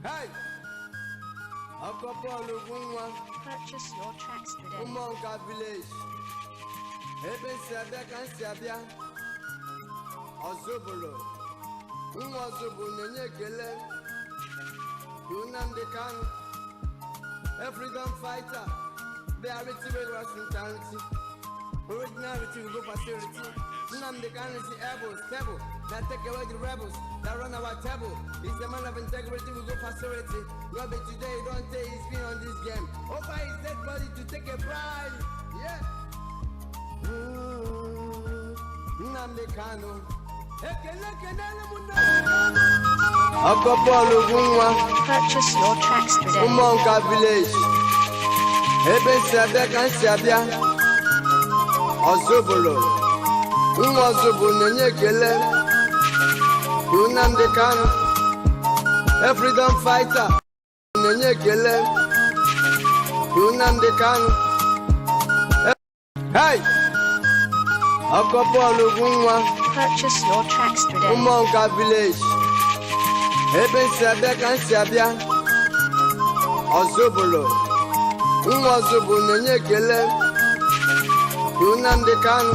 Hey! Ọkọ Paul Ugwunwa, Purchase your tracks today. Ụmụnka village. Ebe nsi abịa ka nsi abịa. Ọzụbụlụ. Nwa Ọzụbụlụ na-enye ekele. To Nnamdi Kanu, a freedom fighter. Reality wey mentality. Originality we go facility. Nnamdi Kanu is the able, stable, that take away the rebels, that run our table. He's a man of integrity, we go facility. No be today, don't take he's been on this game. Over his dead body to take a bribe. Yeah. Nnamdi Kanu. Ekele kelele m Nnamdi Kanu. Ọkọ Paul Ugwunwa. Purchase your tracks today. Ụmụnka village. Ebe nsi abịa ka nsi abịa. Ọzụbụlụ. Nwa Ọzụbụlụ na-enye ekele. To Nnamdi Kanu, a freedom fighter. Na-enye ekele. To Nnamdi Kanu. Hey! Ọkọ Paul Ugwunwa. Purchase your tracks today. Ụmụnka village. Ebe nsi abịa ka nsi abịa. Ọzụbụlụ. Nwa Ọzụbụlụ na-enye ekele. To Nnamdi Kanu,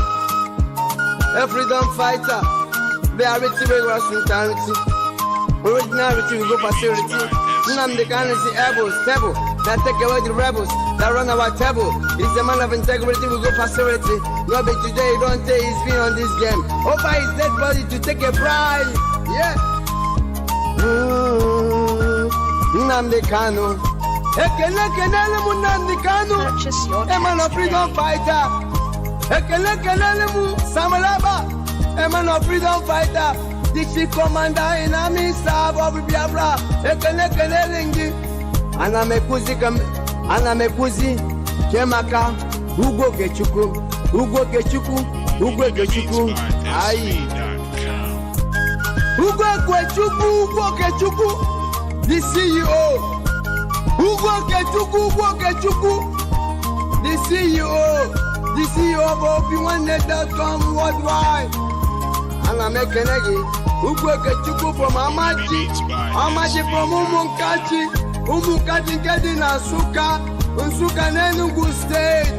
a freedom fighter. Reality wey mentality. Originality we go facility. Nnamdi Kanu is the able, stable, that take away the rebels, that run our table. He's a man of integrity, we go facility. No be today, don't take he's been on this game. Over his dead body to take a bribe. Yeah. Nnamdi Kanu. Ekele kelele m Nnamdi Kanu. Purchase your A man tracks of freedom today. Fighter. Ekele kelele m Samuel Abba. A man of freedom fighter. The chief commander in army staff of Biafra. Ekele kelele gị. Ana m ekwuzi ka ana m ekwuzi Chiamaka Ugwu Okechukwu, Ugwu Okechukwu, Ugwu Okechukwu ayi. Beatsby Ugwu Okechukwu, Ugwu Okechukwu, the CEO. Ugwu Okechukwu, Ugwu Okechukwu, the CEO, the CEO of obi nwanne.com worldwide. Ana m ekene gị, Ugwu Okechukwu from Amachi, Amachi from Ụmụnkachi, Ụmụnkachi nke dị na Nsụka, Nsụka n'Enugu State.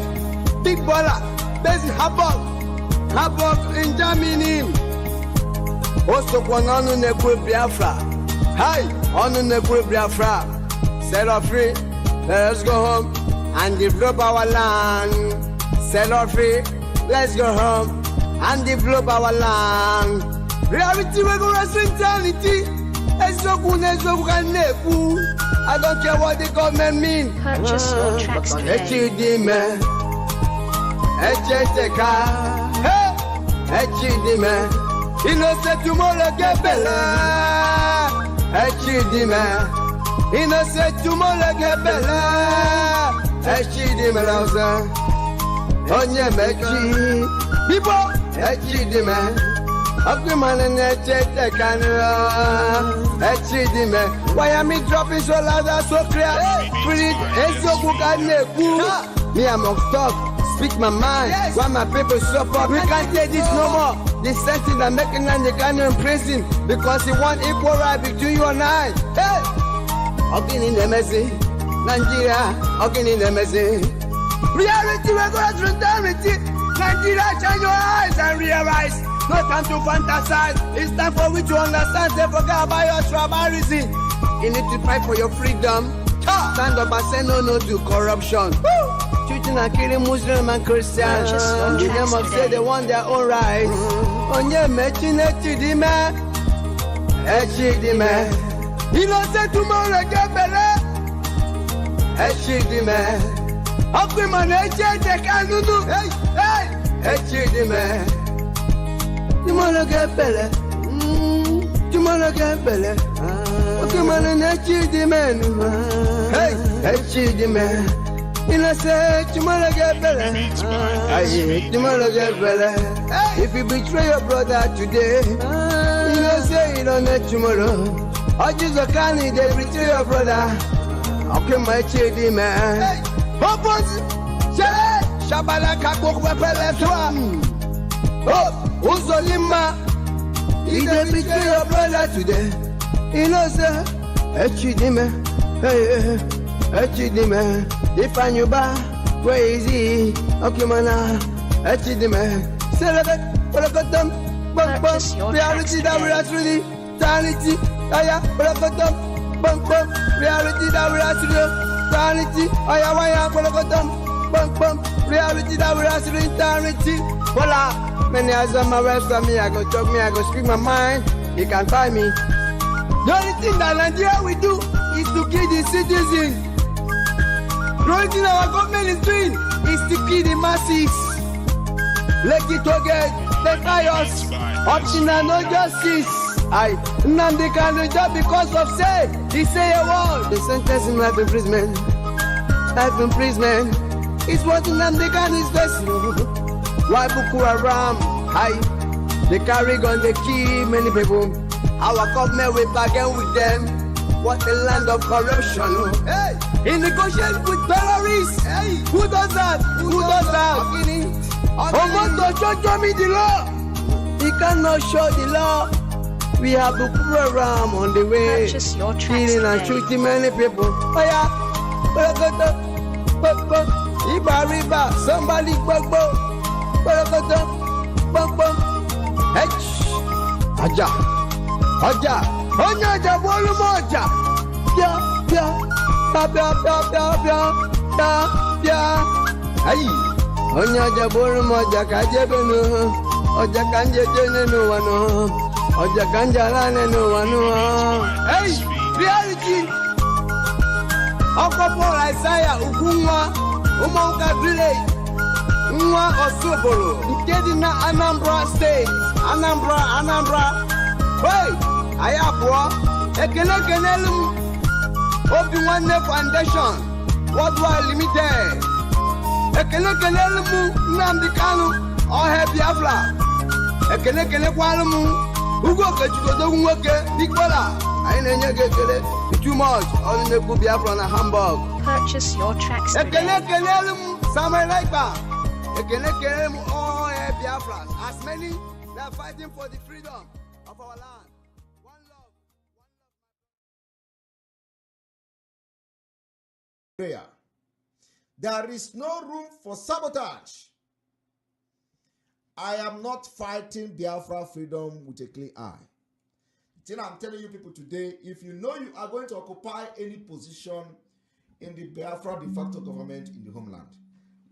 Big baller, based in Hamburg, Hamburg in Germany. O sokwa n'ọnụ na-ekwu Biafra. Hai, ọnụ na-ekwu Biafra. Set us free, let us go home and develop our land. Set us free, let's go home and develop our land. Reality wey go rest eternity. Eziokwu na eziokwu ka m na-ekwu. I don't care what the government mean. Purchase your tracks today. Echi dị ime, echeteka. Hey! Echi dị ime, you know say tomorrow get belle. Echi dị ime, you know say tomorrow get belle. Echi dị ime ọzọ, onye mechi bibo echi dị ime. Ọkụ na-echeteka nụọ. Echi dị ime. Why am I dropping so loud and so clear? Spirit, eziokwu ka m na-ekwu. Me, I'm on talk, speak my mind. Why my people suffer? We can't take this no more. The sentence that making Nnamdi Kanu in prison because he want equal right between you and I. Hey! Ọ gịnị na-emezi? Nigeria, ọ gịnị na-emezi? Reality wey go reality. Nigeria, shine your eyes and realize. No time to fantasize. It's time for we to understand. Say forget about your tribalism. You need to fight for your freedom. Stand up and say no, no to corruption. Shooting and killing Muslim and Christian. Purchase your In the name tracks of say today. They want their own rights. Onye mechi n'echi dị ime. Echi dị ime. You know say tomorrow get belle. Echi dị ime. Ọkụ ịma na echi ete ka nunu. Hey, hey. Echi dị ime. Tomorrow get belle. Tomorrow get belle. Ọkụ ịma na echi dị ime nu. Hey, echi dị ime. You know say tomorrow get belle. Beats by Aye, SV. Tomorrow get belle. If you betray your brother today, you know say you don't know tomorrow. Ọjọ́ Kani dey betray your brother. Okay, my chidi man. Purpose, Shele, Shabala Kako Pepele Twa. Oh, Uzolima, you dey betray your brother today. You know say Echidime, hey, Echidime, Ifeanyi Ubah, where is he? Okimana, Echidime, celebrate, Borokotom, bum bum, reality that we are truly, sanity, aya, Borokotom, bum bum, reality that we are truly, sanity, aya, waya, Borokotom, bum bum, reality that we are truly, sanity. Voila, many eyes on my rest of me, I go talk me, I go speak my mind, you can find me. The only thing that Nigeria will do is to kill the citizens. The only thing our government is doing is to kill the masses. Lekki tollgate, they buy us. Up to now, no justice. I Nnamdi Kanu just because of say he say a word. They sentence him life imprisonment. Life imprisonment is what Nnamdi Kanu is facing. Why Boko Haram? Aye, they carry gun, they kill many people. Our government will bargain with them. What a land of corruption. Hey! He negotiates with terrorists. Hey! Who does that? Who does that? Omoto show me the law. He cannot show the law. We have Boko Haram on the way. Purchase your tracks Killing and today. shooting many people. Oh yeah. Borokoto. Bok bok. Iba riba. Somebody bok bok. Borokoto. Bok bok. H. Aja. Ọjà. Onye ọjà bụ olu m ọjà. Bịa bịa. Bịa bịa bịa bịa bịa. Bịa bịa. Ayi. Onye ọjà bụ olu m ọjà ka jebenu. Ọjà ka njeje n'ụwa nụ. Ọjà ka njala n'ụwa nụ. Hey! Reality. Ọkọ Paul Isaiah Ugwunwa, Ụmụnka Village, nwa Osubolo, nke dị na Anambra Steeti, Anambra, Anambra. Hey! Anyị abụọ, ekele kelelu m Obi Nwanne Foundation Worldwide Limited. Ekele kelelu m Nnamdi Kanu, ọha Biafra. Ekele kelekwalụ m Ugo Okechukwu nwoke Bigbola. Anyị na-enye gị ekele too much ọnụ na-ekwu Biafra na Hamburg. Purchase your tracks Ekele today. Kelelu m Samuel Ekpa. Ekele kelelu m all Biafra as many that are fighting for the freedom of our land. One love. Prayer. There is no room for sabotage. I am not fighting Biafra freedom with a clean eye. The thing I'm telling you people today, if you know you are going to occupy any position in the Biafra de facto government in the homeland,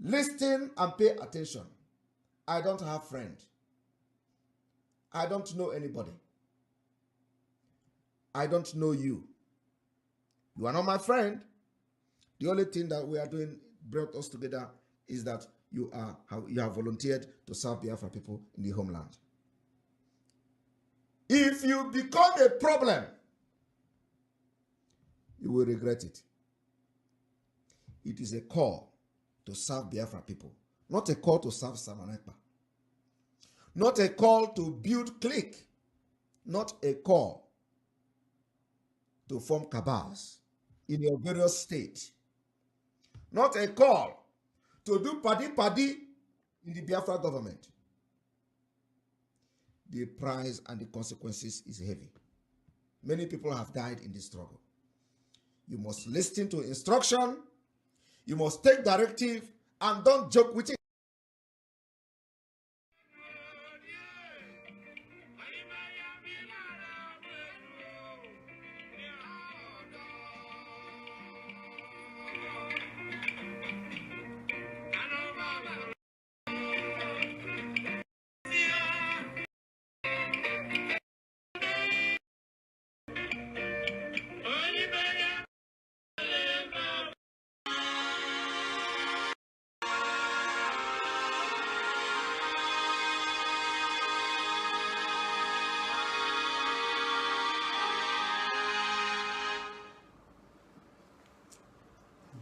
listen and pay attention. I don't have friend. I don't know anybody. I don't know you. You are not my friend. The only thing that we are doing brought us together is that you have volunteered to serve Biafra people in the homeland. If you become a problem, you will regret it. It is a call to serve Biafra people, not a call to serve Simon Ekpa, not a call to build clique, not a call to form cabals in your various state, not a call to do paddy paddy in the Biafra government. The price and the consequences is heavy. Many people have died in this struggle. You must listen to instruction. You must take directive and don't joke with it.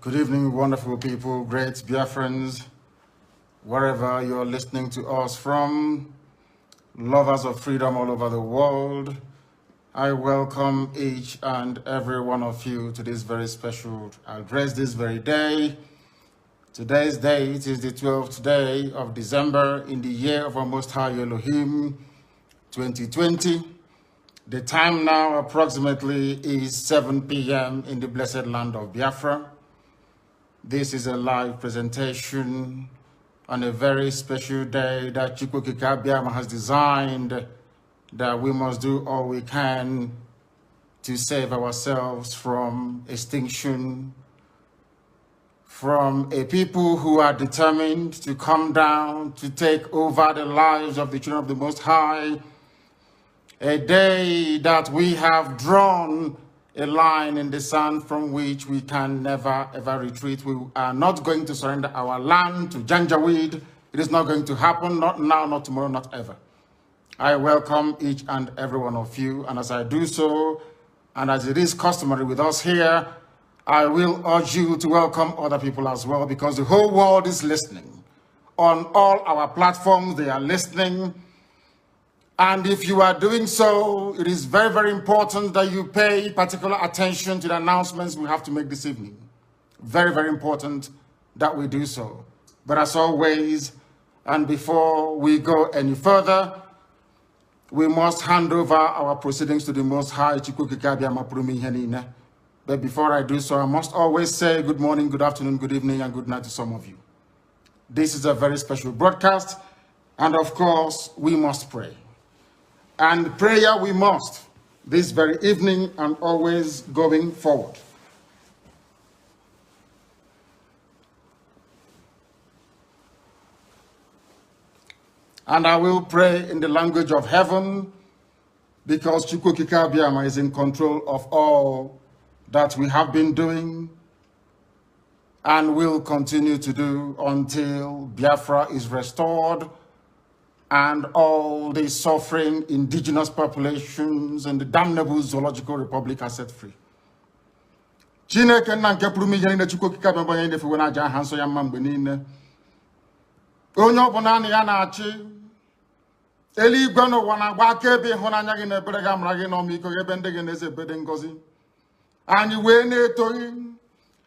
Good evening, wonderful people, great Biafrans, wherever you're listening to us from, lovers of freedom all over the world. I welcome each and every one of you to this very special address this very day. Today's date is the 12th day of December in the year of our Most High Elohim, 2020. The time now approximately is 7 p.m. in the blessed land of Biafra. This is a live presentation on a very special day that Chukwu Okike Abiama has designed, that we must do all we can to save ourselves from extinction, from a people who are determined to come down to take over the lives of the children of the Most High. A day that we have drawn a line in the sand from which we can never ever retreat. We are not going to surrender our land to Janjaweed. It is not going to happen, not now, not tomorrow, not ever. I welcome each and every one of you, and as I do so, and as it is customary with us here, I will urge you to welcome other people as well, because the whole world is listening. On all our platforms, they are listening. And if you are doing so, it is very, very important that you pay particular attention to the announcements we have to make this evening. Very, very important that we do so. But as always, and before we go any further, we must hand over our proceedings to the Most High. Chukwu Okike Abiama pụrụ ime ihe niile. But before I do so, I must always say good morning, good afternoon, good evening, and good night to some of you. This is a very special broadcast, and of course, we must pray. And prayer we must this very evening and always going forward. And I will pray in the language of heaven, because Chukwu Okike Abiama is in control of all that we have been doing and will continue to do until Biafra is restored and all the suffering indigenous populations in the damnable zoological republic are set free. Chineke nna nke pụrụ ime ihe niile, Chukwu Okike Abiama, onye na-efewe na-aja aha nsọ ya mma mgbe niile. Onye ọ bụ naanị ya na-achị eluigwe n'ụwa na-agba akaebe ịhụnanya gị na ebere gị, amara gị na ọmịiko gị ebe ndị gị na-eze ebede ngọzi. Anyị wee na-etoghị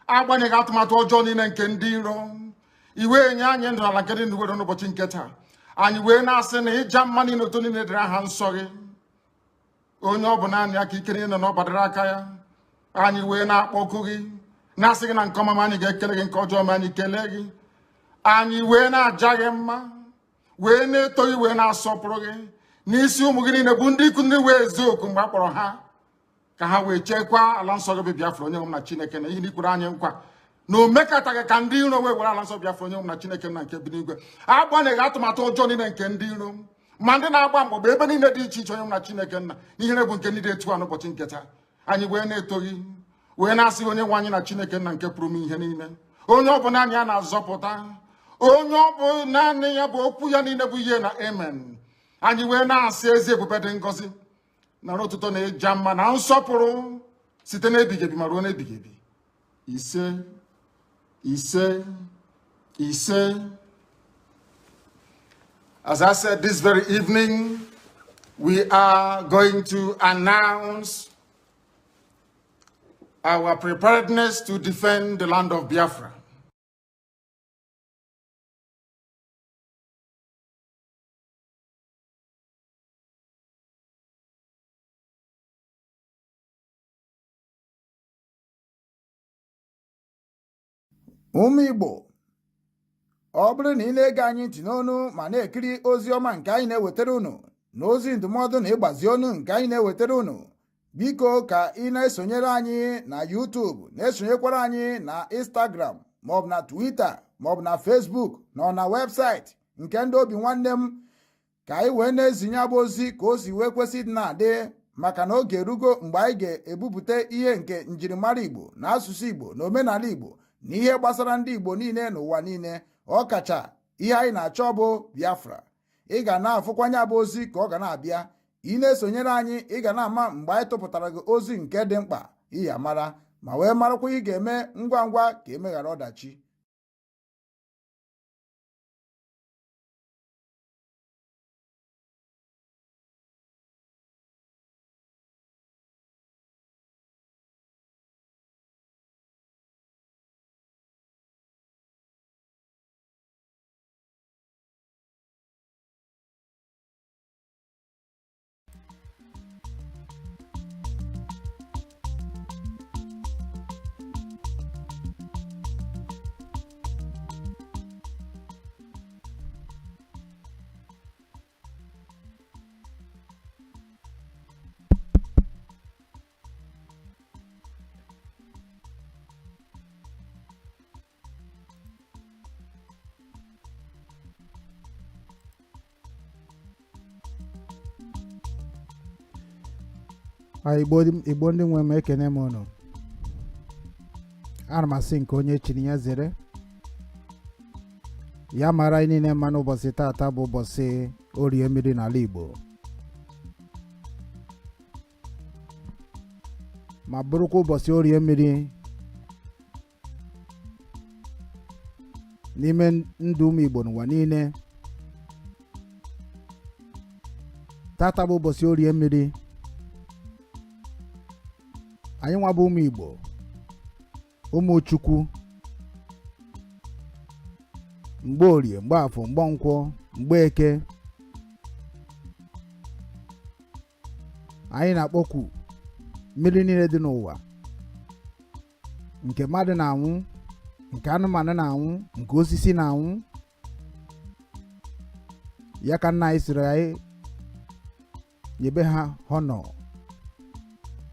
agbanyeghị atụmatụ ọjọọ niile nke ndị iro, iwe nye anyị ndụ ala nke dị ndụ n'ụbọchị nke taa. Anyị wee na-asị na ịja mma niile otu niile dịrị aha nsọ gị, onye ọ bụ naanị ya ka ike niile na ọ gbadara aka ya. Anyị wee na-akpọku gị na-asị gị na nke ọma ma anyị ga-ekele gị, nke ọjọọ ma anyị kelee gị. Anyị wee na-aja gị mma, wee na-eto gị, wee na-asọpụrụ gị n'isi ụmụ gị niile bụ ndị ikwu ndị wee eziokwu mgbe a kpọrọ ha ka ha wee chekwaa ala nsọ gị bụ Biafra, onye nwe m na Chineke, na ihe na ikwere anyị nkwa na o mekataghị ka ndị iro wee were ala nsọ Biafra, onye nwe m na Chineke na nke bi n'igwe. Agbanyeghị atụmatụ ọjọọ niile nke ndị iro ma ndị na-agba mgbọgba ebe niile dị iche iche, onye nwe m na Chineke nna, n'ihere bụ nke ndị dị etu a n'ụbọchị nke taa. Anyị wee na-eto gị, wee na-asị onye nwe anyị na Chineke nna nke pụrụ ime ihe niile, onye ọ bụ naanị ya na-azọpụta, onye ọ bụ naanị ya bụ okwu ya niile bụ ihe na amen. Anyị wee na-asị ezi ebube dị ngọzi nara ụtụtụ na ịja mma na nsọpụrụ site n'ebighị ebi ma ruo n'ebighị ebi. Ise, ise, ise. As I said, this very evening, we are going to announce our preparedness to defend the land of Biafra. Ụmụ Igbo, ọ bụrụ na ị na-ege anyị ntị n'onu ma na-ekiri ozi ọma nke anyị na-ewetara unu na ozi ndụmọdụ na ịgbazi onu nke anyị na-ewetara unu, biko ka ị na-esonyere anyị na YouTube, na-esonyekwara anyị na Instagram maọbụ na Twitter maọbụ na Facebook na ọ na webụsaịtị nke ndị obi nwanne m, ka anyị wee na-ezinye abụ ozi ka o si wee kwesị ịdị na-adị, maka na oge erugo mgbe anyị ga-ebupụta ihe nke njirimara Igbo na asụsụ Igbo na omenala Igbo na ihe gbasara ndị Igbo niile n'ụwa niile, ọkacha ihe anyị na-achọ bụ Biafra. Ị ga na-afụkwanye abụ ozi ka ọ ga na-abịa. Ị na-esonyere anyị, ị ga na-ama mgbe anyị tụpụtara gị ozi nke dị mkpa iyi amara ma wee marakwa ị ga-eme ngwa ngwa ka emeghara ọdachi. A Igbo, Igbo ndị nwe m, ekene m unu. Ana m asị nke onye chiri ya zere. Ya mara anyị niile mma n'ụbọchị taata bụ ụbọchị Orie mmiri n'ala Igbo, ma bụrụkwa ụbọchị Orie mmiri n'ime ndụ ụmụ Igbo n'ụwa niile. Tata bụ ụbọchị Orie mmiri. Anyị nwa bụ ụmụ Igbo, ụmụ Chukwu, mgbe Orie, mgbe Afọ, mgbe Nkwọ, mgbe Eke, anyị na-akpọku mmiri niile dị n'ụwa, nke mmadụ na-anwụ, nke anụmanụ na-anwụ, nke osisi na-anwụ. Ya ka nna anyị siri anyị nyebe ha honor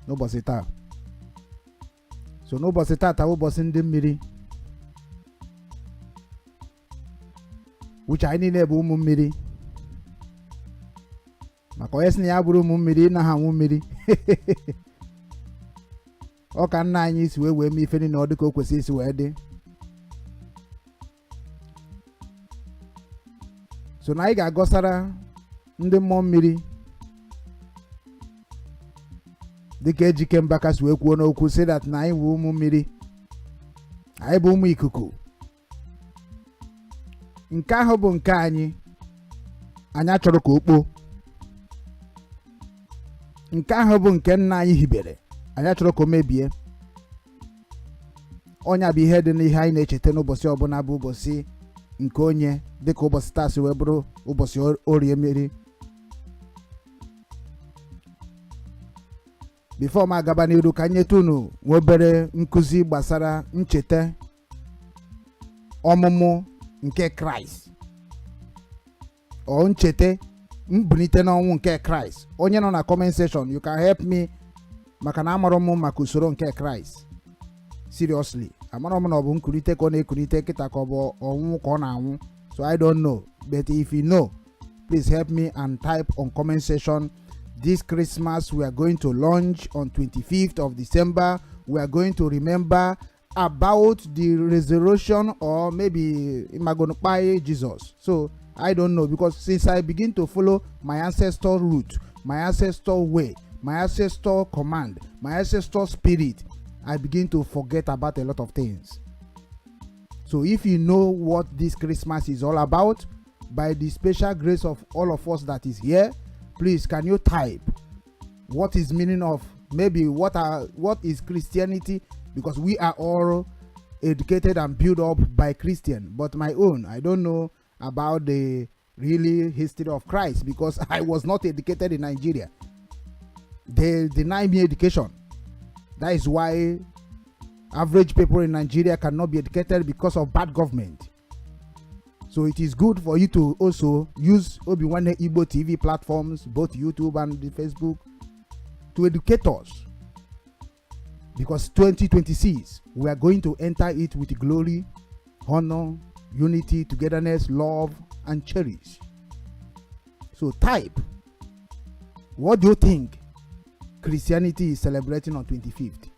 n'ụbọchị taa. So n'ụbọchị taata bụ ụbọchị ndị mmiri, uche anyị niile bụ ụmụ mmiri, maka onye sị na ya bụrụ ụmụ mmiri naghị anwụ mmiri. Ọ ka nna anyị si wee mee ife niile ọ dị ka o kwesịrị isi wee dị. So na anyị ga-agọsara ndị mmụọ mmiri dịka Ejike Mbaka si wee kwuo n'okwu sị that na anyị bụ ụmụ mmiri, anyị bụ ụmụ ikuku. Nke ahụ bụ nke anyị, anyị achọrọ ka o kpoo. Nke ahụ bụ nke nna anyị hibere, anyị achọrọ ka o mebie. Ọ nya bụ ihe dị n'ihe anyị na-echeta n'ụbọchị ọbụla bụ ụbọchị nke onye, dịka ụbọchị taa si wee bụrụ ụbọchị Orie mmiri. Before m agaba n'iru, ka nyetụ unu nwa obere nkụzi gbasara ncheta ọmụmụ nke Kraịst, ọ ncheta mbunite n'ọnwụ nke Kraịst. Onye nọ na comment section, you can help me, maka na amarọ m maka usoro nke Kraịst. Seriously, amarọ m na ọ bụ nkulite ka ọ na-ekulite kịta, ka ọ bụ ọnwụ ka ọ na-anwụ. So I don't know, but if you know, please help me and type on comment section. This Christmas we are going to launch on 25th of December. We are going to remember about the resurrection or maybe Imagonukpai Jesus. So I don't know, because since I begin to follow my ancestor route, my ancestor way, my ancestor command, my ancestor spirit, I begin to forget about a lot of things. So if you know what this Christmas is all about, by the special grace of all of us that is here, please can you type what is meaning of, maybe what is Christianity? Because we are all educated and built up by Christian, but my own, I don't know about the really history of Christ, because I was not educated in Nigeria. They deny me education. That is why average people in Nigeria cannot be educated, because of bad government. So it is good for you to also use Obinwanne Igbo TV platforms, both YouTube and the Facebook, to educate us. Because 2026, we are going to enter it with glory, honor, unity, togetherness, love, and cherish. So type, what do you think Christianity is celebrating on 25th?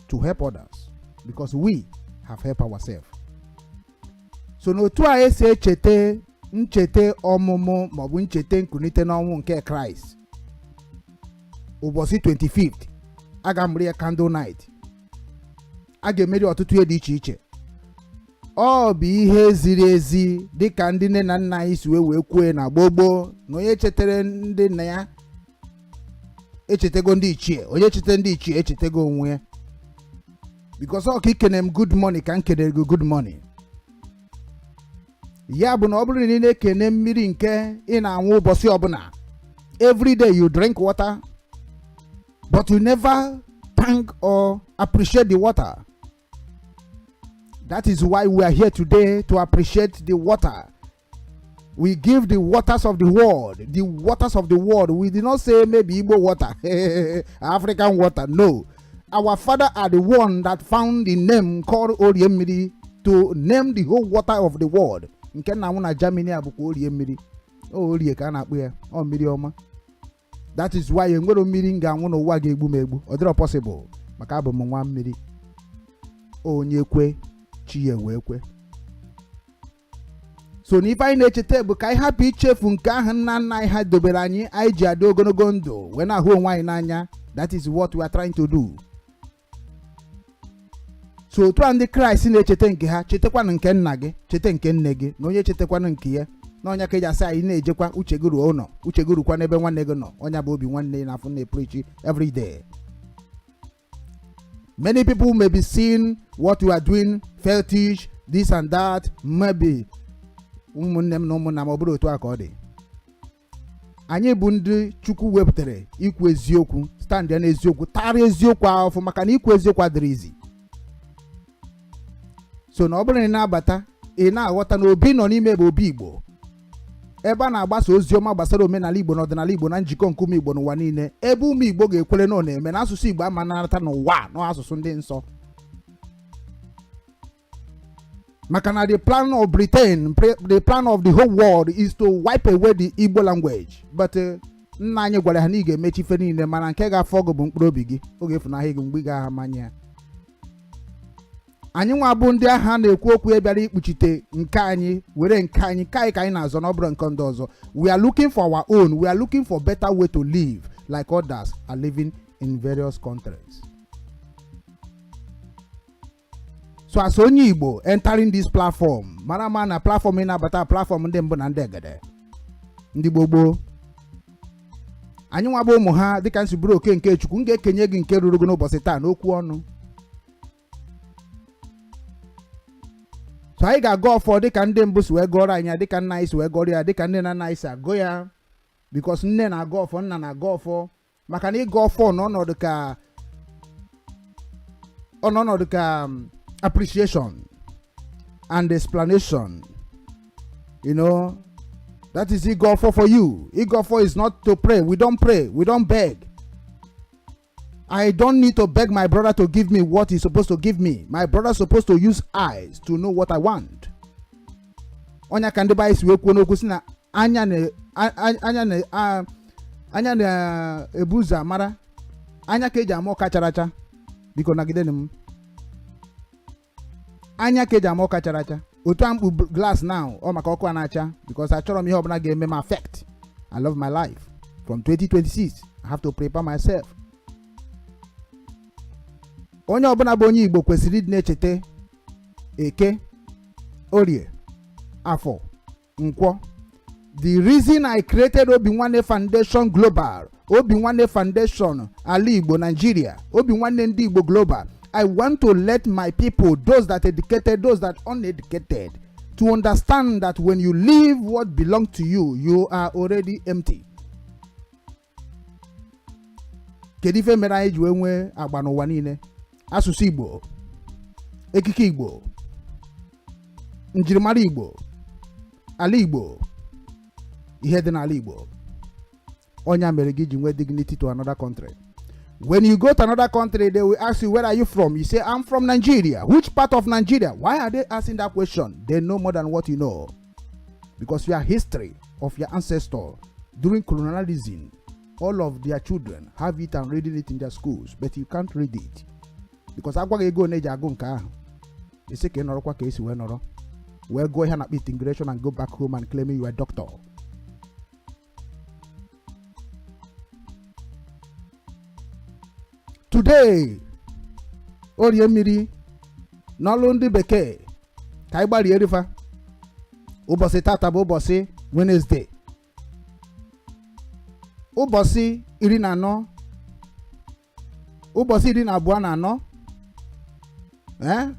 To help others, because we have helped ourselves. So n'otu a esi echeta ncheta ọmụmụ maọbụ ncheta nkunite n'ọnwụ nke Kraịst ụbọchị 25th, a ga-amụrụ ya candle night, a ga-emeri ọtụtụ ihe dị iche iche. Ọ bụ ihe ziri ezi, dịka ndị nne na nna anyị si wee kwue na gboo gboo, na onye chetara ndị nna ya echetego ndị ichie, onye chetara ndị ichie echetego onwe ya. Because ọ ka ikene m good morning ka m kenere gị good morning. Ya bụ na ọ bụrụ na ị na-ekene mmiri nke ị na-anwụ ụbọchị ọbụla, every day you drink water, but you never thank or appreciate the water. That is why we are here today, to appreciate the water. We give the waters of the world, the waters of the world. We did not say maybe Igbo water, African water. No, our father are the one that found the name called Orie mmiri to name the whole water of the world. Nke nna m na Germany a bụkwa Orie mmiri. O Orie ka a na-akpọ ya, ọ mmiri ọma. That is why enwero mmiri m ga-anwụ n'ụwa ga-egbu m egbu. Ọ dịrọ possible, maka abụ m nwa mmiri. Onye kwe, chi ya wee kwe. So na ife anyị na-echeta bụ ka anyị hapụ ichefu nke ahụ nna nna anyị ha dobere anyị, anyị ji adị ogologo ndụ wee na-ahụ onwe anyị n'anya. That is what we are trying to do. So otu a ndị Kraịst na-echeta nke ha, chetakwanụ nke nna gị, cheta nke nne gị, na onye chetakwanụ nke ya na ọnya ka eji asị anyị na-ejekwa uche gị ruo ụlọ, uche gị rukwa n'ebe nwanne gị nọ. Ọnya bụ obi nwanne na-afụ na-epreach every day. Many people may be seeing what you are doing, fetish, this and that, maybe. Ụmụnne m na ụmụnna m, ọ bụrụ otu a ka ọ dị, anyị bụ ndị Chukwu wepụtara ikwu eziokwu, stand ya n'eziokwu, tara eziokwu ahụfụ, maka na ikwu eziokwu adịrị izi. So na ọ bụrụ na ị na-abata, ị na-aghọta na obi nọ n'ime bụ obi Igbo, ebe a na-agbasa ozi ọma gbasara omenala Igbo na ọdịnala Igbo na njikọ nke ụmụ Igbo n'ụwa niile, ebe ụmụ Igbo ga-ekwere na ọ na-eme na asụsụ Igbo ama nata n'ụwa n'asụsụ ndị nsọ, maka na the plan of Britain, the plan of the whole world is to wipe away the Igbo language. But nna anyị gwara ha na ị ga-emechi ife niile, mana nke ga-afọ gị bụ mkpụrụ obi gị. Ọ ga-efunahị gị mgbe ị ga-aha manya ya. Anyị nwa bụ ndị agha na-ekwu okwu ya bịara ikpuchite nke anyị, were nke anyị, nke anyị ka anyị na-azọ, na ọ bụrụ nke ndị ọzọ. We are looking for our own. We are looking for better way to live like others are living in various countries. So as onye Igbo entering this platform, mara ama na platform ị na-abata, platform ndị mbụ na ndị egede, ndị gboo gboo, anyị nwa bụ ụmụ ha. Dịka nsi bụrụ oke nke Chukwu, m ga-ekenye gị nke ruru gị n'ụbọchị taa n'okwu ọnụ. So anyị ga-agọ ọfọ dịka ndị mbụ si wee gọrọ anyị ya, dịka nna anyị si wee gọrọ ya, dịka nne na nna anyị si agọ ya, because nne na-agọ ọfọ, nna na-agọ ọfọ, maka na ịgọ ọfọ n'ọnọdụ ka ọnọdụ ka appreciation and explanation, that is ịgọ ọfọ for you. Ịgọ ọfọ is not to pray. We don't pray, we don't beg. I don't need to beg my brother to give me what he's supposed to give me. My brother's supposed to use eyes to know what I want. Ọnya ka ndị be anyị si wee kwuo n'okwu si na anya na anya na anya na-ebu ụzọ amara, anya ka eji ama ọka chara acha. Biko nagidenu m. Anya ka eji ama ọka chara acha. Otu a mkpu glass now, ọ maka ọkụ a na-acha, because achọrọ m ihe ọbụla ga-eme m affect. I love my life. From 2026, I have to prepare myself. Onye ọbụla bụ onye Igbo kwesịrị ịdị na-echeta Eke, Orie, Afọ, Nkwọ. The reason I created Obi Nwanne Foundation Global, Obi Nwanne Foundation Ala Igbo Nigeria, Obi Nwanne Ndị Igbo Global, I want to let my people, those that educated, those that uneducated, to understand that when you leave what belongs to you, you are already empty. Kedu ife mere anyị ji wee nwee agba n'ụwa niile? Asụsụ Igbo, ekike Igbo, njirimara Igbo, ala Igbo, ihe dị n'ala Igbo. Ọnya mere gị ji nwee dignity to another country. When you go to another country, they will ask you, "Where are you from?" You say, "I'm from Nigeria." "Which part of Nigeria?" Why are they asking that question? They know more than what you know, because your history of your ancestor during colonialism, all of their children have it and reading it in their schools, but you can't read it because agwaghị ego na eji agụ nke ahụ. Esi ka ị nọrọkwa ka esi wee nọrọ wee gụọ ihe na-akpọ integration and go back home and claiming you are a doctor. Today, Orie mmiri n'ọlụ ndị bekee ka anyị gbarie rifa. Ụbọchị tata bụ ụbọchị Wednesday, ụbọchị 14, ụbọchị 24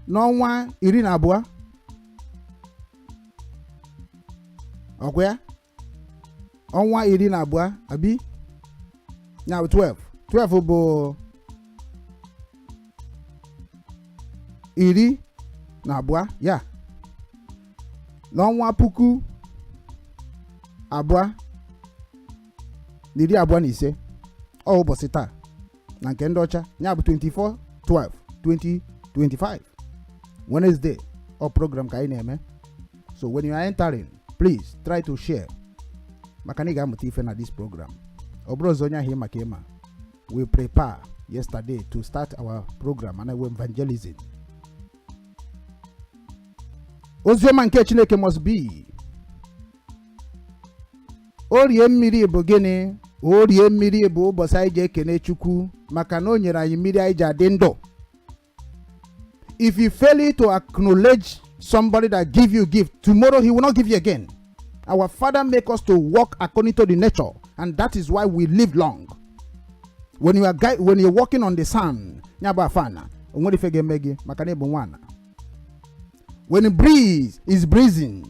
n'ọnwa 12, ọkwa ya ọnwa 12, abi ya bụ 12 12 bụ 12 ya n'ọnwa 2025. Ọ ụbọchị taa na nke ndị ọcha ya bụ 24 12 2025, Wednesday. Ọ program ka anyị na-eme. So when you are entering, please try to share, maka na ị ga-amụta ife na this program. Ọ bụrụ ọzọ onye ahụ ịma ka ịma. We prepare yesterday to start our program and our evangelism. Oziọma nke Chineke must be. Orie mmiri bụ gịnị? Orie mmiri bụ ụbọchị anyị ji ekene Chukwu maka na o nyere anyị mmiri anyị ji adị ndụ. If you fail to acknowledge somebody that give you gift, tomorrow he will not give you again. Our Father make us to walk according to the nature, and that is why we live long. When you are guy, when you're walking on the sand, ya bụ afana, o nwere ife ga-eme gị maka na ị bụ nwana. When the breeze is breezing,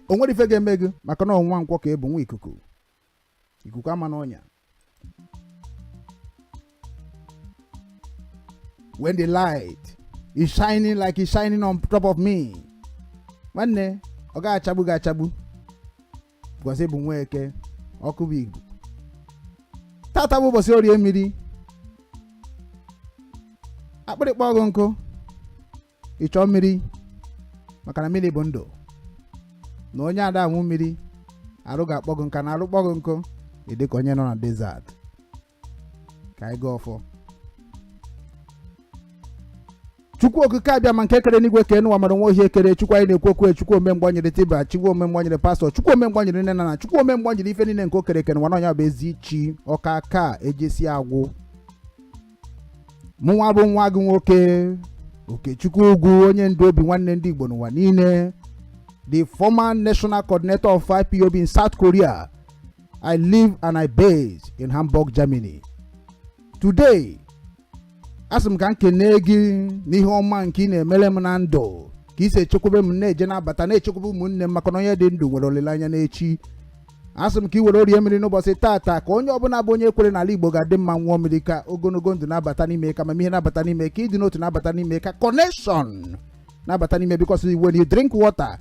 o nwere ife ga-eme gị maka na ọnwa nkwọ ka ị bụ, nwa ikuku. Ikuku ama n'ọnya. When the light is shining like it's shining on top of me, nwanne, ọ gaghị achagbu gị achagbu because ị bụ nwa eke, ọkụ bụ igbo. Tata bụ ụbọchị orie mmiri. Akpịrị kpọọ gị nkụ, ị chọọ mmiri maka na mmiri bụ ndụ. Na onye ada anwụ mmiri, arụ ga-akpọ gị nka, na arụ kpọ gị nkụ, ị dị ka onye nọ na desert. Ka anyị gaa ọfọ. Chukwu Okike Abịama nke kere n'igwe kee n'ụwa mara nwa ohie kere. Chukwu anyị na-ekwu okwu, Chukwu ome mgbe nyere tiba, Chukwu ome mgbe nyere pastọ, Chukwu ome mgbe nyere nne na nna, Chukwu ome mgbe nyere ife niile nke o kere eke n'ụwa, n'ọnya bụ ezi chi ọka ka ejesi agwụ. Mụnwa bụ nwa gị nwoke Okechukwu Ugwu, onye ndu obi nwanne ndị Igbo n'ụwa niile, the former national coordinator of IPOB in South Korea. I live and I base in Hamburg, Germany. Today, asị m ka m kene gị n'ihe ọma nke ị na-emere m na ndụ, ka ị si echekwebe m na-eje na-abata, na-echekwebe ụmụnne m, maka na onye dị ndụ nwere olileanya n'echi. Asị m ka ị were orie mmiri n'ụbọchị taata, ka onye ọbụla bụ onye kwere n'ala Igbo ga-adị mma nwụọ mmiri, ka ogologo ndụ na-abata n'ime, ka amamihe na-abata n'ime, ka ịdị n'otu na-abata n'ime, ka connection na-abata n'ime, because when you drink water,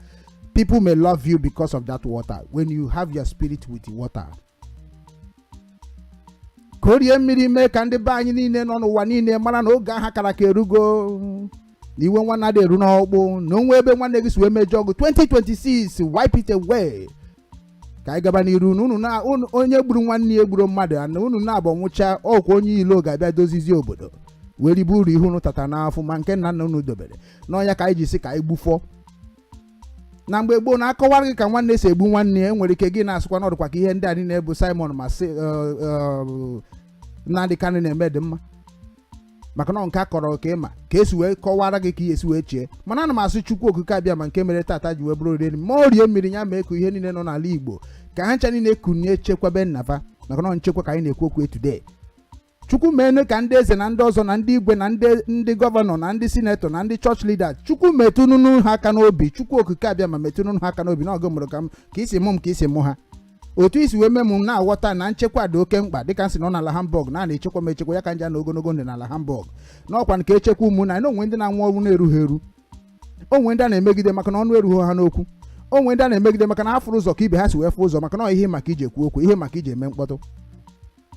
people may love you because of that water, when you have your spirit with the water. Ka o rie mmiri mee ka ndị be anyị niile nọ n'ụwa niile mara na oge aha kara ka erugo, na iwe nwanne adị eru n'ọkpụ, na onwe ebe nwanne gị si wee mejọ ọgụ 2026, wipe it away, ka anyị gaba n'iru. Na unu na onye gburu nwanne ya egburu mmadụ, na unu na-abụ nwụcha ọkwa, onye ilo ga-abịa dozizi obodo wee ribe uru ihe unu tata n'afọ ma nke nna nna unu dobere n'ọnya. Ka anyị ji si ka anyị gbufọ na mgbe gboo na-akọwara gị ka nwanne si egbu nwanne ya, enwere ike gị na-asịkwa na ọdụkwa ka ihe ndị a niile bụ Simon ma sị Nnamdi Kanu na-eme dị mma, maka na nke a kọrọ ka ịma ka esi wee kọwara gị ka ihe esi wee chee. Mana ana m asị Chukwu Okike Abịa ma nke mere tata ji wee bụrụ orie ma orie mmiri, ya mee ka ihe niile nọ n'ala Igbo, ka ha ncha niile kunie chekwebe nnaba, maka na nchekwa ka anyị na-ekwu okwu today. Chukwu meenu ka ndị eze na ndị ọzọ na ndị igwe na ndị gọvanọ na ndị sinetọ na ndị chọọchị leader, Chukwu metụnunu ha aka n'obi. Chukwu Okike Abịa ma metụnunu ha aka n'obi na ọgụ mụrụ ka m ka isi mụ m ka isi mụ ha otu isi wee mee m na-aghọta na nchekwa dị oke mkpa, dịka nsị nọ n'ala Hamburg na na-echekwa m echekwa ya ka nja na ogologo ndụ n'ala Hamburg n'ọkwa nke echekwa ụmụ na onwe ndị na-anwụ ọnwụ na-erughị eru, onwe ndị a na-emegide maka na ọnụ erughị ha n'okwu, onwe ndị a na-emegide maka na afụrụ ụzọ ka ibe ha si wee fụ ụzọ, maka na ọ ihe maka iji ekwu okwu, ihe maka iji eme mkpọtụ.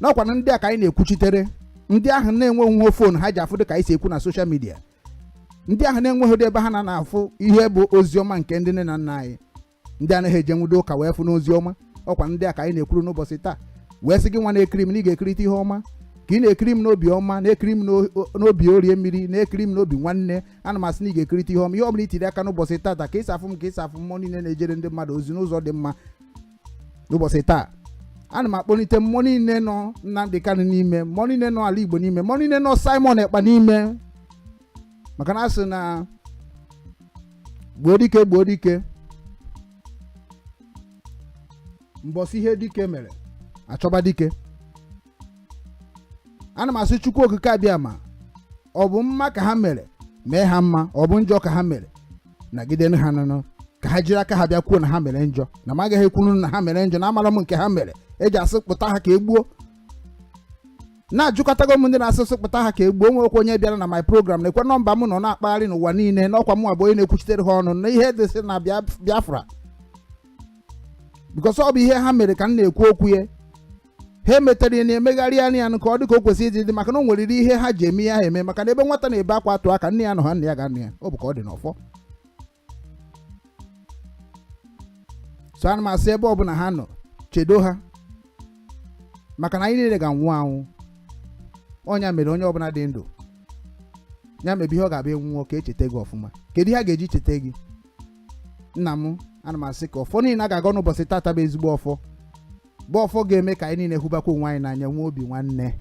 N'ọkwa na ndị a ka anyị na-ekwuchitere, ndị ahụ na-enweghị phone ha ji afụ dị ka anyị si ekwu na social media, ndị ahụ na-enweghị ebe ha na-afụ ihe bụ ozi ọma nke ndị nne na nna anyị, ndị anaghị eje nwudo ụka wee fụ n'ozi ọma. Ọkwa ndị a ka anyị na-ekwuru n'ụbọchị taa, wee sị gị nwa na-ekiri m na ị ga-ekirite ihe ọma, ka ị na-ekiri m n'obi ọma, na-ekiri m n'obi orie mmiri, na-ekiri m n'obi nwanne. Ana m asị na ị ga-ekirite ihe ọma, ihe ọbụla itiri aka n'ụbọchị tata, ka ịsị afụ m, ka ịsị afụ mmụọ niile na-ejere ndị mmadụ ozi n'ụzọ dị mma n'ụbọchị taa. Ana m akpọlite mmụọ niile nọ Nnamdi Kanu n'ime, mmụọ niile nọ ala Igbo n'ime, mmụọ niile nọ Simon Ekpa n'ime, maka na asị na gbuo dike, gbuo dike, mbọsị ihe dike mere achọba dike. Ana m asị Chukwu Okike Abịa ma ọ bụ mma ka ha mere mee ha mma, ọ bụ njọ ka ha mere nagide ha nụnụ, ka ha jiri aka ha bịa kwuo na ha mere njọ, na m agaghị ekwuru na ha mere njọ, na amara m nke ha mere eji asị kpụta ha ka e gbuo. Na-ajụkọtago m ndị na-asịsị kpụta ha ka e gbuo, nwekwa onye bịara na my program na-ekwe nọmba m nọ na-akpagharị n'ụwa niile n'ọkwa mụ abụ onye na-ekwuchitere ha ọnụ na ihe dịsị na Biafra, because ọ bụ ihe ha mere ka m na-ekwu okwu ya. Ha emetere ya na-emegharị anya ya ka ọ dị ka o kwesịrị ịdị dị, maka na o nweriri ihe ha ji eme ya ha eme, maka na ebe nwata na-ebe akwa atụ aka nne ya nọ ha, nne ya ga-anụ ya, ọ bụ ka ọ dị n'ọfọ. So ana m asị ebe ọbụla ha nọ, chedo ha. Maka na anyị niile ga-anwụ anwụ. Ọnya mere onye ọbụla dị ndụ ya mebe ihe ọ ga-abịa nwụọ ka echeta gị ọfụma. Kedu ihe a ga-eji cheta gị? Nna m, ana m asị ka ọfọ niile a ga-agọ n'ụbọchị tata bụ ezigbo ọfọ, bụ ọfọ ga-eme ka anyị niile hụbakwa onwe anyị n'anya, nwee obi nwanne.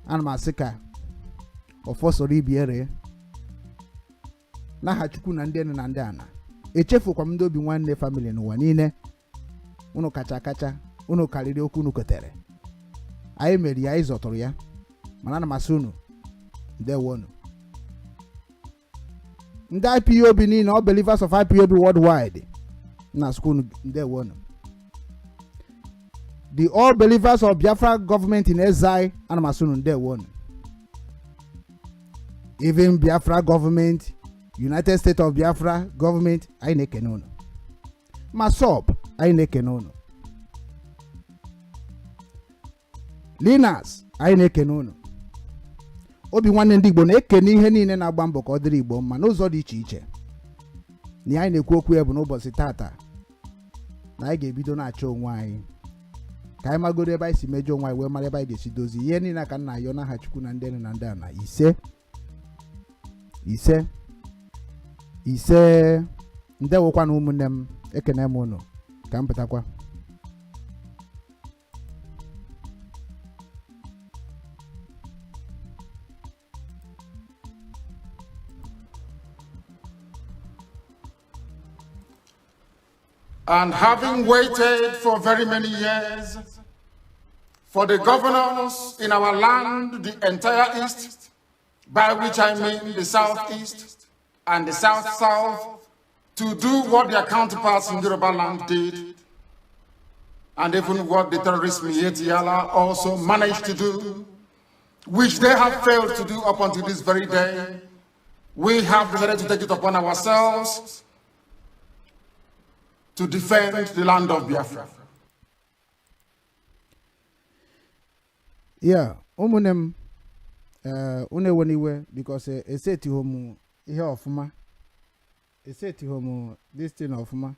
Ana m asị ka ọfọ soro ibi ere n'aha Chukwu na ndị enu na ndị ana. Echefukwa m ndị obi nwanne family n'ụwa niile. Unu kacha kacha, unu karịrị okwu unu kotere. Anyị mere ya, anyị zọtụrụ ya. Mana ana m asị unu ndewonu, ndị IPOB niile, all believers of IPOB worldwide, na asịkwa unu ndewonu. The all believers of Biafra Government in Exile, ana m asị unu ndewonu. Even Biafra government, United States of Biafra government, anyị na-ekene unu. MASSOB, anyị na-ekene unu. Linas, anyị na-ekene unu. Obi nwanne ndị Igbo na-ekene ihe niile na-agba mbọ ka ọ dịrị Igbo mma n'ụzọ dị iche iche. Na anyị na-ekwu okwu ya bụ n'ụbọchị tata na anyị ga-ebido na-achọ onwe anyị, ka anyị magoro ebe anyị si mejọ onwe anyị, wee mara ebe anyị ga-esi dozie ihe niile. Ka nna ayọ n'aha Chukwu na ndị enu na ndị ana. Ise, ise, ise. Ndewokwa na ụmụnne m, ekene m unu. Ka m pụtakwa. And having waited for very many years for the governors in our land, the entire East, by which I mean the Southeast and the South-South, to do what their counterparts in Yoruba land did, and even what the terrorist Miyetti Allah also managed to do, which they have failed to do up until this very day, we have decided to take it upon ourselves to defend the land of Biafra. Ya, ụmụnne m, ee, unu ewe n'iwe because esetighị m ihe ọfụma, esetighị m this thing ọfụma.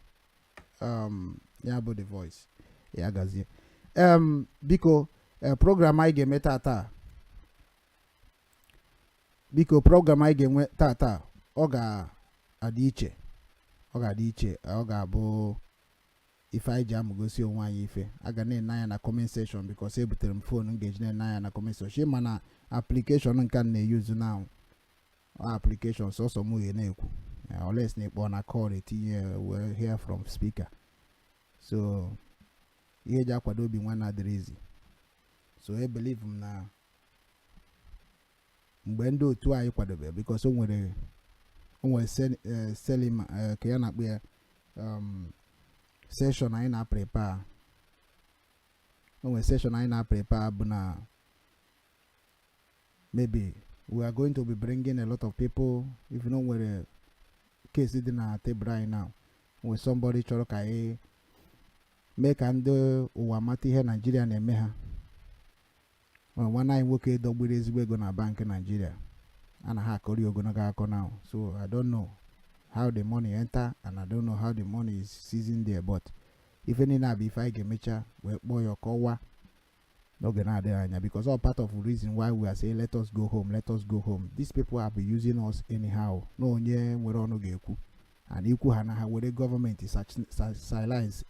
Ya bụ the voice ya gazie. Biko, program anyị ga-eme tata, biko, program anyị ga-enwe tata, ọ ga-adị iche, ọ ga-adị iche. Ọ ga-abụ ife anyị ji amụgosi onwe anyị ife. A ga na-ene anya na comment section because ebutere m phone m ga-eji na-ene anya na comment section. Mana application nke a na-eyuzu now, application sọsọ m ghe na-ekwu, unless na ịkpọ na call, etinye wee hear from speaker. So ihe eji akwado obi nwanne adịrị izi. So e believe m na mgbe ndị otu anyị kwadobe, because o nwere selima ka ya na-akpọ ya, session anyị na-prepare, o nwere session anyị na-prepare bụ na maybe we are going to be bringing a lot of people. If no nwere case dị na table anyị now, nwere somebody chọrọ ka anyị mee ka ndị ụwa mata ihe Naijiria na-eme ha. Nwanne anyị nwoke dọgburu ezigbo ego na bank Naijiria, a na ha akọrọ ogologo akọ now. So I don't know how the money enter and I don't know how the money is seizing there, but ife niile a bụ ife anyị ga-emecha wee kpọọ ya kọwaa n'oge na-adịghị anya, because all part of the reason why we are saying, "Let us go home, let us go home." These people have been using us anyhow. Na onye nwere ọnụ ga-ekwu and ikwu ha na ha were gọọmenti silence,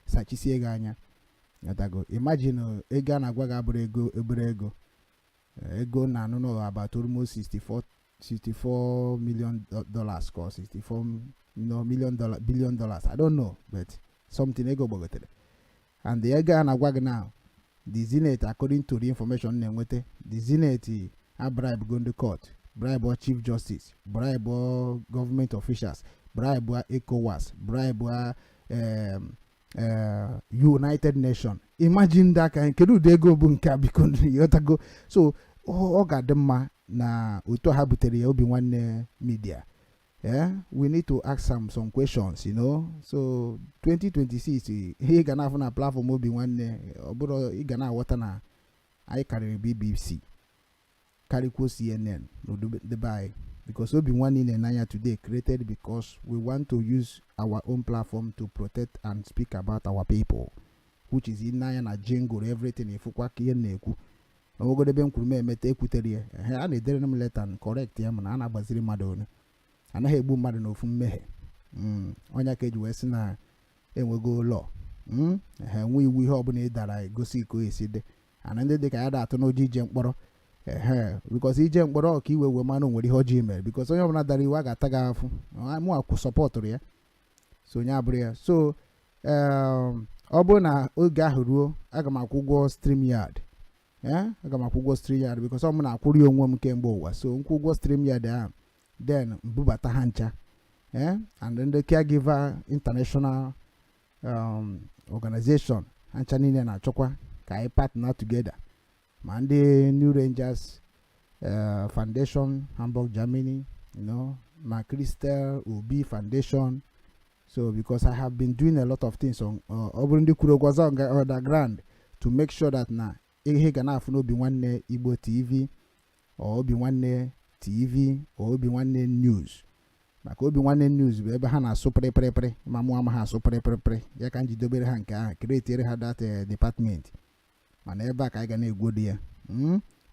sachisie gị anya. Nghọtago? Imagine, ego a na-agwa gị abụrụ ego ebere ego. Ego na anụ no about almost 64 million dollars ka 64, no, million dollar, billion dollars, I don't know, but something ego gbagotere. And the ego a na-agwa gị now, the Senate, according to the information na-enweta, the Senate a bribe go ndị court, bribe chief justice, bribe government officials, bribe ECOWAS, bribe United Nation. Imagine that kind. Kedu ụdị ego bụ nke a, biko? Ịghọtago? So ọ ga-adị mma na otu ha butere ya obi nwanne media. Yeah, we need to ask some questions. So 2026, ihe ị ga na-afụ na platform obi nwanne, ọ bụrụ ị ga na-aghọta na anyị karịrị BBC, karịkwuo CNN n'ụdịbe anyị, because obi nwanne na-ene today created because we want to use our own platform to protect and speak about our people. Which is n'anya na jingle everything, ifụkwa ka ihe m na-ekwu onwegodo ebe m kwuru m emeta ekwutere ya. Ehe, a na-edere m leta correct ya, mana a na-agbaziri mmadụ onu, anaghị egbu mmadụ n'ofu mmehie. Ọnya ka eji wee sị na enwego law. Ehe, nwe iwu ihe ọbụla ị dara egosi ka o esi dị ana ndị dị ka ya da-atụ n'ụjọ ije mkpọrọ. Ehe, because ije mkpọrọ ka iwe wee mara nwere ihe ọjọọ mere, because onye ọbụla dara iwu a ga-ata gị afụ. Mụ akwụ supportụrụ ya, so onye abụrụ ya. So ọ bụrụ na oge ahụ ruo, aga m akwụ ụgwọ StreamYard. Ee, aga m akwụ ụgwọ StreamYard because ọ m na-akwụrụ ya onwe m kemgbe ụwa. So nkwụ ụgwọ StreamYard ahụ, then mbubata ha ncha. Ee, and ndị Caregiver International Organization, ha ncha niile na-achọkwa ka anyị partner together, ma ndị New Rangers Foundation, Hamburg, Germany, ma Crystal Obi Foundation. So because I have been doing a lot of things on ọ bụrụ ndị kwuru okwu ọzọ underground to make sure that na ihe ga na-afụ n'Obi Nwanne Igbo TV or Obi Nwanne TV or Obi Nwanne News, maka Obi Nwanne News bụ ebe ha na-asụ pịrịpịrịpịrị, ma mụ ama ha asụ pịrịpịrịpịrị ya ka m ji dobere ha nke ahụ, createre ha that department. Mana ebe a ka anyị ga na-egwodo ya.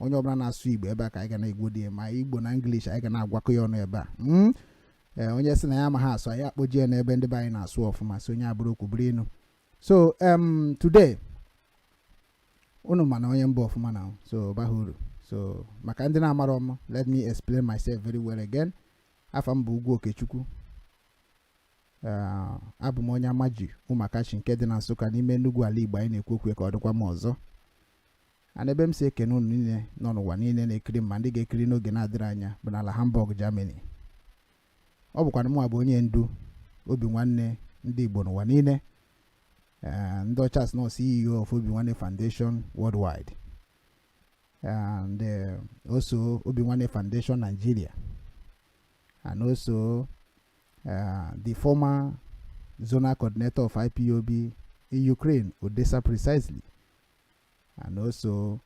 Onye ọbụla na-asụ Igbo, ebe a ka anyị ga na-egwodo ya, ma Igbo na English, anyị ga na-agwakọ ya ọnụ ebe a. Ee, onye sị na ya amaghị asụ, anyị akpọji ya n'ebe ndị be anyị na-asụ ọfụma. So onye abụrụ okwu bụrụ ịnụ. So today, unu ma na onye mba ọfụma na so baghị uru. So maka ndị na-amarọ m, let me explain myself very well again. Afa m bụ Ugwu Okechukwu. Abụ m onye Amaji Ụmụakachi nke dị na Nsụka n'ime Enugu, ala Igbo. Anyị na-ekwu okwu ka ọ dịkwa m ọzọ ana ebe m si ekene unu niile nọ n'ụwa niile na-ekiri m, ma ndị ga-ekiri n'oge na-adịrị anya, bụ n'ala Hamburg, Germany. Ọ bụkwa mụ bụ onye ndu Obi Nwanne ndị Igbo n'ụwa niile. Ndị ọcha sị na CEO of Obi Nwanne Foundation Worldwide and also Obi Nwanne Foundation Nigeria and also the former zonal coordinator of IPOB in Ukraine, Odessa precisely, and also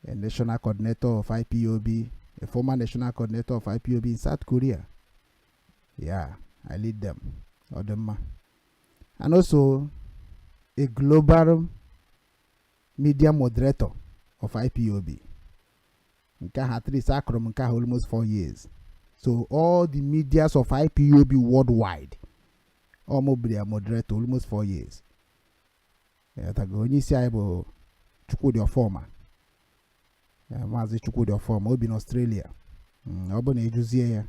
a national coordinator of IPOB, a former national coordinator of IPOB in South Korea. Yeah, I lead them. Odemma. And also a global media moderator of IPOB. Nke ahụ, at least akụrụ m nke ahụ almost 4 years. So all the medias of IPOB worldwide, ọ mụ bụ their moderator almost 4 years. Tago onye isi anyị bụ Chukwudi Ọfọma. Maazị Chukwudi Ọfọma, o bi n'Australia. Ọ bụ na ịjụzie ya,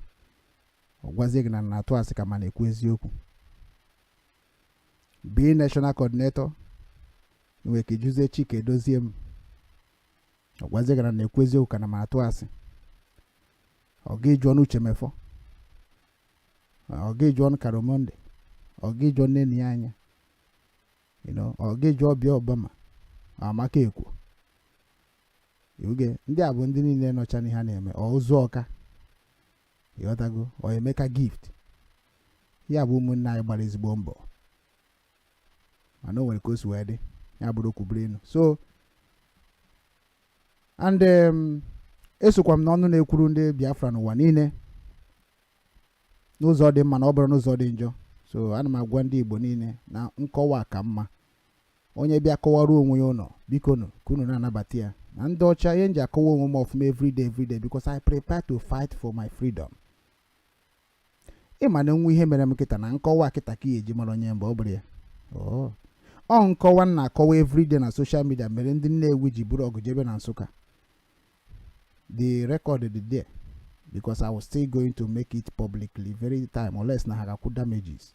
ọ gwazie gị na na-atụ asị ka ma na-ekwu eziokwu. Being national coordinator, nwere ka ịjụzie Chike Dozie m, ọ gwazie gị na na-ekwu eziokwu ka na ma atụ asị. Ọ ga ịjụọ n'Uche Mefọ, ọ ga ịjụọ Karomonde, ọ ga ịjụọ nne na ya anya, ọ ga ịjụọ Ọbịa Obama, Amaka Ekwo oge ndị a bụ ndị niile nọcha n'ihe a na-eme. Ọ ụzụ ọka, ịghọtago, ọ Emeka Gift ya bụ ụmụnne anyị gbara ezigbo mbọ, mana o nwere ka o si wee dị ya bụrụ okwu bụrụ enu. So and esokwa m n'ọnụ na-ekwuru ndị Biafra n'ụwa niile n'ụzọ dị mma na ọ bụrụ n'ụzọ dị njọ. So ana m agwa ndị Igbo niile na nkọwa ka mma. Onye bịa kọwaruo onwe ya ụlọ, biko nụ ka unu na-anabata ya na ndị ọcha. Ihe m ji akọwa onwe m ọfụma everyday, everyday, because I prepare to fight for my freedom. Ịma na nwa ihe mere m kịta na nkọwa kịta ka ya eji mara onye mgbe ọ bụrụ ya. Ọ nkọwa m na-akọwa everyday na social media mere ndị Nnewi ji buru ọgụ jebe na Nsụka. The record dị there because I was still going to make it publicly very time, unless na ha ga-akwụ damages.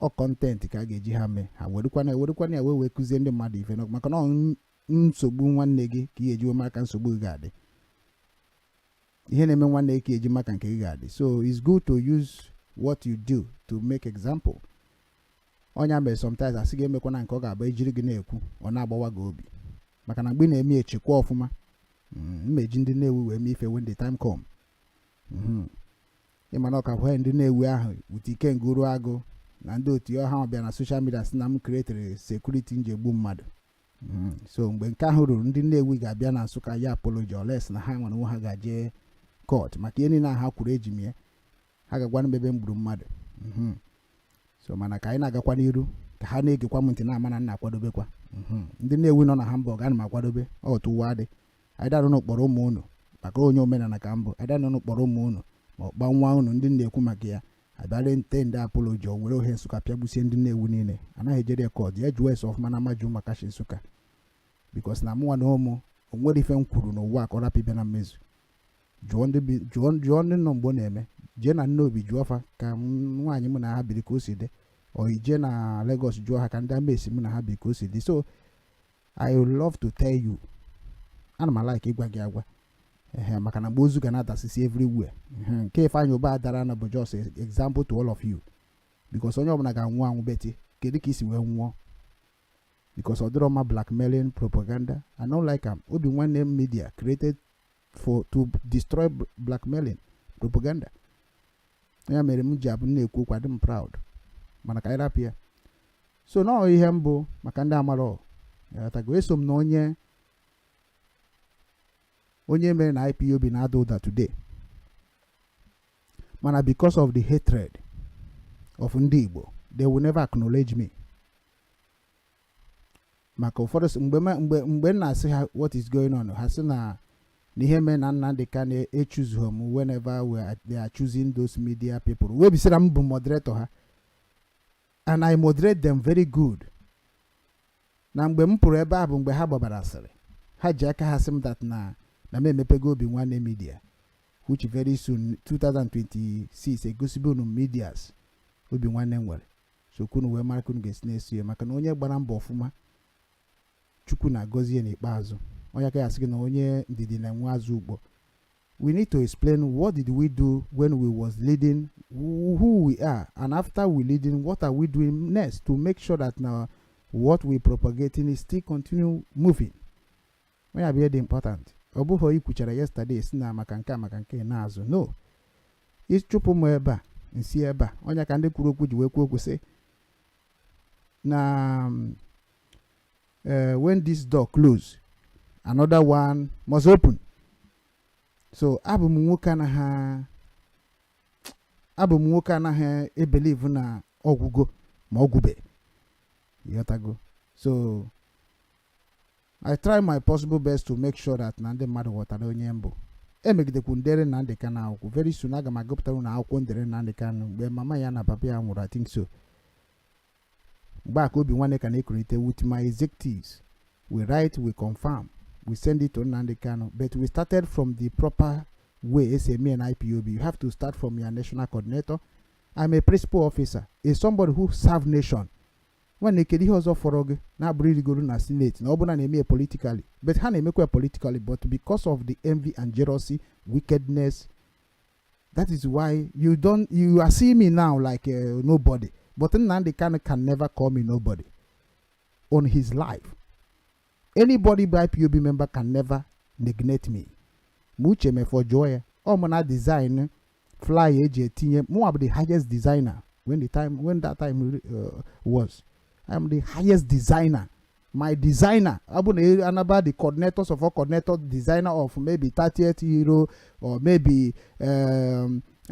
Ọ content ka a ga-eji ha mee, ha werekwana ewerekwana ya wee kụzie ndị mmadụ ife, maka na ọ nsogbu nwanne gị ka ị ga-eji maka nsogbu gị ga-adị, ihe na-eme nwanne gị ka eji maka nke gị ga-adị. So it's good to use what you do to make example. Ọnya mere sometimes asị gị emekwana nke ọ ga-abụ ejiri gị na-ekwu, ọ na-agbawa gị obi, maka na mgbe ị na-eme echekwa ọfụma mmeji ndị Nnewi wee mee ife when the time come. Ịma na ọka hwe ndị Nnewi ahụ wute Ikenga Uru Agụ na ndị otu ya ha bịa na social media sị na m createre security nji egbu mmadụ. So mgbe nke ahụ ruru, ndị Nnewi ga-abịa na Nsụka ya apology, unless na ha nwere onwe ha ga-eje court maka ihe niile ahụ ha kwuru eji m ya, ha ga-agwa m ebe m gburu mmadụ. So mana ka anyị na-agakwa n'iru. Ka ha na-egekwa m ntị na-ama na nna akwadobekwa. Ndị Nnewi nọ na Hamburg, ana m akwadobe otu ụwa dị. Anyị darụ n'ụkpọrọ ụmụ unu maka onye omenala ka mbụ. Anyị darụ n'ụkpọrọ ụmụ unu ma ọkpa nwa unu ndị na-ekwu maka ya abịara nte ndị apology o were ohe Nsụka pịagbusie ndị Nnewi niile. Anaghị ejere court ya jụọ ese ọfụma na amaju maka shi Nsụka, because na mụnwa na ụmụ o nwere ife m kwuru n'ụwa ka ọ rapụ ịbịa na mmezu. Jụọ ndị bi, jụọ ndị nọ mgbe ọ na-eme. Jee na Nnobi jụọ fa ka nwaanyị mụ na ha biri ka o si dị. Ọ ije na Lagos jụọ ha ka ndị amesi mụ na ha biri ka o si dị. So I would love to tell you, ana m like ịgwa gị agwa ehe, maka na mgbe ozu ga na-adasịsị everywhere. Ehe, nke Ifeanyị Ụba dara na bụ just example to all of you, because onye ọbụla ga-anwụ anwụ. Beti kedu ka isi wee nwụọ? Because ọ dịrọ mma blackmailing propaganda. I no like am. Obi Nwanne Media created for to destroy blackmailing propaganda. Ya mere m ji abụ na-ekwu okwu, adị m proud. Mana ka anyị rapụ ya. So nọọ ihe mbụ maka ndị amarọ tago eso m na onye mere na IPOB na-ada ụda today, mana because of the hatred of ndị Igbo, they will never acknowledge me. Maka ụfọdụ mgbe m na-asị ha what is going on, ha sị na ihe mere na Nnamdi Kanu echuzughị m whenever they are choosing those media people wee bisira m bụ moderator ha, and I moderate them very good. Na mgbe m pụrụ ebe a bụ mgbe ha gbabara asịrị, ha ji aka ha sị m that na m emepego Obi Nwanne Media, which very soon, 2026, egosibe unu medias Obi Nwanne nwere. So kwunu wee mara ka unu ga-esi na-eso ya, maka na onye gbara mbọ ọfụma, Chukwu na-agọzi ya n'ikpeazụ. Onye aka ya asị gị na onye ndidi na-enwe azụ ugbo. We need to explain what did we do when we was leading, who we are, and after we leading, what are we doing next to make sure that now what we propagating is still continue moving. Onye abịa dị important. Ọ bụghị ikwuchara yesterday si na maka nke a, maka nke na-azụ no ịchụpụ m ebe a, nsi ebe a. Onye ka ndị kwuru okwu ji wee kwuo okwu sị na when this door close, another one must open. So abụ m nwoke anaghị ebelieve na ọgwụgo ma ọgwụbe, ịghọtago? So I try my possible best to make sure that na ndị mmadụ ghọtara onye mbụ. Emegidekwu ndere Nnamdi Kanu akwụkwọ. Very soon aga m agụpụtara unu akwụkwọ ndere Nnamdi Kanu mgbe mama ya na papa ya nwụrụ, I think so. Mgbe a ka Obi Nwanne ka na-ekulite with my executives. We write, we confirm, we send it to Nnamdi Kanu, but we started from the proper way esi eme na IPOB. You have to start from your national coordinator. I'm a principal officer, is somebody who serve nation. Nwanne, kedu ihe ọzọ fọrọ gị na-abụrụ irigoro na senate na ọ bụla na-eme ya politically? But ha na-emekwa ya politically, but because of the envy and jealousy, wickedness, that is why you don't, you are seeing me now like nobody. But Nnamdi Kanu can never call me nobody on his life. Anybody by IPOB member can never neglect me. Ma Uche Mefo jụọ ya, ọ mụ na design flyer eji etinye. Mụnwa bụ the highest designer when the time, when that time was. I am the highest designer. My designer ọ bụ na anaba the coordinators of all coordinators, designer of maybe 30th hero or maybe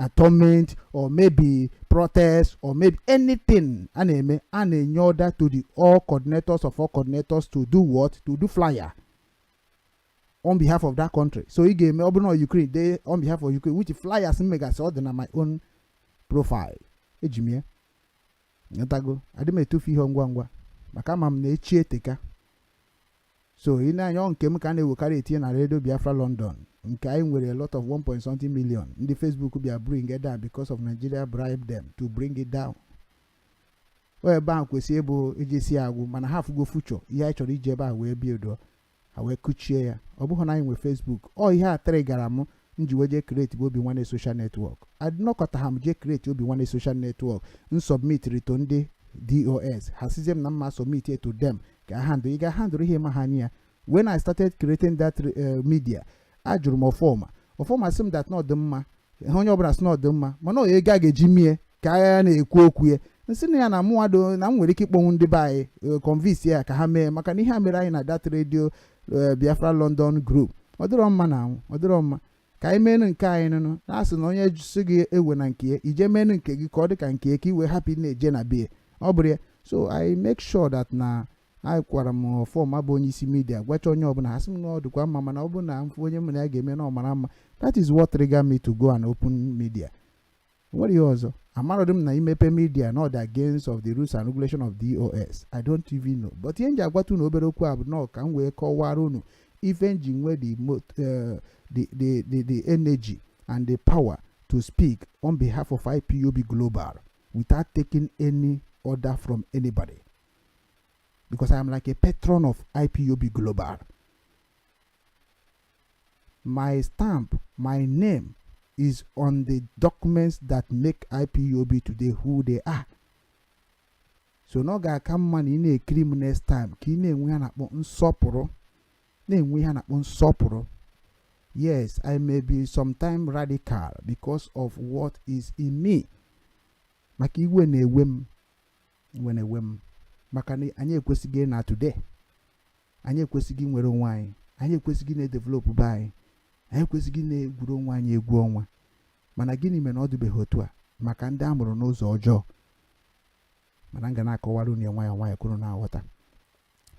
atonement or maybe protest or maybe anything a na-eme, a na-enye order to the all coordinators of all coordinators to do what? To do flyer on behalf of that country. So ị ga-eme, ọ bụrụ na Ukraine dey on behalf of Ukraine, which flyers m megasị, ọ dị na my own profile eji m ya nyetago. Adị m etufu ihe ngwa ngwa maka ama m na echi eteka. So ị na-anya ọ nke m ka a na-ewekarị etinye na Radio Biafra London, nke anyị nwere a lot of 1 point something million. Ndị Facebook bịa bring it down because of Nigeria bribe them to bring it down. O ebe ahụ kwesịrị ịbụ iji si agwụ, mana ha afụgo future ihe anyị chọrọ iji ebe a wee build, ha wee kuchie ya. Ọ bụghị na anyị nwe Facebook. Ọ ihe a trigara m m ji wee jee create bụ Obi Nwanne Social Network. Adịnọkọta ha m jee create Obi Nwanne Social Network, m submit to ndị DOS. Ha sizie m na mma submit to them ka handle. Ị ga handle ihe ma ha anya ya. When I started creating that media, ajụrụ m ọfọma. Ọfọma sị m that na ọ dị mma. Onye ọbụla sị na ọ dị mma, mana ọ ego a ga-eji mie ka agha na-ekwu okwu ya. Nsị na ya na mụnwado na m nwere ike ịkpọnwụ ndị be anyị, convince ya ka ha mee, maka na ihe a mere anyị na that Radio Biafra London group, ọ dịrọ mma na anwụ, ọ dịrọ mma. Ka anyị meenụ nke anyị nụnụ na-asị na onye si gị ewe na nke ya, ije meenụ nke gị ka ọ dị ka nke ya, ka i wee hapụ ị na-eje na bie ọ bụrụ ya. So I make sure that na akwara m ọfọm abụ onye isi media, gwacha onye ọbụla, ha sị m na ọ dịkwa mma, mana ọ bụrụ na mfụ onye m na ya ga-eme na ọ mara mma. That is what trigger me to go and open media. Nwere ihe ọzọ amarọdị m na imepe media not against of the rules and regulation of DOS. I don't even know, but ihe m ji agwata unu obere okwu a bụ nọọ ka m wee kọwara unu ife m ji nwee the energy and the power to speak on behalf of IPOB Global without taking any order from anybody, because I am like a patron of IPOB Global. My stamp, my name is on the documents that make IPOB today who they are. So na ọ ga-aka mma na ị na-ekiri m next time ka ị na-enwe ihe a na-akpọ nsọpụrụ, na-enwe ihe a na-akpọ nsọpụrụ. Yes, I may be sometime radical because of what is in me, maka iwe na-ewe m, iwe na-ewe m maka na anyị ekwesịghị na today anyị ekwesịghị nwere onwe anyị, anyị ekwesịghị na-edevelop be anyị, anyị ekwesịghị na-egwuru onwe anyị egwu ọnwa. Mana gịnị mere na ọ dịbeghị otu a? Maka ndị a mụrụ n'ụzọ ọjọọ. Mana m ga na-akọwara unu ya nwayọọ nwayọọ kwuru na-aghọta.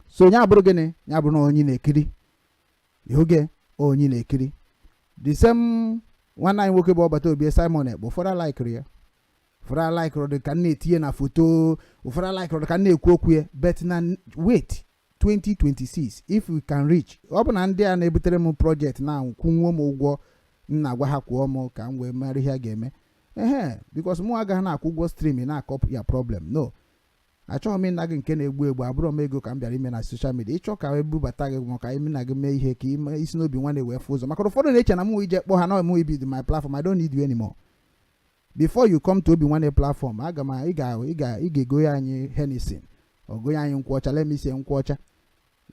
So ya bụrụ gịnị? Ya bụrụ na onye na-ekiri oge onye na-ekiri the same nwanne anyị nwoke bụ ọbata obi Simon Ekpa, ụfọdụ alaikiri ya, ụfọdụ alaikiri dị ka m na-etinye na foto, ụfọdụ alaikiri dị ka m na-ekwu okwu ya. But na wait, 2026, if we can reach, ọ bụ na ndị a na-ebutere m project na kwụnwuo m ụgwọ m na-agwa ha kwụọ m ka m wee mara ihe a ga-eme ehe, because mụ agaghị na-akwụ ụgwọ stream na-akọ ya problem. No, achọghị m ịna gị nke na-egbu egbu. Abụrọ m ego ka m bịara ime na social media. Ịchọ ka ebubata gị maka ime na gị mee ihe ka ime isi n'obi nwanne wee fụ ụzọ, maka na ụfọdụ na-eche na mụ ije kpọ ha na mụ ibido my platform. I don't need you anymore. Before you come to Obi Nwanne platform, aga m ị ga ị ga ị ga-ego ya anyị Hennessy, ọgụ ya anyị nkwụ ọcha. Let me say nkwụ ọcha,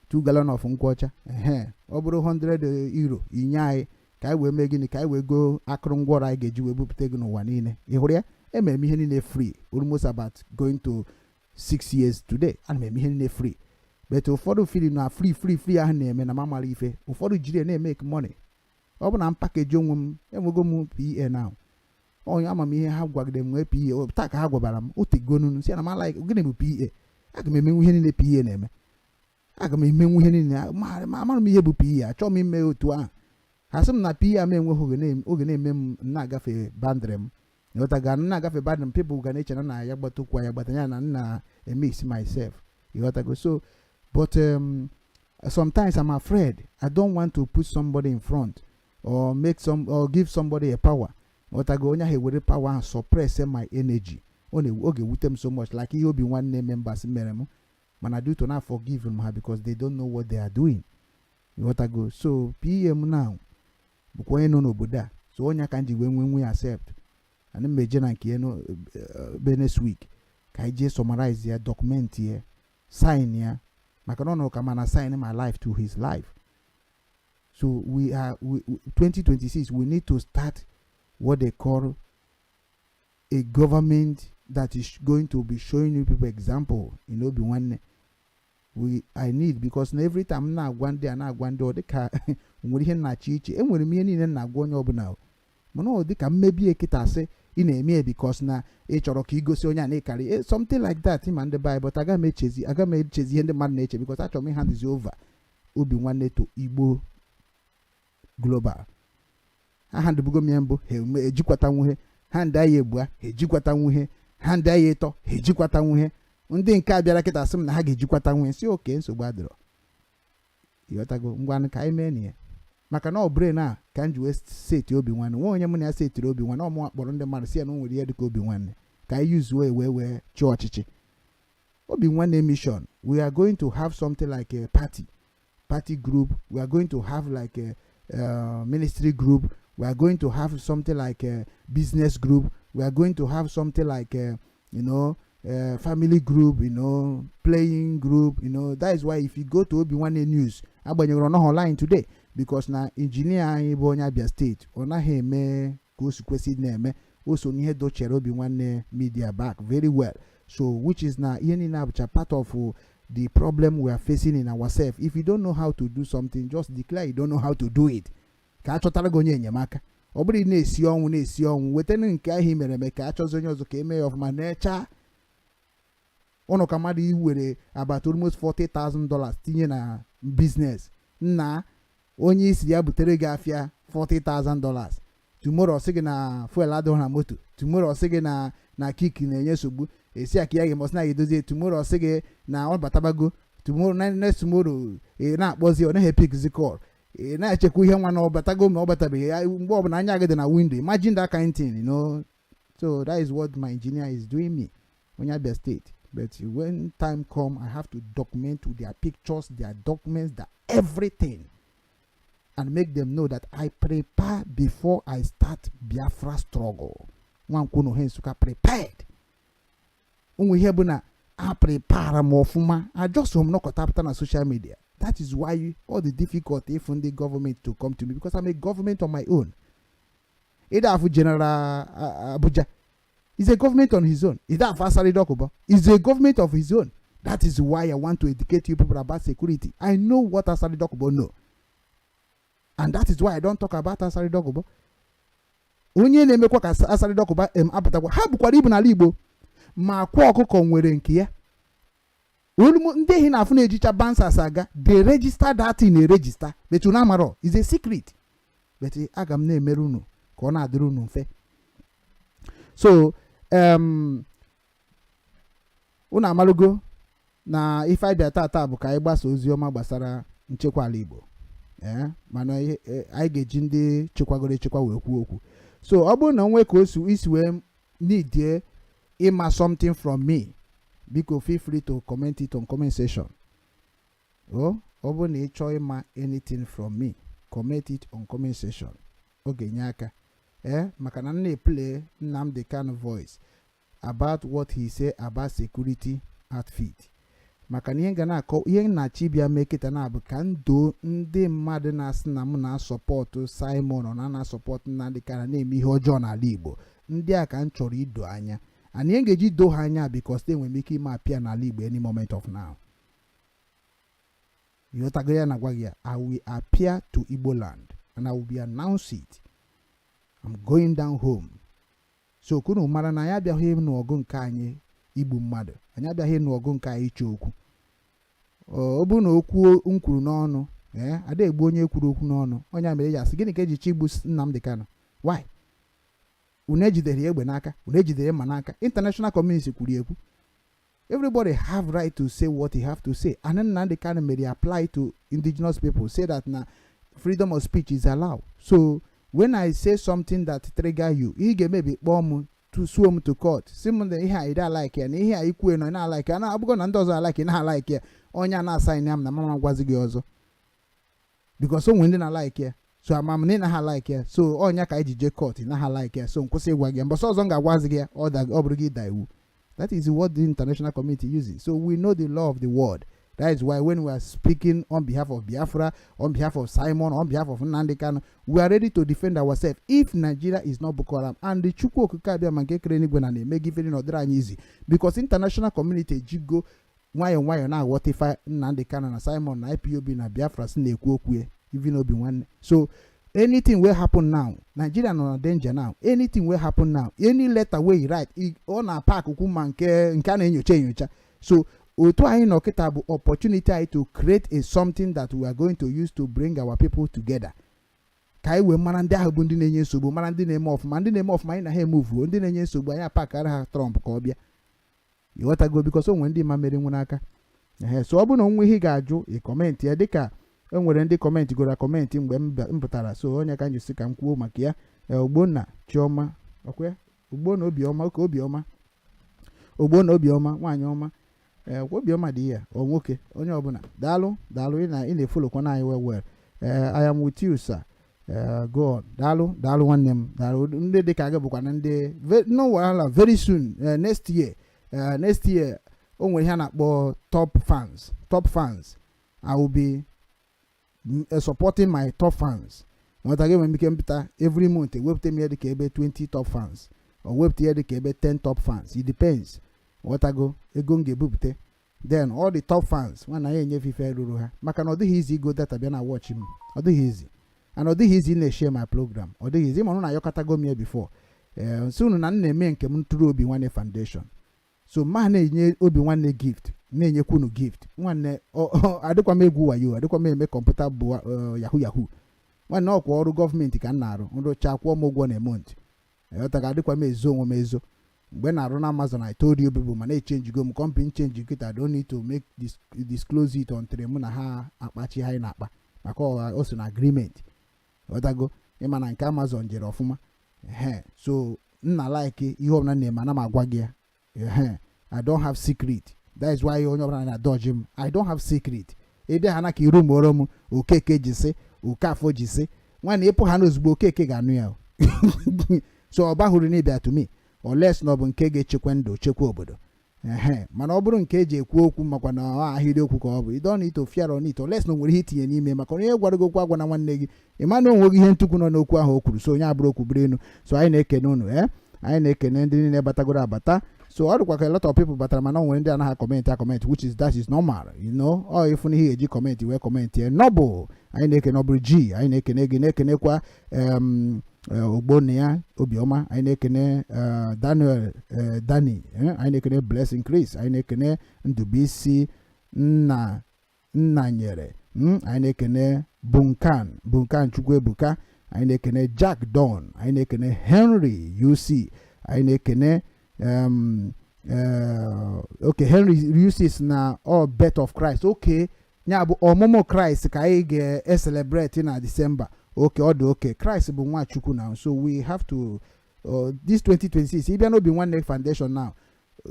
2 gallon of nkwụ ọcha. Ehe, ọ bụrụ €100 inye anyị ka anyị wee mee gịnị? Ka anyị wee goo akụrụngwa ọrụ anyị ga-eji wee bupụta gị n'ụwa niile. Ị hụrụ ya? Emere m ihe niile free almost about going to 6 years today. Ana m eme ihe niile free, but ụfọdụ feel na free free free ahụ na-eme na m amara ife. Ụfọdụ jiri ya na-emeke money. Ọ bụ na m package onwe m, enwego m PA now. Onye ama m ihe ha gwagide m nwee PA taa ka ha gwabara m otegonunu si na m like gịnị bụ PA. Aga m emenwu ihe niile PA na-eme. Aga m emenwu ihe niile ma amara m ihe bụ PA. Achọghị m ime otu ahụ. Ha sị m na PA m enweghị oge na-eme m na-agafe boundary m. Ịghọtaga? M na-agafe boundary m, people ga na-eche na na ya gbata okwu ya gbata ya na nna emix myself. Ịghọtago? So but sometimes I'm afraid. I don't want to put somebody in front or make some or give somebody a power. Ịghọtago? Onye ahụ ewere power ahụ suppress my energy, ọ na ọ ga-ewute m so much, like ihe Obi Nwanne members mere m. Mana due to na forgive m ha because they don't know what they are doing. Ịghọtago? So PM now bụkwa onye nọ n'obodo a, so onye ka m ji wee nwee nwe accept ana m eje na nke ya be next week ka anyị jee summarize ya, document ya, sign ya, maka na ọ nọ ka mana sign my life to his life. So we are we, 2026, we need to start what they call a government that is going to be showing you people example in Obi Nwanne. We I need, because na every time m na-agwa ndị a na-agwa ndị ọ dịka nwere ihe nna-achọ iche. Enwere m ihe niile m na-agwa onye ọbụla, mana ọ dịka mmebi ekịta sị ị na-eme ya because na ị chọrọ ka igosi onye a na ịkarị, something like that. Ma ndị Bible, but aga m echezi ihe ndị mmadụ na-eche, because achọrọ m ịhandizi over Obi Nwanne to Igbo Global. Ha handụbugo m ya mbụ, ha ejikwata nwuhe ha ndị agha egbua, ha ejikwata nwuhe ha ndị agha ịtọ, ha ejikwata nwuhe. Ndị nke a bịara kịta sị m na ha ga-ejikwata nwuhe si oke nsogbu adịrọ. Ịghọtago? Ngwanụ, ka anyị mee na ya, maka na ọ brain a ka m ji wee seti Obi Nwanne. Nwa onye mụ na ya setiri Obi Nwanne, ọmụnwa kpọrọ ndị mmadụ si ya na o nwere ihe dịka Obi Nwanne ka anyị yuzuo wee chịọ ọchịchị. Obi Nwanne mission, we are going to have something like a party group, we are going to have like a ministry group, we are going to have something like a business group, we are going to have something like a family group, playing group. That is why if you go to Obi Nwanne News, agbanyegoro ọ nọghị online today because na injinia anyị bụ onye Abia Steeti, ọ naghị eme ka o si kwesị na-eme. O so n'ihe dochere Obi Nwanne Media back very well. So which is na ihe niile abụcha part of the problem we are facing in ourselves. If you don't know how to do something, just declare you don't know how to do it ka a chọtara gị onye enyemaka. Ọ bụrụ ị na-esi ọnwụ na-esi ọnwụ, wetana nke ahụ i mere eme ka a chọzi onye ọzọ ka eme ya ọfụma na-echa. Ụnụ ka mmadụ iwere about almost $40,000 tinye na business. Nna, onye isi ya butere gị afịa $40,000, tomorrow ọ sị gị na fuel adịghị na moto, tomorrow ọ sị gị na kick na-enye nsogbu, esi aka ya gị mọsị na ya edozie, tomorrow ọ sị gị na ọ batabago, tomorrow na next tomorrow ị na-akpọzi, ọ naghị epickzi call, ị na-echekwa ihe nwa na ọ batago ma ọ batabeghị ya. Mgbe ọbụla anya gị dị na window. Imagine that kind thing. So that is what my engineer is doing me, onye Abia State. But when time come, I have to document with their pictures, their documents, their everything, and make them know that I prepare before I start Biafra struggle. Nwankwunu Nsụka prepared. Ụmụ ihe bụ na a prepare m ọfụma. I just m nọkọta pụta na social media. That is why all the difficult if ndị government to come to me, because I'm a government on my own. Ịda afụ General Abuja is a government on his own. Ịda afụ Asari Dokubo is a government of his own. That is why I want to educate you people about security. I know what Asari Dokubo know, and that is why I don't talk about Asari Dokubo. Onye na-emekwa ka Asari Dokubo em apụtakwa, ha bukwara ibu n'ala Igbo, ma akwa ọkụkọ nwere nke ya. Olu ndị ehi na-afụ na-ejicha bouncers aga, they register that thing, na-eregister, but unu amarọ, is a secret. But aga m na-emere unu ka ọ na-adịrị unu mfe. So unu amalugo na ife anyị bịa tata bụ ka anyị gbasa ozi ọma gbasara nchekwa ala Igbo. Ee, mana anyị ga-eji ndị chekwagoro echekwa wee kwuo okwu. So ọ bụrụ na onwe ka o si isi wee need ịma something from me, biko feel free to comment it on comment section. O ọ bụrụ na ị chọọ ịma anything from me, comment it on comment section. Ọ ga-enye aka. Ee, maka na m na-eplay Nnamdi Kanu voice about what he say about security outfit, maka na ihe ga na-akọ ihe m na-achọ ịbịa mee kịta na-abụ ka m doo ndị mmadụ na-asị na m na-asupport Simon, ọ na na-asupport Nnamdi Kanu na-eme ihe ọjọọ n'ala Igbo. Ndị a ka m chọrọ ido anya, and ihe m ga-eji doo ha anya, because enwere m ike ime apịa n'ala Igbo any moment of now. Ịghọtago ya na gwa gị ya, I will appear to Igbo land and I will be announce it. I'm going down home. So ka unu mara na anyị abịaghị ịnụ ọgụ nke anyị igbu mmadụ, anyị abịaghị ịnụ ọgụ nke anyị ịchọ okwu. Ọ bụrụ na okwu m kwuru n'ọnụ, ee, ada egbu onye kwuru okwu n'ọnụ. Onye mere ya asị gịnị ka eji chọ igbu Nnamdi Kanu? Why? Unu ejidere ya egbe n'aka, unu ejidere mma n'aka. International community kwuru ekwu. Everybody have right to say what he have to say, and Nnamdi Kanu may apply to indigenous people, say that na freedom of speech is allowed. So when I say something that trigger you, ị ga-emebi kpọọ m to sue m to court, si m na ihe a ị like ya, na ihe a ikwue na ị na-alike ya, na abụgo na ndị ọzọ alike na alike ya. Onye a na-asign ya m na mama gwazi gị ọzọ, because o nwere ndị na-alike ya. So ama m na ị naghị alike ya. So ọnya ka anyị ji jee court na ha like ya. So nkwụsị ịgwa gị ya, mbọsị ọzọ m ga-agwazi gị ya, ọ bụrụ gị da iwu. That is what the international community uses. So we know the law of the world. That is why when we are speaking on behalf of Biafra, on behalf of Simon, on behalf of Nnamdi Kanu, we are ready to defend ourselves if Nigeria is not Boko Haram. And the Chukwu Okike abịa ma nke kere n'igwe na na-eme gị ifere na ọ dịrị anyị easy, because international community ejigo nwayọọ nwayọọ na-aghọta ife Nnamdi Kanu na Simon na IPOB na Biafra si na-ekwu okwu ya, even obi nwanne. So anything wey happen now, Nigeria nọ na danger now. Anything wey happen now, any letter wey you write, ọ na park kwu ma nke a na-enyocha enyocha. So otu anyị nọ kịta bụ opportunity anyị to create a something that we are going to use to bring our people together, ka anyị wee mara ndị ahụ bụ ndị na-enye nsogbu, mara ndị na-eme ọfụma. Ndị na-eme ọfụma, anyị na ha emuvuo. Ndị na-enye nsogbu, anyị apakara ha Trump ka ọ bịa. Ịghọtago? Because o nwere ndị ma mere nwe n'aka. Ehe, so ọ bụrụ na onwe ihe ị ga-ajụ, ị comment ya, dịka e nwere ndị comment goro comment mgbe m pụtara. So onye ka m ji sị ka m kwuo maka ya. Ee, Ogbonna Chioma, ọkwa Ogbonna Obiọma, oke Obiọma, Ogbonna Obiọma, nwaanyị ọma. Ee, kwa Obiọma dị ya, ọ nwoke, onye ọbụla, daalụ, daalụ. Ị na-efollowkwa anyị well well. Ee, I am with you, sir. Ee, go on. Daalụ, daalụ, nwanne m, daalụ. Ndị dịka gị bụkwa na ndị no wahala. Very soon, next year, next year, o nwere ihe a na-akpọ top fans. Top fans, I will be supporting my top fans. Nweta gị, enwere m ike mpụta every month, ewepụta m ihe dịka ebe 20 top fans, or wepụta ihe dịka ebe 10 top fans. It depends, nwetago ego m ga-ebupụta. Then all the top fans, nwana ya enyefe ife ruru ha, maka na ọ dịghị izi igo data bịa na watch m. Ọ dịghị izi, and ọ dịghị izi na-eshare my program. Ọ dịghị izi ma unu na-ayọkọtago m ya before. Ee, nsi unu na m na-eme nke m ntụrụ obi nwanne foundation. So ma na-enye obi nwanne gift, na-enyekwa unu gift. Nwanne, adịkwa m egwu wayo, adịkwa m eme kọmputa bụ yahoo yahoo. Nwanne, ọkwa ọrụ gọọmenti ka m na-arụ. Nrụcha, kwụọ m ụgwọ na month. Ịghọtaga? Adịkwa m ezo onwe m ezo. Mgbe na-arụ na Amazon, I told you people, mana echenjigo m company, change kịta. Don't need to make disclose it until mụ na ha akpachi ha anyị na-akpa, maka o so na agreement. Ghọtago? Ịma na nke Amazon jere ọfụma. Ehe, so nna, like ihe ọbụla na-eme, ana m agwa gị ya. Ehe, I don't have secret. That is why onye ọbụla na-adọji m. I don't have secret. Ịbịa ha na ka iru mụọrọ m Okeke jisi, Okafọ jisi. Nwanne, ịpụ ha n'ozugbo, Okeke ga-anụ ya o. So ọ bahụrụ n'ịbịa to me unless na ọ bụ nke ga-echekwa ndụ, chekwa obodo. Ehe, mana ọ bụrụ nke eji ekwu okwu, makwa na ọ ahịrịokwu ka ọ bụ, you don't need to fear on it unless na o nwere ihe itinye n'ime, maka onye gwara gị okwu agwa na nwanne gị, ị ma na onwe gị ihe ntukwu nọ n'okwu ahụ o kwuru. So onye abụrụ okwu bụrụ enu. So anyị na-ekene unu, ee, anyị na-ekene ndị niile batagoro abata. So ọ dịkwa ka a lot of people batara, mana o nwere ndị anaghị comment acomment, which is, that is normal. Ọ ịfụ na ihe eji comment wee comment ya nọbụ. Anyị na-ekene ọ bụrụ ji, anyị na-ekene gị, na-ekenekwa ogbonna ya obiọma. Anyị na-ekene Daniel, Dani, anyị na-ekene Blessing Chris, anyị na-ekene Ndubuisi nna Nnanyere, anyị na-ekene Bunkan Bunkan Chukwuebuka, anyị na-ekene Jack Don, anyị na-ekene Henry UC, anyị na-ekene okay, Henry UC na all birth of Christ. Okay, ya bụ ọmụmụ Christ ka anyị ga-ecelebrate na December. Okay, ọ dị okay. Christ bụ nwa Chukwu now, so we have to this 2026, ịbịa n'Obi Nwanne Foundation now,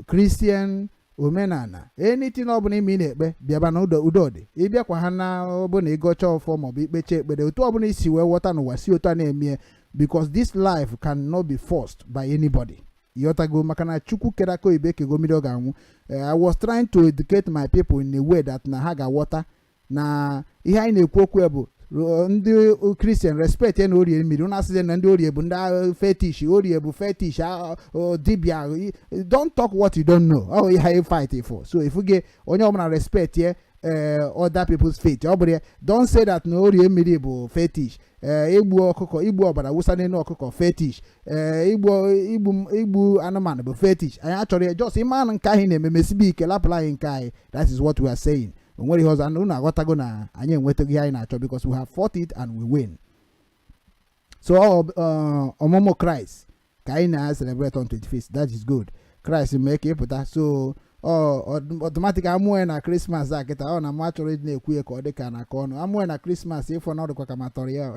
Christian, omenala, anything ọbụla ime ị na-ekpe, bịaba na udo. Udo dị. Ịbịakwa ha na ọbụna ịgọcha ọfọ maọbụ ikpecha ekpere, otu ọbụla isi wee ghọta n'ụwa, si otu a na-eme, because this life cannot be forced by anybody. Ịghọtago? Maka na Chukwu kere aka oyibo ekego mmiri ọ ga-anwụ. I was trying to educate my people in a way that na ha ga-aghọta na ihe anyị na-ekwu okwu ya bụ ndị Christian respect ya na orie mmiri. Ụnụ asịzi na ndị orie bụ ndị fetish, orie bụ fetish, dibia. Don't talk what you don't know. Ọ ihe anyị fight for. So if gị onye ọbụla respect ya other people's faith, ọ bụrụ ya, don't say that na orie mmiri bụ fetish, igbu ọkụkọ, igbu ọbara wụsa n'elu ọkụkọ, fetish, igbu igbu igbu anụmanụ bụ fetish. Anyị achọrọ ya. Just ịma nke anyị na-eme, mesibe ike, lapụrụ anyị nke anyị. That is what we are saying. O nwere ihe ọzọ. Unu aghọtago na anyị enwetaghị ihe anyị na-achọ, because we have fought it and we win. So ọmụmụ Christ ka anyị na-celebrate on 25th. That is good. Christ mee ka ịpụta. So automatic amụọ ya na Christmas a kịta, ọ na mụ achọrọ ịdị na-ekwu ya ka ọ dị ka na aka ọnụ. Amụọ ya na Christmas, ịfọ na ọ dịkwa ka ma tọrọ ya,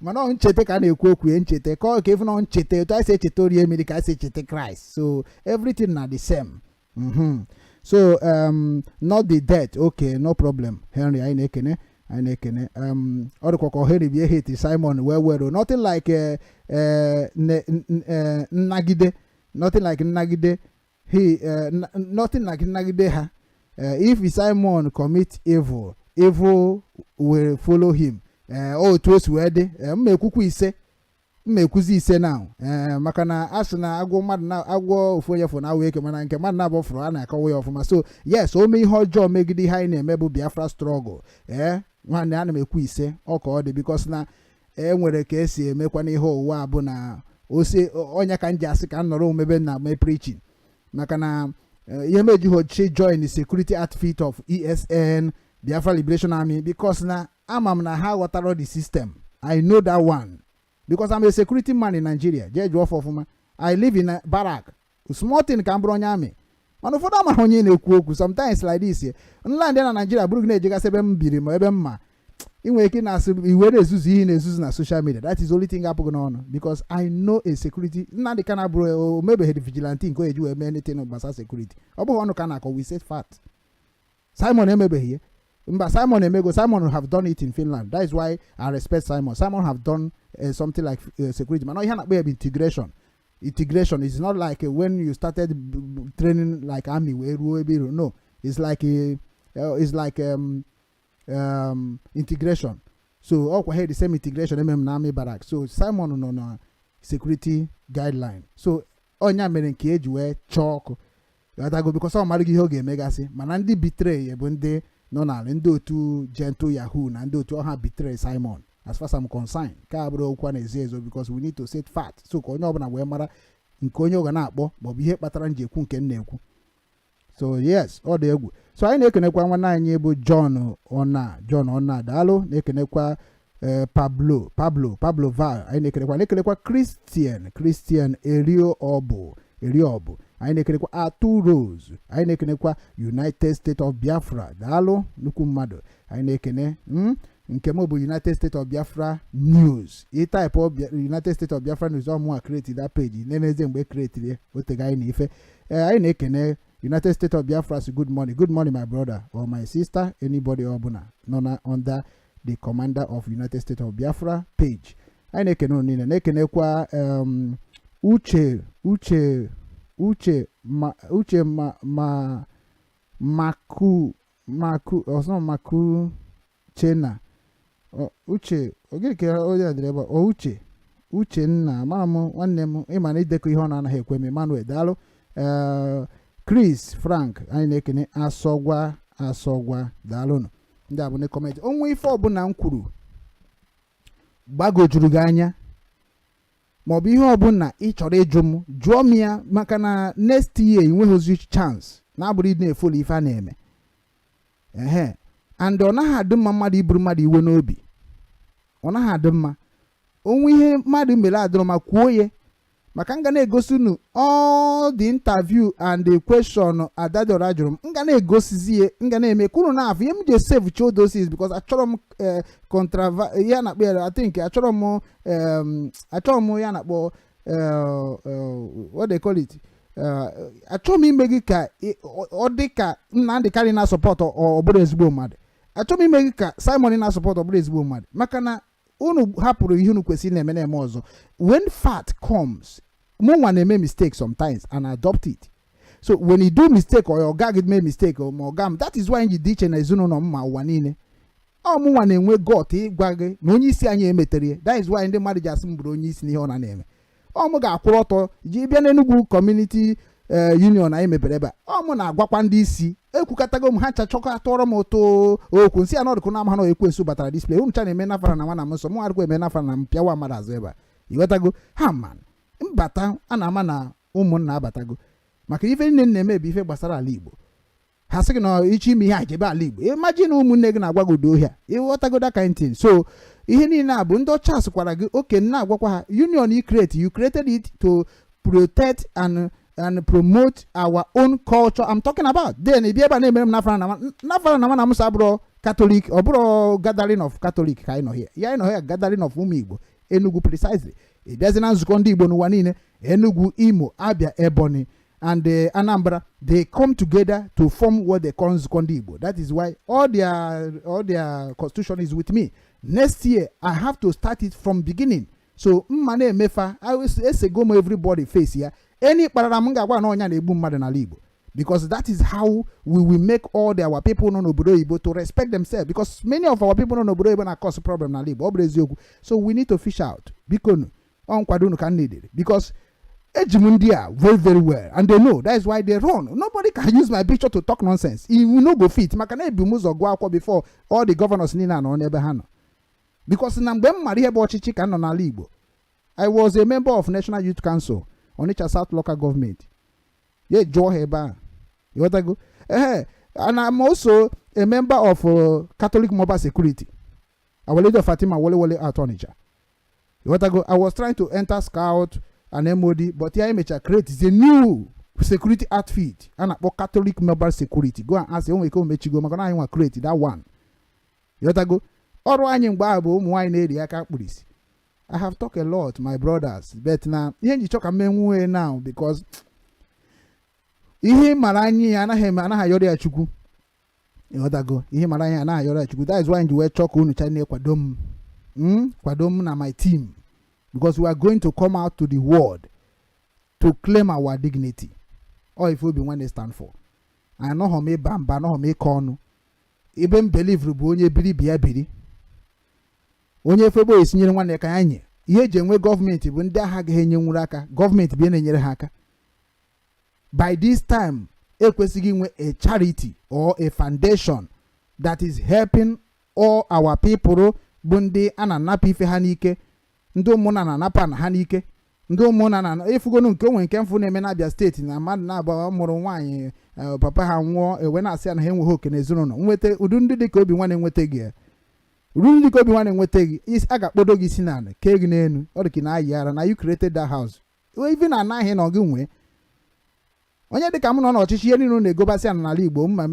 mana ọ ncheta ka a na-ekwu okwu ya, ncheta ka ọ ka ịfụ na ọ ncheta. Otu anyị si echeta orie mmiri ka anyị si echeta Christ, so everything na the same. So not the death. Okay, no problem, Henry. Anyị na-ekene, anyị na-ekene. Ọ dịkwa ka Henry bi hate Simon well well. Nothing like nnagide, nothing like nnagide he, nothing like nnagide ha. If Simon commit evil, evil will follow him. Otu o si wee dị, mma ekwukwa ise, mma ekwuzi ise now, maka na a sị na agwọ mmadụ na agwọ ofu onye fụrụ na awụ eke, mana nke mmadụ na-abụ fụrụ, a na-akọwa ya ọfụma. So yes, o mee ihe ọjọọ megide ihe anyị na-eme bụ Biafra struggle, ee, nwanne, ana m ekwu ise. Ọ ka ọ dị, because na e nwere ka esi emekwa n'ihe ụwa bụ na ose ọnya ka m ji asị ka m nọrọ omebe na mee preaching, maka na ihe m ejighị ochi join the security outfit of ESN, Biafra Liberation Army, because na ama m na ha ghọtara the system. I know that one because I'm a security man in Nigeria. Jee jụọ ọfụma. I live in a barrack. Small thing ka m bụrụ onye amị, mana ụfọdụ amaghị onye na-ekwu okwu. Sometimes like this, nla ndị na Nigeria bụrụ gị na-ejegasị ebe m biri ma ebe m ma ị nwere ike na-asị iwe na-ezuzu ihe na-ezuzu na social media. That is the only thing apụghị n'ọnụ, because I know a security. Nnamdị Kanu bụrụ o mebeghị vigilante nke o eji wee mee anything gbasara security. Ọ bụghị ọnụ ka a na-akọ. We say fact. Simon emebeghị ya. Mba, Simon emego. Simon have done it in Finland. That is why I respect Simon. Simon have done something like security, mana ihe a na-akpọ ya bụ integration. Integration is not like when you started training like army wee ruo ebe iru. No, it's like a, it's like integration. So ọkwa he the same integration emem na army barrack. So Simon nọ na security guideline, so ọnya mere nke eji wee chọọ ọkụ. Ghọtago? Because ọ marụghị ihe ọ ga-emegasị. Mana ndị betray bụ ndị nọ n'ala, ndị otu Gentle Yahoo na ndị otu ọha betray Simon, as far as I'm concerned. Nke a bụrụ okwu a na-ezo ezo, because we need to set fact, so ka onye ọbụla wee mara. Nke onye ọ ga na-akpọ maọbụ ihe kpatara m ji ekwu nke m na-ekwu. So yes, ọ dị egwu. So anyị na-ekenekwa nwanne anyị bụ John Ona. John Ona, daalụ. Na-ekenekwa Pablo, Pablo, Pablo Val. Anyị na-ekenekwa Christian, Christian Erio Ọbụ, Erio Ọbụ. Anyị na-ekenekwa Atu Rose. Anyị na-ekenekwa United States of Biafra. Daalụ, nnukwu mmadụ. Anyị na-ekene nke m bụ United States of Biafra News. Ị type United States of Biafra News, ọ mụnwa create that page. N'ezie, mgbe create ya, otego anyị na ife. Ee, anyị na-ekene United States of Biafra. Sị good morning, good morning, my brother or my sister, anybody ọbụla nọ na under the commander of United States of Biafra page. Anyị na-ekene unu niile. Na-ekenekwa Uche, Uche, Uche ma, Uche ma, ma Maku, Maku ọsọ, Maku Chena. Uche ogịnị ka onye a dịrị ebe a? Ọ Uche, Uchenna, amara m nwanne m. Ịma na idekọ ihe ọ na-anaghị ekwe m. Emmanuel, daalụ. Ee, Chris Frank, anyị na-ekene. Asọgwa, Asọgwa, daalụnụ. Ndị a bụ ndị comment. Onwe ife ọbụla m kwuru gbagojuru gị anya maọbụ ihe ọbụla ị chọrọ ịjụ m, jụọ m ya, maka na next year ị nweghịzi chance na-abụrụ ịdị na-e follow ife a na-eme. Ehe, and ọ naghị adị mma mmadụ iburu mmadụ iwe n'obi. Ọ naghị adị mma. Onwe ihe mmadụ mere adịrọ ma kwuo ya, maka m ga na-egosi unu all the interview and the question Adadora jụrụ m. M ga na-egosizi ya, m ga na-eme ka unu na-afụ ihe m ji save chodosis, because achọrọ m controva ihe a na-akpọ ya. I think achọrọ m ya na-akpọ what they call it, achọrọ m ime gị ka ọ dị ka Nnamdị Kanu na support ọ bụrụ ezigbo mmadụ. Achọrọ m ime gị ka Simon na support ọ bụrụ ezigbo mmadụ, maka na unu hapụrụ ihe unu kwesịrị na-eme ọzọ. When fact comes, mụ nwa na-eme mistake sometimes and adopt it. So when you do mistake or your ọga gị mee mistake or ma ọga m, that is why anyị ji dị iche na ezinụlọ m ma ụwa niile. Ọ mụ nwa na-enwe gut ịgwa gị na onye isi anyị emetere ya. That is why ndị mmadụ ji asị m bụrụ onye isi n'ihe ọ na na-eme. Ọ mụ ga-akwụrụ ọtọ ji bịa n'Enugu Community Union anyị mepere ebe a. Ọ mụ na-agwakwa ndị isi ekwukọtago m ha nchachọkọ atụọrọ m ụtụ okwu nsị anọdụkụ na ama na ekwensu batara display. Unu cha na-eme nafara na nwa na m nsọ mụ adịkwa eme nafara na m pịawa mmadụ azụ ebe a. Ịghọtago ha? Man mbata a na-ama na ụmụnna abatago, maka ife nne na-eme bụ ife gbasara ala Igbo. Ha sị gị na ịchọ ime ihe a, jebe ala Igbo. Imagine ụmụnne gị na-agwa gị udo ohi a. Ịghọtago that kind thing? So ihe niile a bụ ndị ọcha sịkwara gị oke na-agwakwa ha union you create, you created it to protect and promote our own culture I'm talking about. Then ị bịa ebe a na-emere m nafara na nafara na na musa abụrụ Catholic. Ọ bụrụ gathering of Catholic ka anyị nọ here. Ya anyị nọ here, gathering of ụmụ Igbo, Enugu precisely. Ị bịazi na nzukọ ndị Igbo n'ụwa niile, Enugu, Imo, Abia, Ebonyi and Anambra, they come together to form what they call nzukọ ndị Igbo. That is why all their constitution is with me. Next year I have to start it from beginning. So mma na-emefa esego m everybody face ya. Any kparara m ga-agwa na ọnya na-egbu mmadụ n'ala Igbo, because that is how we will make all our people nọ n'obodo oyibo to respect themselves, because many of our people nọ n'obodo oyibo na cause problem n'ala Igbo. Ọ bụrụ eziokwu. So we need to fish out. Biko nu, ọ nkwado unu ka m needed, because eji m ndị a very very well and they know. That is why they run. Nobody can use my picture to talk nonsense. You no go fit, maka na ebi m ụzọ gụọ akwụkwọ before all the governors niile anọ n'ebe ha nọ, because na mgbe m mara ihe bụ ọchịchị ka m nọ n'ala Igbo. I was a member of National Youth Council, Onitsha South Local Government. Ya jụọ ha ebe a. Ịghọtago? Ehe, and I'm also a member of Catholic Mobile Security, Our Lady of Fatima, Wole Wole at Onitsha. Ịghọtago? I was trying to enter scout and MOD, but ya emecha create is a new security outfit a na-akpọ Catholic Mobile Security. Go and ask. Enwere ike omechigo, maka na anyị nwa create that one. Ịghọtago? Ọrụ anyị mgbe ahụ bụ ụmụ nwaanyị na-eri aka mkpirisi. I have talked a lot, my brothers, but na ihe nji chọ ka m menwue now, because ihe mara anyị ya anaghị eme, anaghị ayọrọ ya Chukwu. Ịghọtago? Ihe mara anyị anaghị ayọrọ ya Chukwu. That is why nji wee chọọ ka unu cha na-ekwado m, kwado m na my team, because we are going to come out to the world to claim our dignity. Ọ ife Obi Nwanne stand for. Anọghọ m ịba mba, anọghọ m ịkọ ọnụ. Ebe m believe bụ onye biri bịa biri, onye efegbo esinyere nwanne ya ka ya nye. Ihe eji enwe gọọmenti bụ ndị agha agaghị enyenwuru aka. Gọọmenti bụ ihe na-enyere ha aka. By this time ekwesịghị inwe a charity or a foundation that is helping all our people bụ ndị a na-anapụ ife ha n'ike, ndị ụmụnna na-anapụ ana ha n'ike, Ndị ụmụnna na ịfụgonu nke onwe nke mfụ na-eme n'Abịa Steeti na mmadụ na-abụ mụrụ nwaanyị, papa ha nwụọ, ewe na-asị ya na ha enweghị oke n'ezinụlọ. Nweta ụdị ndị dị ka Obi Nwanne nweta gị ya. Ụdị ndị dị ka Obi Nwanne nweta gị, a ga-akpọdo gị isi n'ala, kee gị n'elu. Ọ dị ka ị na-ayị ara na you created that house, even na anaghị na gị nwee onye dị ka m nọ n'ọchịchị. Ihe niile unu na-egobasị ana n'ala Igbo, mma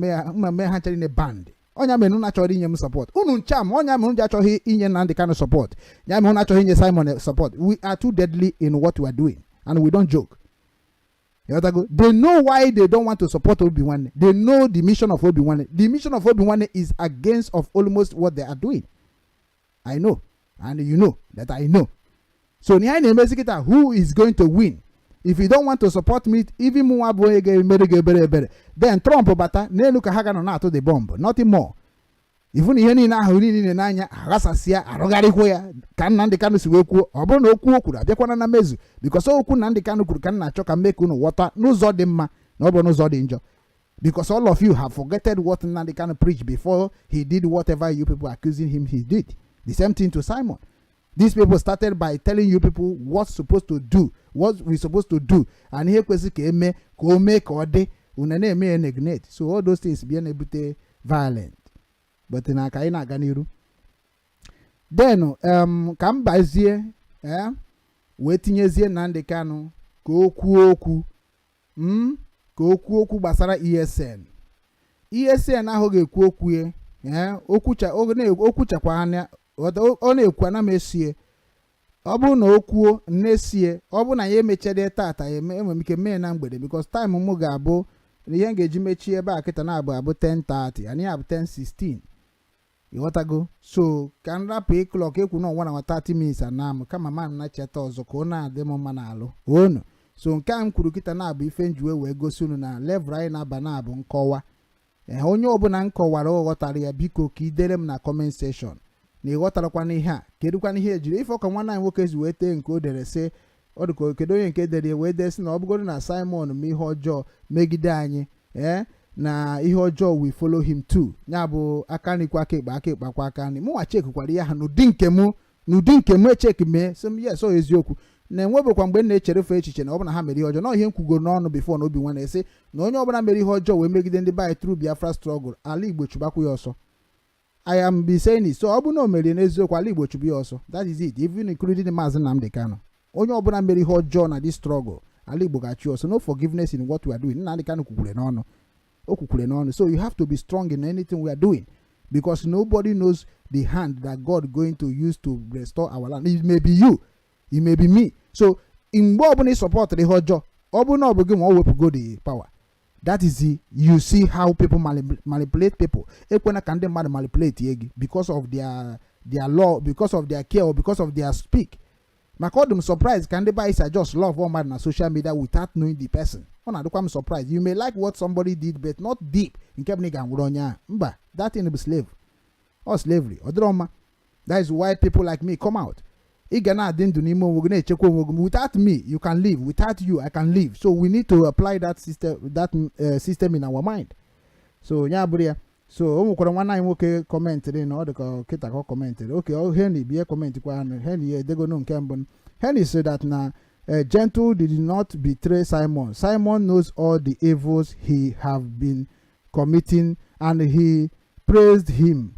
mee ha ncha niile band. Ọnya mere unu achọrọ inye m support, unu ncha m. Ọnya mere unu ji achọghị inye Nnamdi Kanu support. Ya mere unu achọghị inye Simon support. We are too deadly in what we are doing and we don't joke. Ịghọtago? They know why they don't want to support Obi Nwanne. They know the mission of Obi Nwanne. The mission of Obi Nwanne is against of almost what they are doing. I know and you know that I know. So ihe anyị na-emezi kịta, who is going to win? If you don't want to support me, even mụnwa bụ onye ga-emere gị ebere ebere, then Trump bata n'elu ka ha ga nọ na-atụ the bomb, nothing more. Even ihe niile ahụ niile n'anya aghasasịa, arụgharịkwa ya ka Nnamdị Kanụ si wee kwuo. Ọ bụrụ na okwu o kwuru abịakwana na mmezu, because okwu Nnamdị Kanụ kwuru ka m na-achọ ka m mee ka unu ghọta n'ụzọ dị mma na ọ bụ n'ụzọ dị njọ, because all of you have forgotten what Nnamdị Kanu preached before he did whatever you people accusing him he did. The same thing to Simon. These people started by telling you people what's supposed to do, what we supposed to do, and ihe kwesịrị ka eme ka o mee ka ọ dị unu na-eme ya neglect. So all those things bịa na-ebute violent. But na ka anyị na-aga n'iru, then ka m bazie, wee tinyezie Nnamdi Kanu ka o kwuo okwu, ka o kwuo okwu gbasara ESN. ESN ahụ ga-ekwu okwu ya, okwuchakwa anya ọ na-ekwu, ana m esie. Ọ bụrụ na o kwuo nnesie, ọ bụrụ na ya emechade tata ya, enwere m ike mee na mgbede, because time m ga-abụ ihe m ga-eji mechie ebe a kịta na-abụ abụ 10:30 anyị abụ 10:16. Ịghọtago? So ka m rapụ ịclock ekwu na ọnwa na 30 minutes ana m kama ma m nacheta ọzọ ka ọ na-adị m mma n'alụ onu. So nke a m kwuru kịta na-abụ ife njiwe wee gosi unu na level anyị na-aba na-abụ nkọwa. Ee, onye ọbụla m kọwara ọ ghọtara ya, biko ka ị dere m na comment section na ị ghọtarakwana ihe a. Kedụkwana ihe ejiri ife ọka nwanne anyị nwoke si wee tee nke o dere sị ọ dịka kedu onye nke dere ya wee dee sị na ọ bụgoro na Simon ma ihe ọjọọ megide anyị, ee, na ihe ọjọọ we follow him too. Ya bụ aka nri kwa aka ekpe, aka ekpe akwa aka nri. Mụnwa chekikwara ya ha n'ụdị nke mụ, n'ụdị nke mụ echeki mee sị m yes, ọ eziokwu na enwebekwa mgbe m na-echerefe echiche na ọ bụ na ha mere ihe ọjọọ na ihe m kwugoro n'ọnụ before na Obi Nwa na-esi na onye ọbụla mere ihe ọjọọ wee megide ndị be anyị through Biafra struggle, ala Igbo chụbakwa ya ọsọ. I am be saying it. So ọ bụ na o merie n'eziokwu, ala Igbo chụbụ ya ọsọ. That is it, even including Maazị Nnamdi Kanu. Onye ọbụla mere ihe ọjọọ na this struggle, ala Igbo ga-achụ ọsọ. No forgiveness in what we are doing. Nnamdi Kanu kwukwure n'ọnụ, o kwukwure n'ọnụ. So you have to be strong in anything we are doing, because nobody knows the hand that God going to use to restore our land. It may be you, it may be me. So mgbe ọbụla ị supportụrụ ihe ọjọọ, ọ bụrụ na ọ bụ gị ma ọ wepụgo the power, that is the, you see how people manipulate people. Ekwena ka ndị mmadụ manipulate ye gị because of their law, because of their care or because of their speak. Maka ọ dị m surprise ka ndị be anyị si just love mmadụ na social media without knowing the person. Ọ na-adịkwa m surprise. You may like what somebody did, but not deep nke bụ na ị ga-anwụrụ onye ahụ. Mba, that thing bụ slave or slavery. Ọ dịrọ mma. That is why people like me come out. Ị ga na-adị ndụ n'ime onwe gị, na-echekwa onwe gị. Without me you can live, without you I can live. So we need to apply that system in our mind. So ya bụrụ ya. So o nwekwara nwanne anyị nwoke commentịrị na ọ dị ka kịta ka ọ commentịrị oke. Henry bie comment kwa anụ. Henry ya edegonu nke mbụ. Henry said that na Gentle did not betray Simon. Simon knows all the evils he have been committing and he praised him.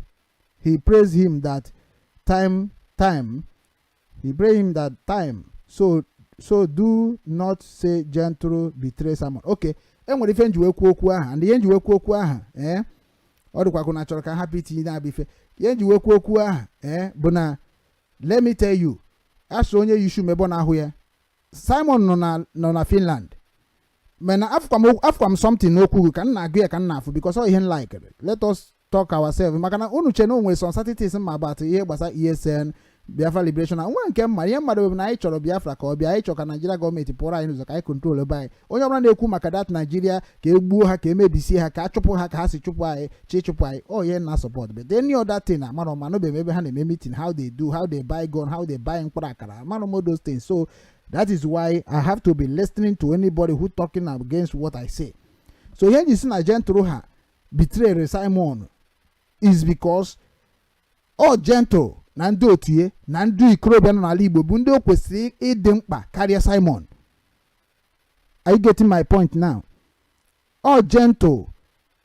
He praised him that time he praised him that time. So do not say Gentle betray Simon. Okay, enwere ife nji wee kwuo okwu aha and ihe nji wee kwuo okwu aha, ee, ọ dịkwa na chọrọ ka m hapụ itinye na-abụ ife ihe nji wee kwuo okwu aha, ee, bụ na let me tell you, asụ onye yishu mebe ọ na-ahụ ya. Simon nọ na Finland, mana afụkwa m something n'okwu gị ka m na-agụ ya, ka m na-afụ, because ọ ihe m like. Let us talk ourselves, maka na unu che na o nwere some certain things ma about ihe gbasara ESN, Biafra liberation na nwa nke mma. Ihe mmadụ bụ na anyị chọrọ Biafra ka ọ bịa. Anyị chọrọ ka Naijiria gọọmenti pụọrọ anyị n'ụzọ ka anyị control ebe anyị. Onye ọbụla na-ekwu maka that Naijiria, ka e gbuo ha, ka emebisie ha, ka a chụpụ ha, ka ha si chụpụ anyị, chi chụpụ anyị, ọ ihe na support. But any other thing, amara m, anụbeghị m ebe ha na-eme meeting, how they do, how they buy gun, how they buy mkpụrụ akara. Amara m all those things. So that is why I have to be listening to anybody who talking against what I say. So ihe nji si na Gentle ha betrayed Simon is because all Gentle Na ndị otu ya na ndị ikorobịa nọ n'ala Igbo bụ ndị o kwesịrị ịdị mkpa karịa Simon. Are you getting my point now? Ọ Gentle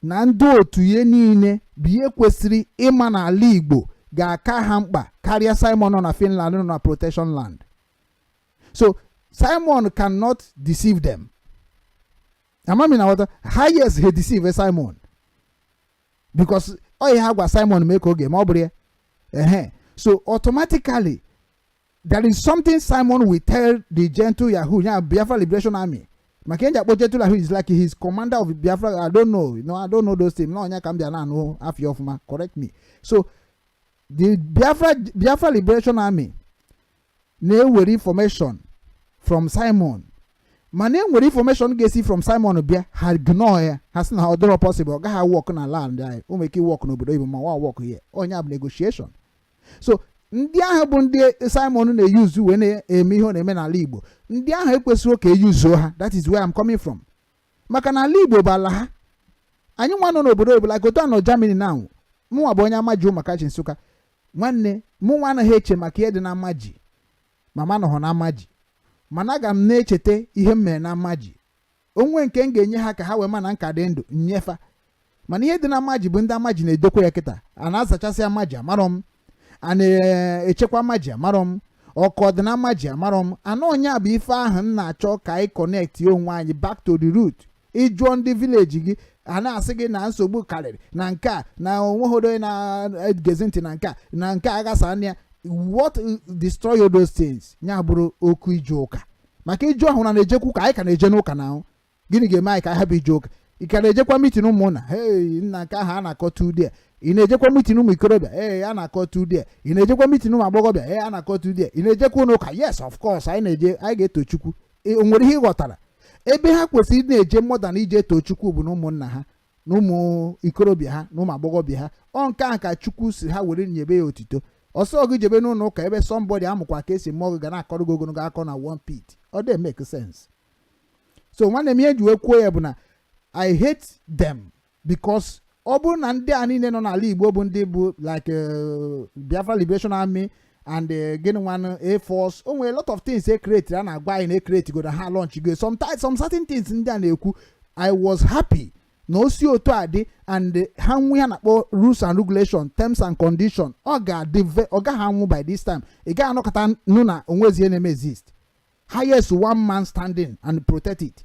na ndị otu ya niile bụ ihe kwesịrị ịma n'ala Igbo ga-aka ha mkpa karịa Simon nọ na Finland, nọ na protection land. So Simon cannot deceive them. Amami na nghọta highest he deceive Simon, because ọ ihe ha gwa Simon mee ka oge ma ọ bụrụ ya ehe. So automatically there is something Simon will tell the Gentle Yahoo ya, Biafra Liberation Army, maka enji akpọ Gentle Yahoo is like his commander of Biafra. I don't know, no, I don't know those things. No, onye ka m bịa na-anụ afịa ọfụma, correct me. So the Biafra Liberation Army na-ewere information from Simon, mana e nwere information ga-esi from Simon bịa, ha ignore ya. Ha sị na ọ dịrọ possible, ọ gaghị work na land anyị. O nwere ike work n'obodo oyibo, ma wa work here. Onye bụ negotiation. So ndị ahụ bụ ndị Simon na-eyuzu wee na-eme ihe ọ na-eme n'ala Igbo. Ndị ahụ ekwesịrị ka eyuzuo ha. That is where I'm coming from, maka na ala Igbo bụ ala ha. Anyị nwa nọ n'obodo oyibo, like otu a nọ Germany now, mụnwa bụ onye Amaji Ụmụakachi Nsụka. Nwanne mụnwa anaghị eche maka ihe dị na Amaji, mama nọghọ na Amaji, mana aga m na-echeta ihe m mere na Amaji onwe nke m ga-enye ha ka ha wee ma na nka dị ndụ nyefa. Mana ihe dị na Amaji bụ ndị Amaji na-edokwa ya. Kịta a na-azachasị Amaji, amarọ m. A na-echekwa Amaji, amarọ m. Ọkụ ọdị na Amaji, amarọ m. Anụ onye a bụ ife ahụ m na-achọ ka anyị connect onwe anyị back to the root. Ịjụọ ndị village gị, a na-asị gị na nsogbu karịrị na nke a, na onweghị onye na-egezi ntị na nke a, na nke a aghasa anya. What destroy all those things ya bụrụ okwu ije ụka, maka iju ahụ na na-ejekwu ka anyị ka na-eje n'ụka na ahụ. Gịnị ga-eme anyị ka anyị hapụ ije ụka? Ị ka na-ejekwa meeting ụmụnna? Hey, nna, nke ahụ a na-akọta ụdị a. Ị na-ejekwa meeting ụmụ ikorobịa? Ee, a na-akọta ụdị a. Ị na-ejekwa meeting ụmụ agbọghọbịa? Ee, a na-akọta ụdị a. Ị na-ejekwa ụlọ ụka? Yes, of course anyị na-eje, anyị ga-eto Chukwu. O nwere ihe ị ghọtara? Ebe ha kwesịrị ị na-eje mọda na ije too Chukwu bụ na ụmụnna ha na ụmụ ikorobịa ha na ụmụ agbọghọbịa ha. Ọ nke ahụ ka Chukwu si ha were nyebe ya otito. Ọsọ gị jebe n'ụlọ ụka ebe somebody amụkwa ka esi mụọ gị ga na-akọrọ gị ogologo akọ na one pit. Ọ dị make sense? So nwanne m, ihe ji wee kwuo ya bụ na I hate them, because ọ bụrụ na ndị a niile nọ n'ala Igbo bụ ndị bụ like Biafra Liberation Army and gịnị nwanụ, Air Force, o nwere a lot of things e create a na-agwa anyị na e create go na ha launch go. Sometimes some certain things ndị a na-ekwu, I was happy na o si otu a dị and ha nwe ha na-akpọ rules and regulation, terms and condition. Ọ ga-adị ọ gaghị anwụ by this time. Ị gaghị anọkọta nụ na onwezi ihe na-eme exist. Highest one man standing and protect it,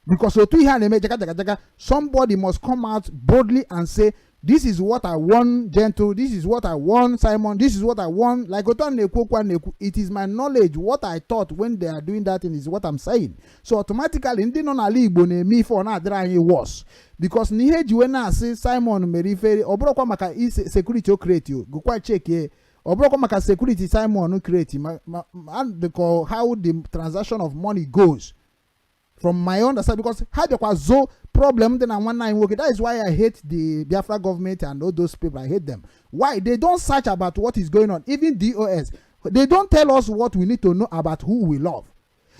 because otu ihe a na-eme jaka jaka jaka, somebody must come out boldly and say, "This is what I want, Gentle. This is what I want, Simon. This is what I want." Like otu a na-ekwu okwu a na-ekwu, it is my knowledge. What I thought when they are doing that thing is what I'm saying. So automatically ndị nọ n'ala Igbo na-eme ife ọ na-adịrị anyị worse, because na ihe eji wee na-asị Simon mere ife, ọ bụrụkwa maka security o create, o gụkwa chekie, ọ bụrụkwa maka security Simon create, ma dịka how the transaction of money goes, from my understanding, because ha bịakwa zo problem dị na nwanne anyị nwoke. That is why I hate the Biafra government and all those people. I hate them. Why they don't search about what is going on? Even DOS, they don't tell us what we need to know about who we love,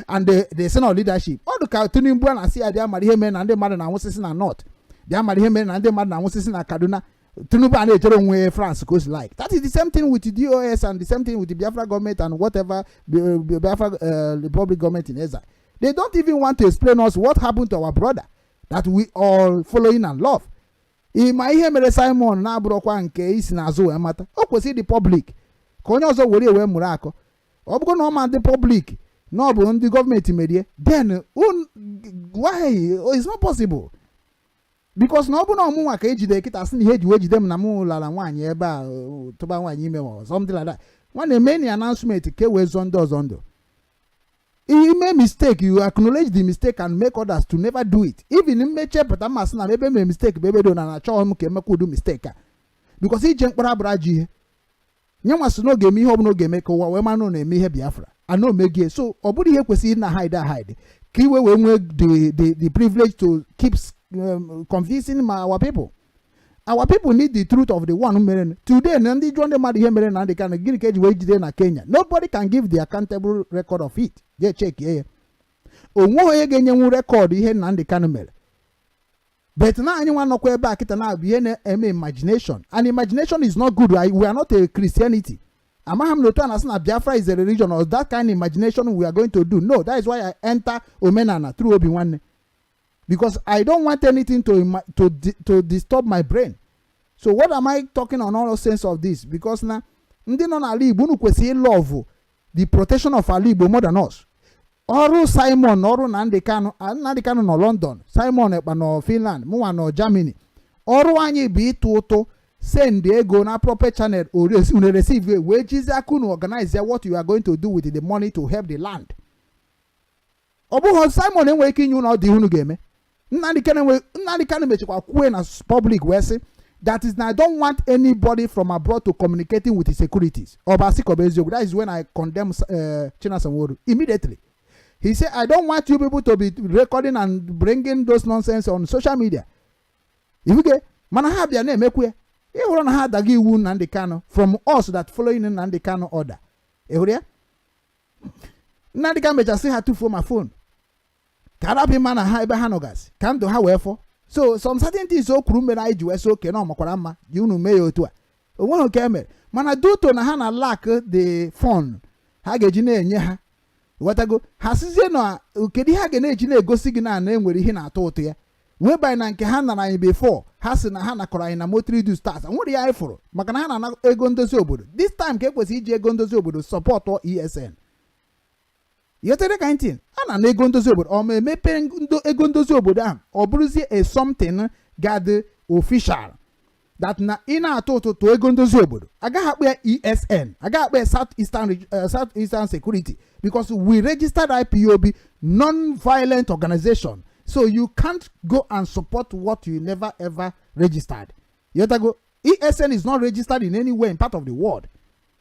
and they say no leadership. Ọ dị ka Tinubu a na-asị ya bịa mara ihe mere na ndị mmadụ na-anwụsịsị na North, bịa mara ihe mere na ndị mmadụ na-anwụsịsị na Kaduna. Tinubu a na-echere onwe ya France ka o si like. That is the same thing with the DOS and the same thing with the Biafra government and whatever Biafra Republic government in exile. They don't even want to explain us what happened to our brother that we all following and love. Ịma ihe mere Simon na-abụrụkwa nke isi n'azụ wee mata, o kwesịrị ịdị public ka onye ọzọ were wee mụrụ akọ. Ọ bụrụ na ọ ma dị public na ọ bụ ndị gọọmenti merie, then why it's not possible? Because na ọ bụ na ọmụnwa ka ejide kịta, sị na ihe eji wee jide m na mụ lara nwaanyị ebe a, tụba nwaanyị ime ma something like that, nwanne, mee na announcement ka e wee zọọ ndị ọzọ ndụ. Ime mistake, you acknowledge the mistake and make others to never do it. Even mmeche pụta mmasị na ebe mere mistake bụ ebe do na na-achọghị m ka emekwa ụdị mistake a, because ije mkpọrọ abụrụ ajọ ihe. Nye nwa sị na ọ ga-eme ihe ọbụla ọ ga-eme ka ụwa wee mara na ọ na-eme ihe Biafra ana omegie. So ọ bụrụ ihe kwesịrị na hide hide ka iwe wee nwee the privilege to keep convincing our people. Our people need the truth of the one mere today. Na ndị jụọ ndị mmadụ ihe mere na ndị Kano, gịnị ka eji wee jide na Kenya, nobody can give the accountable record of it. Jee chekie ya, onweghị onye ga-enyenwu record ihe Nnamdi Kanu mere. But na anyị nwa nọkwa ebe a kịta na-abụ ihe na-eme imagination, and imagination is not good. We are not a Christianity. Amaghị m na otu a na-asị na Biafra is a religion or that kind of imagination we are going to do. No, that is why I enter omenala through Obi Nwanne, because I don't want anything to disturb my brain. So what am I talking on all sense of this? Because na ndị nọ n'ala Igbo, unu kwesịrị love the protection of ala Igbo more than us. Ọrụ Simon na ọrụ Nnamdi Kanu, Nnamdi Kanu nọ London, Simon Ekpa nọ Finland, mụnwa nọ Germany. Ọrụ anyị bụ ịtụ ụtụ, send ego na proper channel, unu receive, wee jizi aka unu organize what you are going to do with the money to help the land. Ọ bụghị Simon enweghị ike inye unu ọdụ ihe unu ga-eme. Nnamdi Kanu mechakwa kwue na public wee sị that is na I don't want anybody from abroad to communicating with the securities. Ọ bụ asị ka ọ bụ eziokwu? That is when I condemn Chinasa Nworu immediately. He said, "I don't want you people to be recording and bringing those nonsense on social media." Ifuge mana ha bịa na-emekwu ya. Ị hụrụ na ha adaga iwu Nnamdi Kanu from us that following Nnamdi Kanu order. Ị hụrụ ya, Nnamdi Kanu mechasị ha tụfuo ma phone ka arapụ ịma na ha ebe ha nọgasị ka ndụ ha wee fọ. So some certain things o kwuru mere anyị ji wee sị oke na ọ makwara mma ji unu mee ya otu a. O nweghị nke e mere, mana due to na ha na lack the fund ha ga-eji na-enye ha, ghọtago, ha sizie na kedu ihe a ga na-eji na-egosi gị na na enwere ihe na-atọ ụtọ ya wee banye na nke ha nara anyị before. Ha sị na ha nakọrọ anyị na monthly dues tax, nwere ya anyị fụrụ maka na ha na-ana ego ndozi obodo. This time ka ekwesịrị iji ego ndozi obodo support ESN. Yetere ka ntị a na-ana ego ndozi obodo, ọ ma emepe ego ndozi obodo ahụ, ọ bụrụzie a something ga-adị official that na ị na-atụ ụtụtụ ego ndozi obodo, agaghị akpọ ya ESN, agaghị akpọ ya South Eastern Security, because we registered IPOB, non-violent organization. So you can't go and support what you never ever registered. Yotago, ESN is not registered in anywhere in part of the world.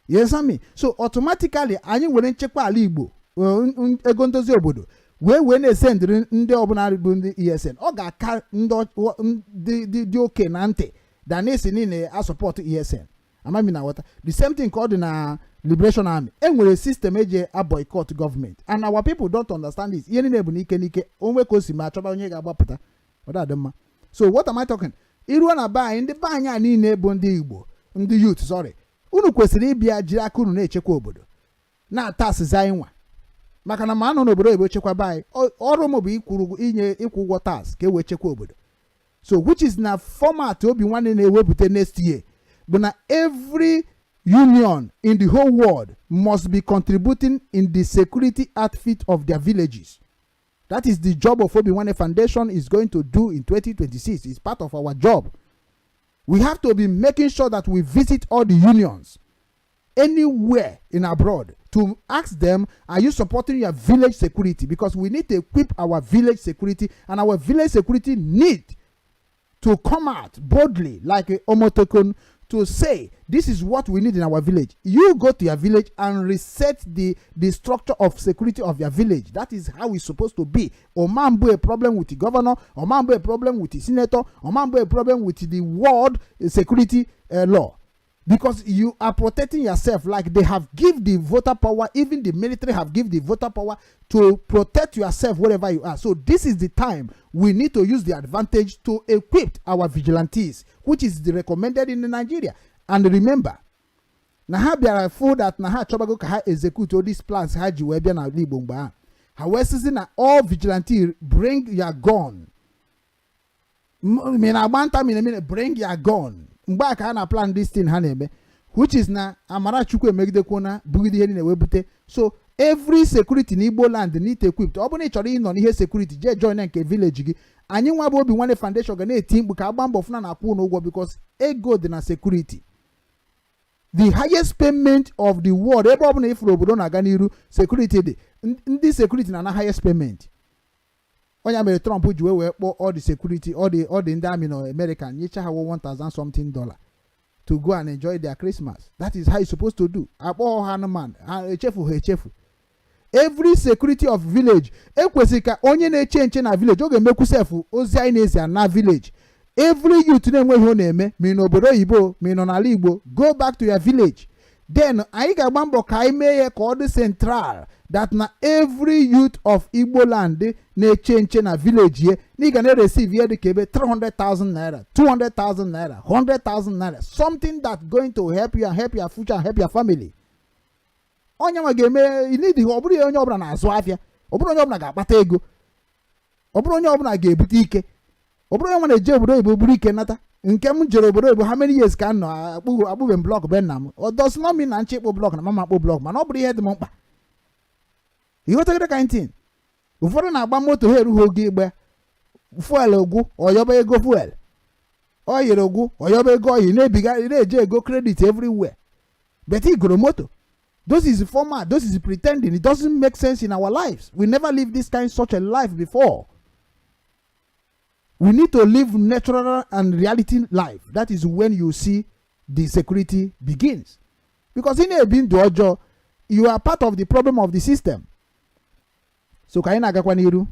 You understand me? So automatically anyị nwere nchekwa ala Igbo, ego ndozi obodo wee na-esendịrị ndị ọbụla bụ ndị ESN. Ọ ga-aka ndị dị oke na ntị than esi niile a support ESN. Amami na nghọta. The same thing ka ọ dị na Liberation Army. E nwere system eji a boycott government, and our people don't understand this. Ihe niile bụ n'ike n'ike onwe ka o si ma achọba onye ga-agbapụta ọ dị mma. So what am I talking? Iruo na be anyị, ndị be anyị a niile bụ ndị Igbo, ndị youth, sorry, unu kwesịrị ịbịa jiri aka unu na-echekwa obodo, na-ata asịza anyị nwa, maka na ma anọ n'obodo oyibo chekwaba anyị. Ọrụ m bụ ikwuru inye ịkwụ ụgwọ tax ka e wee chekwa obodo. So which is na format Obi Nwanne na-ewepụta next year bụ na every union in the whole world must be contributing in the security outfit of their villages. That is the job of Obi Nwanne Foundation is going to do in 2026. It's part of our job. We have to be making sure that we visit all the unions anywhere in abroad to ask them, "Are you supporting your village security?" Because we need to equip our village security, and our village security need to come out boldly like a Omotokon to say, "This is what we need in our village." You go to your village and reset the structure of security of your village. That is how it's supposed to be. Omambo a problem with the governor, omambo a problem with the senator, omambo a problem with the world security law, because you are protecting yourself like they have give the voter power. Even the military have give the voter power to protect yourself wherever you are. So this is the time we need to use the advantage to equip our vigilantes, which is the recommended in Nigeria. And remember na ha bịara fụ that na ha achọbago ka ha execute all these plans ha ji wee bịa n'ala Igbo. Mgbe ahụ ha wee sịzi na all vigilante, bring your gun. Mi na-agba nta mi na bring your gun. Mgbe a ka ha na plan this thing ha na-eme, which is na Amarachukwu emegidekwu na bugide ihe niile wee bute. So every security na Igbo land need equipped. Ọ bụrụ na ị chọrọ ịnọ n'ihe security, jee join nke village gị. Anyị nwa bụ Obi Nwanne Foundation ga na-eti mkpu ka agba mbọ fụna na akwụ ụgwọ, because ego dị na security, the highest payment of the world. Ebe ọ bụla ifuru obodo na-aga n'iru, security dị, ndị security na na highest payment. Onye mere Trump ji wee kpọọ all the security, all the ndị army nọ America, nyecha ha 1000 something dollar to go and enjoy their Christmas. That is how it's supposed to do. Akpọ ha anụmanụ ha echefu ha echefu. Every security of village ekwesịrị ka onye na-eche nche na village ọ ga-emekwu sef ozi anyị na-ezi na village. Every youth na-enweghị ọ na-eme, ma ị n'obodo oyibo, ma ị nọ n'ala Igbo, go back to your village. Then anyị ga-agba mbọ ka anyị mee ya ka ọ dị central, that na every youth of Igbo land na-eche nche na village ye na ị ga na-receive ihe dịka ebe 300,000 naira, 200,000 naira, 100,000 naira, something that going to help you and help your future and help your family. Onye nwa ga-eme inidi. Ọ bụrụ ya, onye ọbụla na-azụ afịa, ọ bụrụ onye ọbụla ga-akpata ego, ọ bụrụ onye ọbụla ga-ebute ike, ọ bụrụ onye nwa na-eje obodo oyibo buru ike nata. Nke m jere obodo oyibo, how many years ka m nọ, akpụbe m block be nna m. Ọ does not mean na nche ịkpụ block na mama akpụ block, mana ọ bụrụ ihe dị m mkpa. Ịghọtagide ka ntin ụfọdụ na-agba moto ha erughị oge igbe fuel gwụ, ọyọba ego fuel, ọ yiri ogwu, ọyọba ego oyi, na-ebiga na-eje ego credit everywhere, but igoro moto. Those is formal, those is pretending. It doesn't make sense in our lives. We never lived this kind such a life before. We need to live natural and reality life. That is when you see the security begins, because ị na-ebi ndụ ọjọọ, you are part of the problem of the system. So ka anyị na-agakwa n'iru,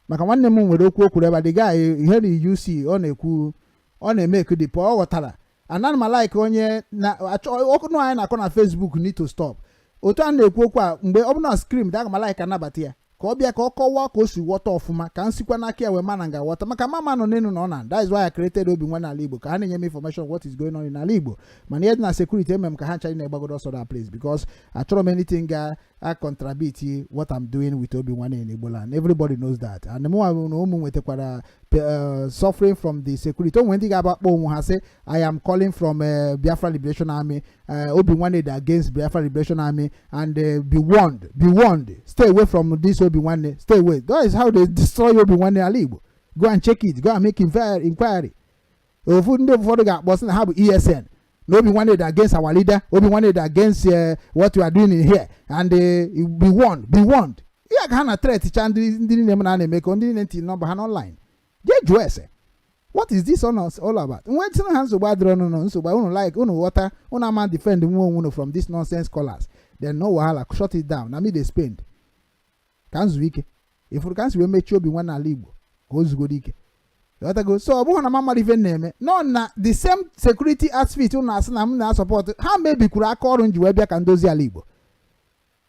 maka nwanne m nwere okwu o kwuru ebe a. The guy ihe na UC ọ na-ekwu, ọ na-eme ekudipụ, ọ ghọtara. Ana m like onye na achọ ọkụ anyị na-akọ na Facebook need to stop. Otu a na-ekwu okwu a, mgbe ọ bụ na screen aga m like anabata ya ka ọ bịa ka ọ kọwaa ka o si ghọta ọfụma, ka m sikwa n'aka ya wee ma na nga ghọta, maka mama nọ n'elu na ọ na. That is why I created Obi Nwa n'ala Igbo, ka ha na-enye m information what is going on in ala Igbo. Mana ihe dị na security eme m ka ha ncha na-egbagodo ọsọ that place, because achọrọ m anything ga a contradict what I'm doing with Obi Nwanne in Igbo land. Everybody knows that. And mụ na ụmụ nwetakwara suffering from the security. O nwere ndị ga-aba kpọ onwe ha sị, "I am calling from Biafra Liberation Army, Obi Nwanne dị against Biafra Liberation Army, and be warned, be warned, stay away from this Obi Nwanne, stay away." That is how they destroy Obi Nwanne ala Igbo. Go and check it, go and make inquiry. Ofu ndị ụfọdụ ga-akpọ sị na ha bụ ESN, na Obi Nwanne dị against our leader, Obi Nwanne dị against what we are doing in here, and be warned, be warned. Ya ka ha na threat cha ndị niile m na na-eme ka ndị niile ntị nọmba ha n'online jee jụọ ese, what is this all about? Nwe tinye ha nsogbu adịrọ nụ nsogbu unu like unu ghọta unu ama defend nwe onwe unu from this nonsense callers. Then no wahala, shut it down. Na me dey spend ka m zuo ike ifuru ka m si wee mechie Obi Nwa n'ala Igbo ka o zugoro ike. Ghọtago? So ọ bụghị na mmadụ ife na-eme nọ na the same security outfit unu na-asị na m na-asupport ha mebikwuru aka ọrụ m ji wee bịa ka ndozi ala Igbo.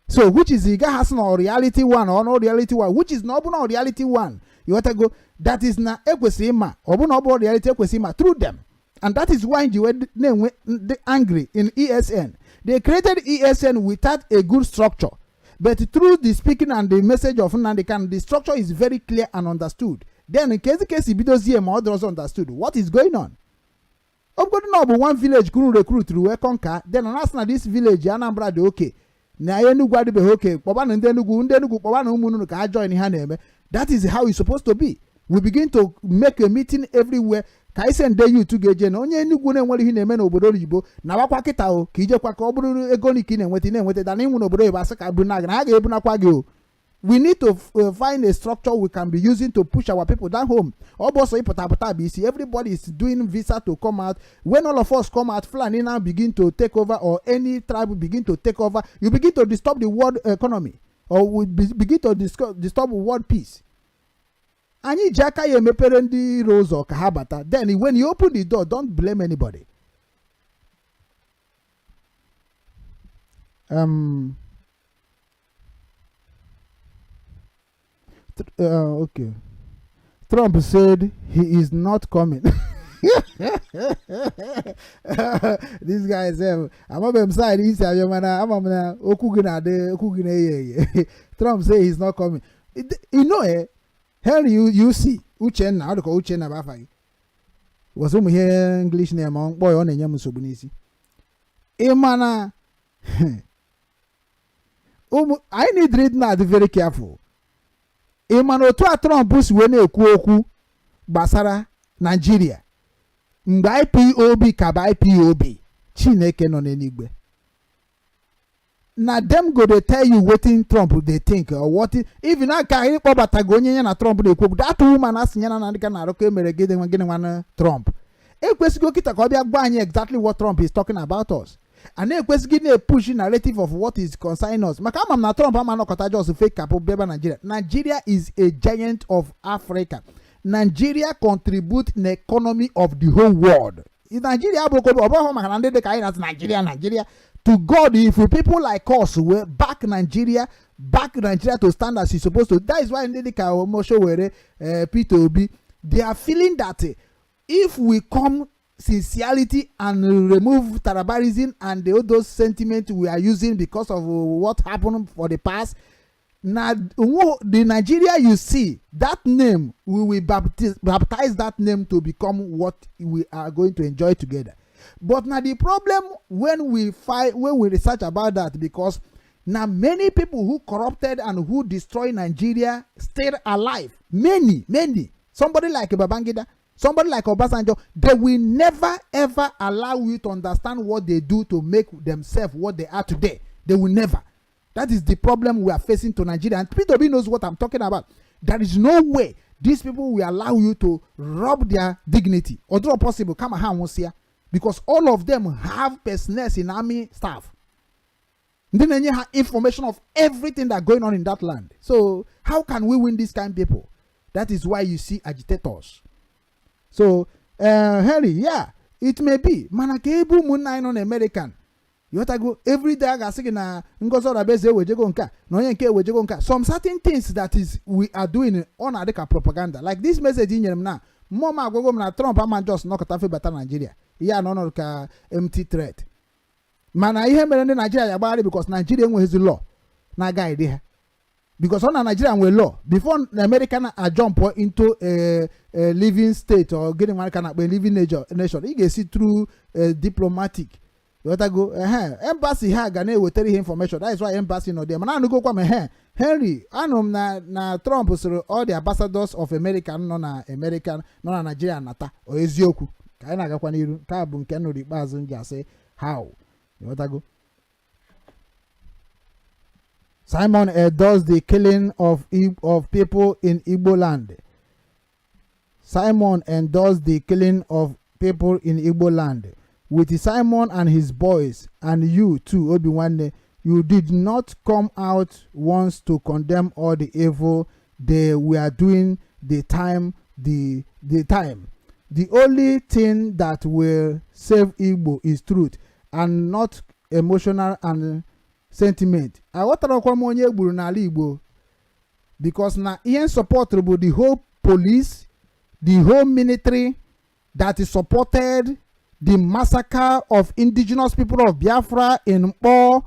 So which is ị gaghị asị na reality one or no reality one, which is na ọ bụ na reality one. Ịghọtago? That is na ekwesịrị ịma ọ bụ na ọ bụ reality ekwesịrị ịma through them. And that is why ji wee na-enwe ndị angry in ESN. They created ESN without a good structure, but through the speaking and the message of Nnamdi Kanu, the structure is very clear and understood. Then nke ezi ka esi bidozie ma ọ dịrọzọ understood what is going on. Ọ bụgodu na ọ bụ one village kunu recruit wee conquer, then ọ na-asị na this village Anambra dị oke na Enugu adịbeghị oke, kpọbanụ ndị Enugu, ndị Enugu kpọbanụ ụmụnụ ka ha join ha na-eme. That is how it's supposed to be. We begin to make a meeting everywhere ka anyị send youth ga-eje na onye Enugu na-enwere ihe na-eme n'obodo oyibo na wakwa kịta o ka ijekwa ka ọ bụrụ ego ka ị na-enweta, ị na-enweta dana ịnwụ n'obodo oyibo, asị ka buna gị na ha ga-ebunakwa gị o. We need to find a structure we can be using to push our people down home. Ọ bụ ọsọ ịpụta apụta bụ isi. Everybody is doing visa to come out. When all of us come out, Fulani now begin to take over, or any tribe begin to take over, you begin to disturb the world economy, or we begin to disturb world peace. Anyị ji aka ya emepere ndị iro ụzọ ka ha bata. Then when you open the door, don't blame anybody. Okay, Trump said he is not coming. This guy sef, amabeghị m side isi abịa, mana ama m na okwu gị na-adị, okwu gị na-eghe eghe. Trump say he's not coming. You know, eh, Henry, you see Uchenna, ọ dịka Uchenna bụ afa gị, was ụmụ ihe English name ọ mkpọ ya, ọ na-enye m nsogbu n'isi. Ị ma na ụmụ anyị need ịdị na-adị very careful. Ị ma na otu a Trump si wee na-ekwu okwu gbasara Nigeria mgbe IPOB ka bụ IPOB, Chineke nọ n'eluigwe na dem go dey tell you wetin Trump dey think or what. Even aka anyị kpọbatago onye ya na Trump na-ekwu okwu, that woman asị ya na ndị ka na-arụkọ emere gịnị gịnị nwanne Trump ekwesịghị kịta ka ọ bịa gwa anyị exactly what Trump is talking about us. A na-ekwesịghị na-epush narrative of what is concerning us, maka ama m na Trump ama anọkọta just fake kapụ bịaba Nigeria. Nigeria is a giant of Africa. Nigeria contribute in the economy of the whole world. Nigeria abụrụkwa ọ bụghị maka na ndị dị ka anyị na-asị Nigeria, Nigeria. To God, if people like us were back Nigeria, back Nigeria to stand as it's supposed to. That is why ndị dị ka Omosho were Peter Obi, they are feeling that if we come Sincerity and remove tribalism and all those sentiments we are using because of what happened for the past. Na the Nigeria you see, that name, we will baptize that name to become what we are going to enjoy together. But now the problem when we fight, when we research about that, because now many people who corrupted and who destroy Nigeria still alive. Many, many. Somebody like Babangida, somebody like Obasanjo, they will never ever allow you to understand what they do to make themselves what they are today. They will never. That is the problem we are facing to Nigeria. And P2B knows what I'm talking about. There is no way these people will allow you to rob their dignity. Although possible, come on, because all of them have personnel in army staff. Ndị na-enye ha information of everything that going on in that land. So how can we win this kind of people? That is why you see agitators. So Henry, yeah, it may be. Mana ka ebe ụmụnna anyị nọ na American, ịghọtago, everyday a ga-asị gị na Ngozi Orabueze ewejego nke a na onye nke ewejego nke a. Some certain things that is we are doing, ọ na-adị ka propaganda. Like this message i nyere m na mmụọ m agwago m na Trump ama just nọkọta febata Nigeria, ihe a na ọnọdụ ka empty threat. Mana ihe mere ndị Nigeria ya agbagharị, because Nigeria enweghịzi law na-agaghị ha, because ọ na Nigeria nwere law before America na jump into a living state or gịnị nwere ka na-akpọ living nation, ị ga-esi through a diplomatic, ịghọtago, ehe, embassy ha ga na-ewetara ihe information. That is why embassy nọ there. Mana anụgokwa m, ehe, Henry, anụrụ m na Trump sịrị all the ambassadors of America nọ na America nọ na Nigeria nata. Ọ eziokwu? Ka anyị na-agakwa n'iru, nke a bụ nke nụrụ ikpeazụ m ji asị how, ịghọtago. Simon does the killing of people in Igbo land. Simon endorsed the killing of people in Igbo land. With Simon and his boys, and you too, Obi-Nwanne, you did not come out once to condemn all the evil they were doing the time. The only thing that will save Igbo is truth and not emotional and sentiment. Aghọtarakwa m onye egburu n'ala Igbo, because na ihe support bụ the whole police, the whole military that is supported the massacre of Indigenous People of Biafra in Mkpor,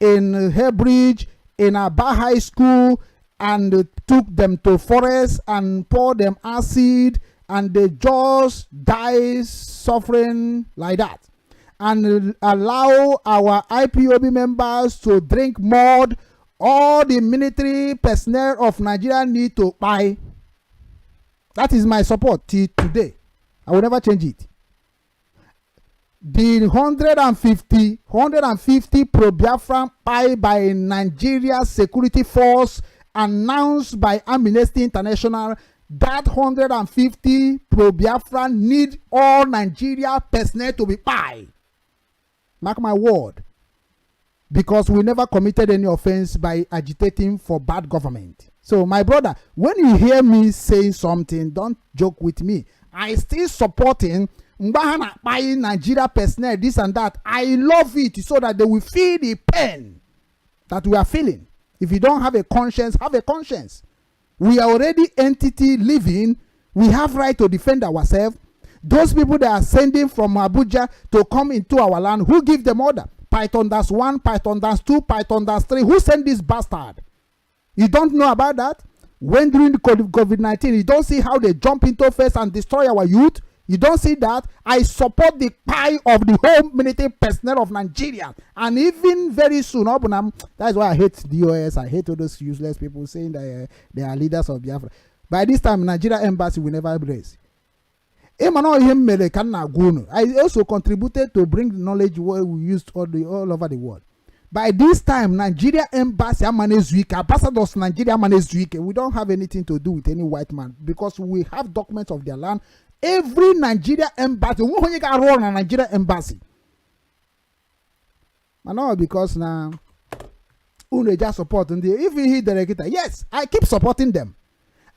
in Hebridge, in Aba High School, and took them to forest and poured them acid, and they just die suffering like that. And allow our IPOB members to drink mud. All the military personnel of Nigeria need to buy. That is my support till today. I will never change it. The 150 pro-Biafran buy by Nigeria security force announced by Amnesty International, that 150 pro-Biafran need all Nigeria personnel to be buy. Mark my word. Because we never committed any offense by agitating for bad government. So, my brother, when you hear me saying something, don't joke with me. I still supporting mgbe ha na-akpaghị Nigeria personnel, this and that. I love it so that they will feel the pain that we are feeling. If you don't have a conscience, have a conscience. We are already entity living. We have right to defend ourselves. Those people that are sending from Abuja to come into our land, who give them order? Python Dance 1, Python Dance 2, Python Dance 3. Who sent this bastard? You don't know about that? When during the COVID-19, you don't see how they jump into face and destroy our youth? You don't see that? I support the pie of the whole military personnel of Nigeria. And even very soon, that's why I hate DOS. I hate all those useless people saying that they are leaders of Biafra. By this time, Nigeria embassy will never raise. Ịma na ihe m mere ka m na-agwa unu, I also contributed to bring the knowledge where we used all over the world. By this time, Nigeria embassy ama na-ezu ike, ambassadors Nigeria ama na-ezu ike. We don't have anything to do with any white man because we have documents of their land. Every Nigeria embassy, onweghị onye ga-arụ ọrụ na Nigeria embassy. Mana ọ because na unu eji support ndị if ihe dere kịta. Yes, I keep supporting them.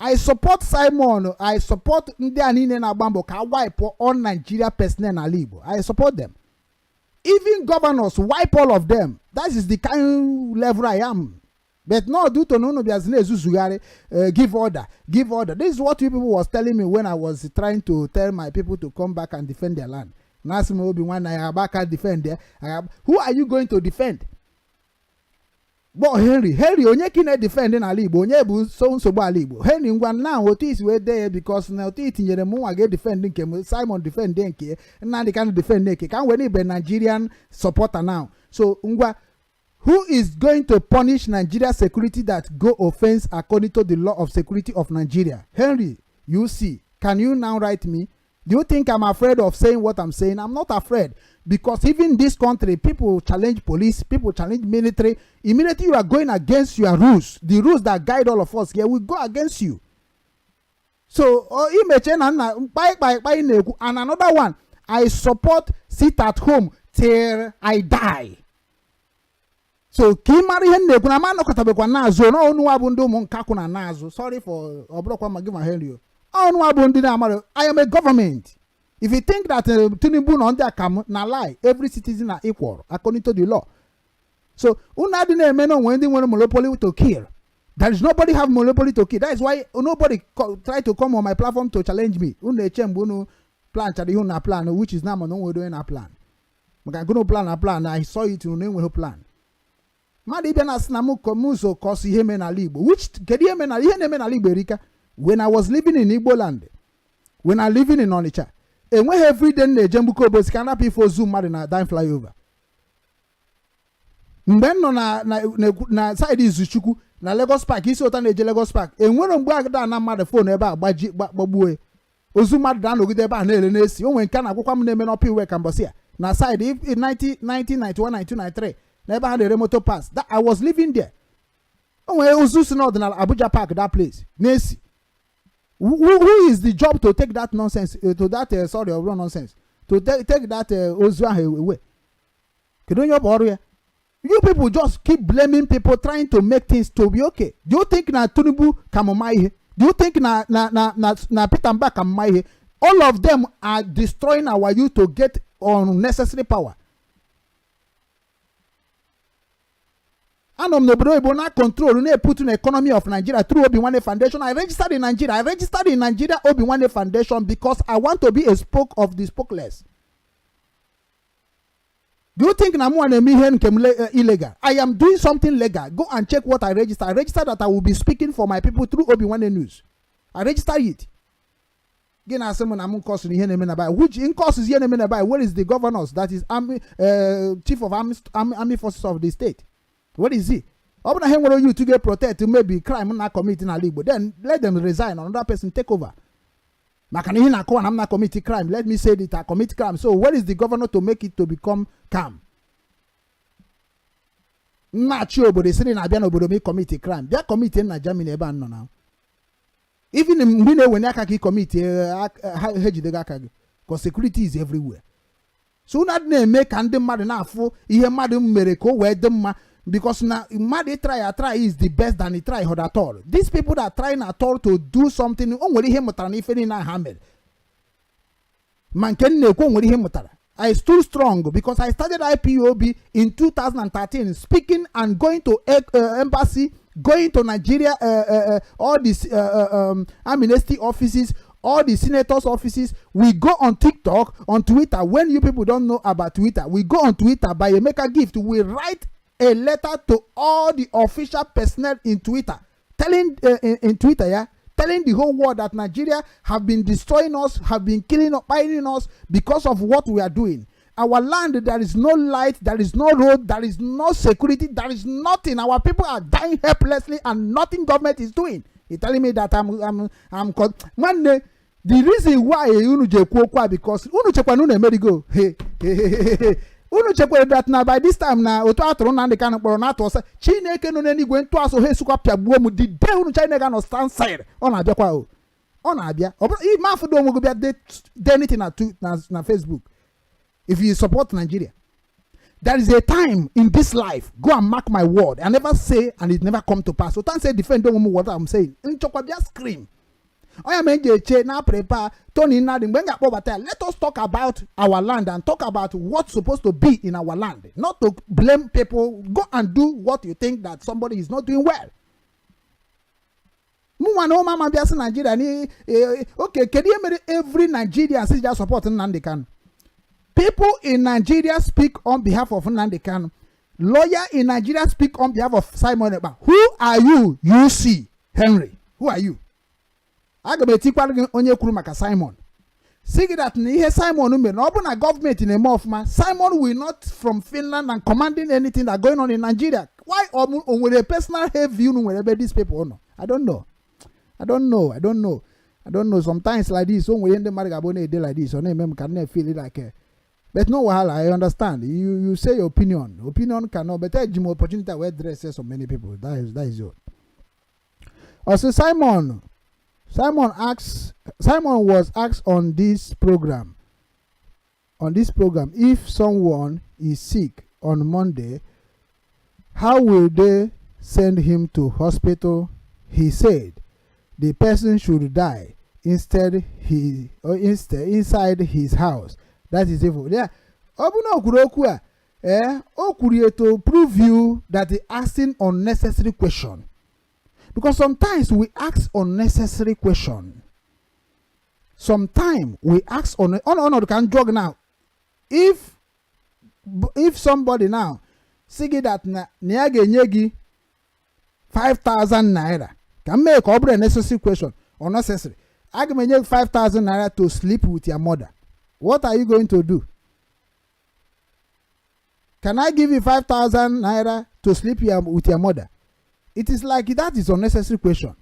I support Simon. I support ndị a niile na-agba mbọ ka wipe all Nigeria personnel n'ala Igbo. I support them. Even governors, wipe all of them. That is the kind level I am. But not due to na unu bịazi na-ezuzugharị, give order, give order. This is what you people was telling me when I was trying to tell my people to come back and defend their land. Na-asị m obi nwanne ya agba aka defend ya. Who are you going to defend? Gbọ Henry, Henry, onye ka ị na-edefend n'ala Igbo? Onye bụ so nsogbu ala Igbo? Henry, ngwa na otu isi wee dee ya, because na otu i tinyere m nwa ga-edefend nke m, Simon defend nke ya, Nnamdi Kanu defend nke ka m were ibe Nigerian supporter now. So ngwa, who is going to punish Nigeria security that go offense according to the law of security of Nigeria? Henry, you see, can you now write me? Do you think I'm afraid of saying what I'm saying? I'm not afraid, because even this country, people challenge police, people challenge military. Immediately you are going against your rules, the rules that guide all of us here, will go against you. So imeche na nna mkpai kpai kpai na-ekwu. And another one, I support sit at home till I die. So ka ị mara ihe m na-ekwu na m anọkọtabekwa n'azụ na ọnụnwa bụ ndị ụmụ nkakwụ na n'azụ. Sorry for ọ bụrụkwa ma gị ma Henry o, ọnụnwa bụ ndị na-amara. I am a government. If you think that Tinubu na ndị akam na lie, every citizen are equal according to the law. So unu adị na-eme na onwe ndị nwere monopoly to kill. There is nobody have monopoly to kill. That is why nobody try to come on my platform to challenge me. Unu eche mgbe unu plan chara ihe na plan, which is na ma na onwere onye na plan maka gụnụ plan na plan. I saw it. Unu enweghị plan. Mmadụ ịbịa na asị na m m ụzọ kọsụ ihe mee n'ala Igbo, which kedu ihe mee na ihe na-eme n'ala Igbo erika. When I was living in Igbo land, when I living in Onitsha, enweghị everyday m na-eje mgbuko obosi ka napụ ife ozu mmadụ na dime flyover. Mgbe m nọ na side Izuchukwu na Lagos Park, isi ụta na-eje Lagos Park, enwere mgbe agada ana mmadụ phone ebe a gbaji gbagbuo ya. Ozu mmadụ da-anọgide ebe a na-ere na-esi. O nwere nke a na-agwakwa m na-eme n'ọpa iwe ka mbọsị a na side 90 1991, 1993, na ebe ha na-ere motor parts that I was living there. O nwere ozu si n'ọdịnala Abuja Park, that place na-esi. Who is the job to take that nonsense, to that, sorry, ọ bụrụ nonsense, to take that ozu ahụ away? Kedu onye ọ bụ ọrụ ya? You people just keep blaming people, trying to make things to be okay. Do you think na Tinubu ka mma ihe? Do you think na Peter Mbah ka mma ihe? All of them are destroying our youth to get unnecessary power. Anọ m n'obodo oyibo na control na-eput na economy of Nigeria through Obi Nwanne Foundation. I registered in Nigeria. I registered in Nigeria Obi Nwanne Foundation because I want to be a spoke of the spokeless. Do you think na mụ na-eme ihe nke m illegal? I am doing something legal. Go and check what I register. I registered that I will be speaking for my people through Obi Nwanne News. I register it. Gị na-asị m na m nkọsụrụ ihe na-eme na bai, which nkọsụzi ihe na-eme na bai? Where is the governors, that is army, chief of army forces of the state? Where is he? Ọ bụrụ na ha nwere youth ga protect, maybe crime na commit n'ala Igbo, then let them resign, another person take over. Maka na ihe na-akọwa na m na commit crime, let me say it, I commit crime. So where is the governor to make it to become calm? Nna-achị obodo sịrị na-abịa n'obodo m commit crime, bịa commit na Germany ebe a nọ na. Even mgbe ị na-ewenye aka ka ị commit, ha ejidego aka gị, cause security is everywhere. So unu adị na-eme ka ndị mmadụ na-afụ ihe mmadụ mere ka o wee dị mma, because na mmadụ try a try is the best than he try at all. These people that trying at all to do something, o nwere ihe mụtara n'ife niile ha mere. Ma nke m na-ekwu, o nwere ihe mụtara. I stood strong because I started IPOB in 2013, speaking and going to embassy, going to Nigeria, all these amnesty offices, all the senators' offices. We go on TikTok, on Twitter. When you people don't know about Twitter, we go on Twitter by Emeka Gift. We write a letter to all the official personnel in Twitter, telling in Twitter, yeah, telling the whole world that Nigeria have been destroying us, have been killing, piling us because of what we are doing. Our land, there is no light, there is no road, there is no security, there is nothing. Our people are dying helplessly and nothing government is doing. He telling me that I'm nwanne, the reason why unu ji ekwu okwu a, because unu chekwa na unu emerigo. He he he he, unu chekwara that na by this time na otu atụrụ Nnamdị Kanụ kpọrọ na-atụ ọsọ. Chineke nọ n'eluigwe ntụ asụ ha esukwa pịagbuo m the day unu Chineke nọ stand side. Ọ na-abịakwa o, ọ na-abịa. Ọ bụrụ ime afọ dị onwe gị bịa de anything na Facebook if you support Nigeria. There is a time in this life, go and mark my word, I never say and it never come to pass. So say defend onwe m what I'm saying. Nchọkwa bịa scream onye ma eji eche na prepare Tony Nnadi mgbe m ga-akpọbata ya. Let us talk about our land and talk about what's supposed to be in our land, not to blame people. Go and do what you think that somebody is not doing well. Mụnwa na ụmụ ama bịa sị Nigeria ni oke. Kedu ihe mere every Nigerian si ja support Nnamdi Kanu? People in Nigeria speak on behalf of Nnamdi Kanu. Lawyer in Nigeria speak on behalf of Simon Ekpa. Who are you? You see, Henry. Who are you? Aga m etikwara gị onye kwuru maka Simon. Si gị that na ihe Simon mere na ọ bụ na gọọmenti na-eme ọfụma, Simon will not from Finland and commanding anything that going on in Nigeria. Why o nwere personal heavy unu nwere ebe these people nọ? I don't know. I don't know. I don't know. I don't know. Sometimes like this, o nwere ihe ndị mmadụ ga-abụ na-ede like this, ọ na-eme m ka m na-feel like but no wahala, I understand. You say your opinion. Opinion cannot, but eji m opportunity wee address so many people. That is all. Also, Simon was asked on this program if someone is sick on Monday, how will they send him to hospital? He said the person should die instead, he or instead inside his house. That is evil. Yeah. Ọ bụ na o kwuru okwu a, eh, o kwuru ya to prove you that he asking unnecessary question, because sometimes we ask unnecessary question. Sometimes we ask on ọnọdụ ka m jụọ gị now, if somebody now si gị that na ya ga-enye gị 5000 naira ka m mee ka ọ bụrụ a necessary question, unnecessary, aga m enye gị 5000 naira to sleep with your mother, what are you going to do? Can I give you 5000 naira to sleep with your mother? It is like that is unnecessary question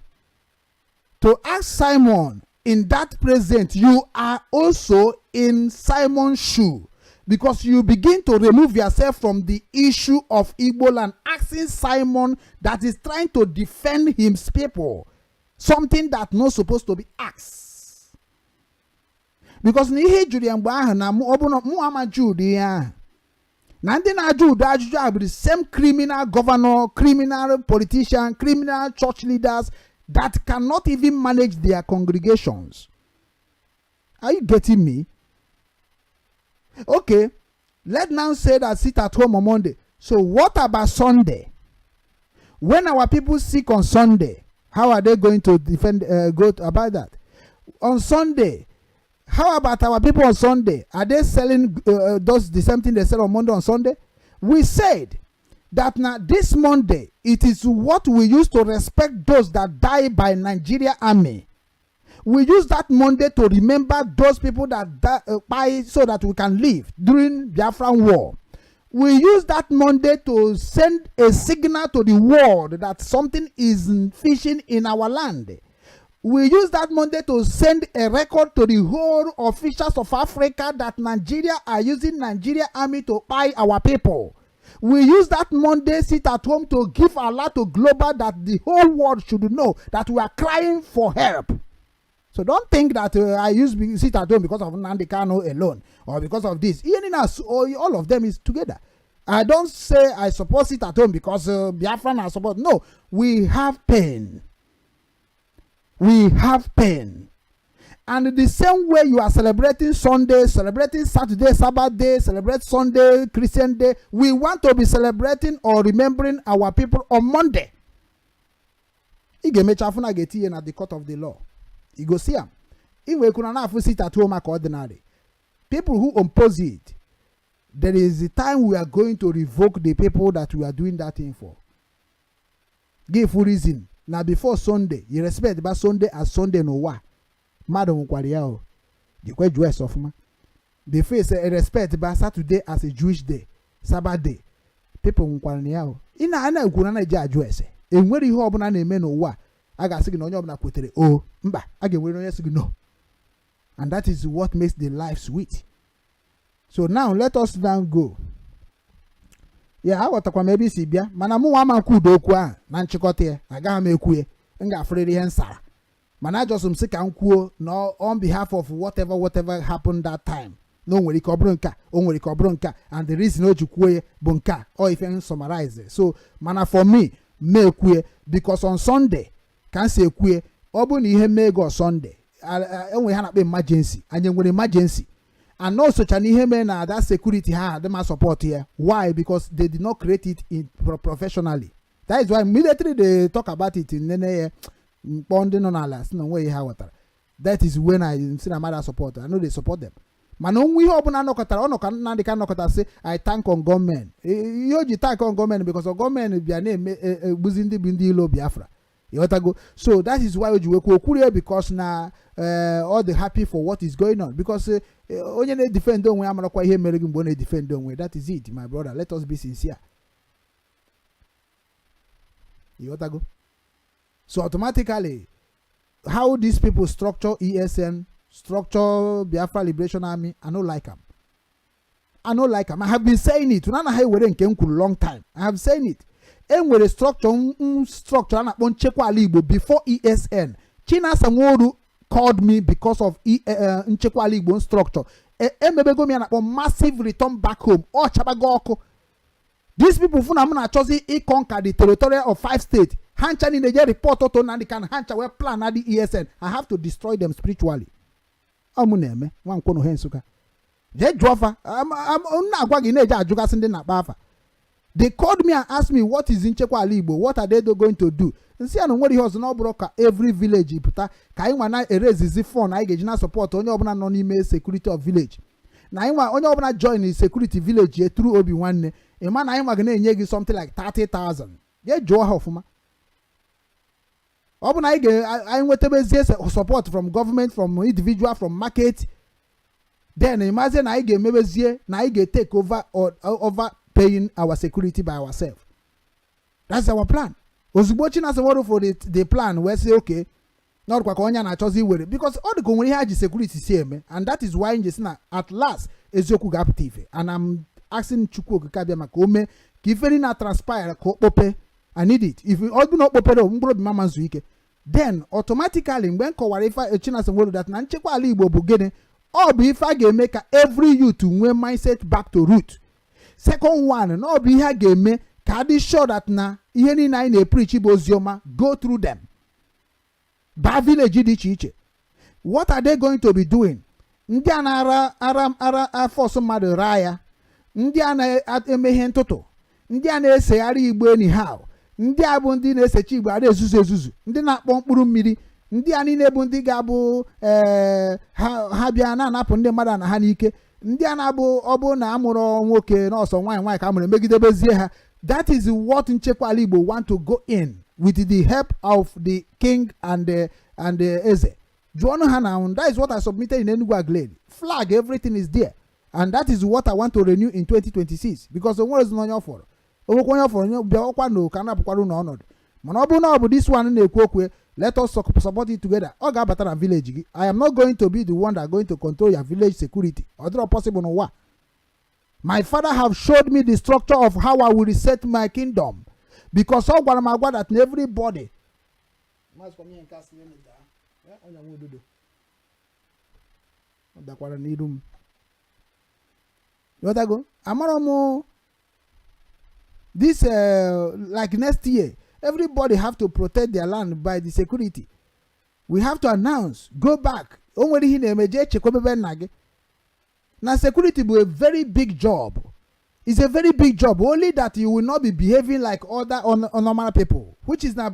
to ask Simon. In that present, you are also in Simon's shoe, because you begin to remove yourself from the issue of Igbo land, asking Simon that is trying to defend his people something that not supposed to be asked, because na ihe jụrụ ya mgbe ahụ na mụ ọ bụ na mụ ama jụ ụdị ihe ahụ na ndị na-ajụ ụdị ajụjụ ahụ bụ the same criminal governor, criminal politician, criminal church leaders that cannot even manage their congregations. Are you getting me? Okay, let now say that sit at home on Monday. So what about Sunday? When our people sick on Sunday, how are they going to defend, go to, about that on Sunday? How about our people on Sunday? Are they selling those the same thing they sell on Monday on Sunday? We said that now this Monday, it is what we use to respect those that die by Nigeria army. We use that Monday to remember those people that die so that we can live during Biafran War. We use that Monday to send a signal to the world that something is fishing in our land. We use that Monday to send a record to the whole officials of Africa that Nigeria are using Nigeria army to buy our people. We use that Monday sit at home to give alert to global that the whole world should know that we are crying for help. So don't think that I use sit at home because of Nnamdi Kanu alone or because of this. Even as all of them is together. I don't say I support sit at home because Biafran are support. No, we have pain. We have pain. And the same way you are celebrating Sunday, celebrating Saturday, Sabbath day, celebrate Sunday, Christian day, we want to be celebrating or remembering our people on Monday. Ị ga-emecha afụ na ga-etinye na the court of the law. You go see am. Ị nwere kwuru na afụ sit at home maka ordinary. People who oppose it, there is a time we are going to revoke the people that we are doing that thing for. Give full reason. Na before Sunday, you respect ba Sunday as Sunday n'ụwa. Mmadụ nwekwara ya o. Jikwe jụọ ese ọfụma. Before say respect ba Saturday as a Jewish day, Sabbath day. People nwekwara na ya o. Ị na ana ekwu na na-eji ajụ ese. Enwere ihe ọbụla na-eme n'ụwa a ga-asị gị na onye ọbụla kwetere o mba, a ga-enwere onye sị gị no. And that is what makes the life sweet. So now let us now go. Ya aghọtakwa m ebe isi bịa, mana mụ nwa ama nkwu udo okwu ahụ na nchịkọta ya, agaghị m ekwu ya, m ga-afụrịrị ihe nsara, mana ajọsọ m sị ka m kwuo na on behalf of whatever happened that time, na o nwere ike ọ bụrụ nke a, o nwere ike ọ bụrụ nke a, and the reason o ji kwuo ya bụ nke a, ọ ife m summarize. So mana for me, me ekwue because on Sunday ka m si ekwue, ọ bụrụ na ihe mee ego on Sunday, enwere ha na-akpọ emergency, anyị nwere emergency, and no socha na ihe mere na that security ha adị ma support ya. Why? Because they did not create it in professionally. That is why immediately they talk about it, nene ya mkpọ ndị nọ n'ala si na onwe ihe ha ghọtara. That is when I si na mmadụ support. I no dey support them. Mana onwe ihe ọbụla nọkọtara ọnọka Nnamdị Kanu nọkọtara sị, "I thank on gọọmenti." Ihe o ji thank on gọọmenti, because gọọmenti bịa na-eme egbuzi ndị bụ ndị ilo Biafra, ịghọtago? So that is why o ji wekwu okwuru ya, because na ọ dị happy for what is going on, because onye na-edefend onwe ya marakwa ihe mere gị mgbe ọ na-edefend onwe. That is it, my brother. Let us be sincere, ịghọtago? So automatically, how these people structure ESN, structure Biafra Liberation Army, I no like am. I no like am. I have been saying it. Una anaghị ewere nke m kwuru long time. I have saying it. E nwere structure, structure a na-akpọ Nchekwa Ala Igbo before ESN. Chinasa Nworu called me because of Nchekwa Ala Igbo structure. Emebego m ya na-akpọ massive return back home. Ọ chabago ọkụ. These people fụ na m na-achọzi ịconquer the territorial of five states. Ha ncha niile je report to Nnamdi Kanu. Ha ncha wee plan na the ESN. I have to destroy them spiritually. Ọ mụ na-eme nwa nkwụ ha Nsụka. Jee jụọ fa. M na-agwa gị, na-eje ajụgasị ndị na-akpa afa. They called me and asked me, "What is Nchekwa Ala Igbo? What are they going to do?" Nsị ya na nwere ihe ọzọ, na ọ bụrụ ka every village pụta, ka anyị nwa na-erezizi fund anyị ga-eji na support onye ọbụla nọ n'ime security of village, na anyị nwa onye ọbụla join security village through Obi Nwanne, ịma na anyị nwa ga na-enye gị something like 30,000. Jee jụọ ha ọfụma. Ọ bụ na anyị ga anyị nwetabezie support from government, from individual, from market, then ịmazie na anyị ga-emebezie na anyị ga-take over or over paying our security by ourselves. That's our plan. Ozugbo Chinasa Nworu for the plan wee sị okay, na ọ dịkwa ka onye a na-achọzi iwere, because ọ dị ka o nwere ihe ha ji security si eme. And that is why nje si na at last eziokwu ga-apụta ife. And I'm asking Chukwu Okike abịa maka o mee ka ife na transpire ka o kpope. I need it. If ọ bụ na o kpopere, mkpụrụ obi mama nzu ike. Then automatically, mgbe m kọwara ife Chinasa Nworu that na Nchekwa Ala Igbo bụ gịnị, ọ bụ ife a ga-eme ka every youth nwee mindset back to root. Second one, na ọ bụ ihe a ga-eme ka adị sure that na ihe niile anyị na-epreach bụ oziọma go through them baa village dị iche iche. What are they going to be doing? Ndị a na-ara ara ara afọsụ mmadụ raa ya, ndị a na-eme ihe ntụtụ, ndị a na-esegharị igbo anyhow, ndị a bụ ndị na-esecha igbo ara ezuzu ezuzu, ndị na-akpọ mkpụrụ mmiri, ndị a niile bụ ndị ga-abụ ee ha bịa na-anapụ ndị mmadụ na ha n'ike, ndị a na-abụ ọ bụ na amụrụ nwoke n'ọsọ nwaanyị nwaanyị ka a mụrụ emegidebezie ha. That is what Nchekwa Ala Igbo want to go in with the help of the king and the eze. Jụọnụ ha na that is what I submitted in Enugu Aguleri. Flag, everything is there, and that is what I want to renew in 2026, because onwere ezi onye ọ fọrọ, onwekwa onye ọ fọrọ, onye bịakwa na ka napụkwara unu ọnọdụ. Mana ọ bụrụ na ọ bụ this one na-ekwu okwu, let us support it together. Ọ ga-abata na village gị. I am not going to be the one that going to control your village security. Ọ dịrọ possible n'ụwa. My father have showed me the structure of how I will reset my kingdom, because ọ gwara m agwa that na everybody. Ọ dakwara n'iru m, ghọtago? Amara m this like next year, everybody have to protect their land by the security. We have to announce, go back. O nwere ihe na-eme, jee chekwabebe nna gị. Na security bụ a very big job. It's a very big job, only that you will not be behaving like other normal people, which is na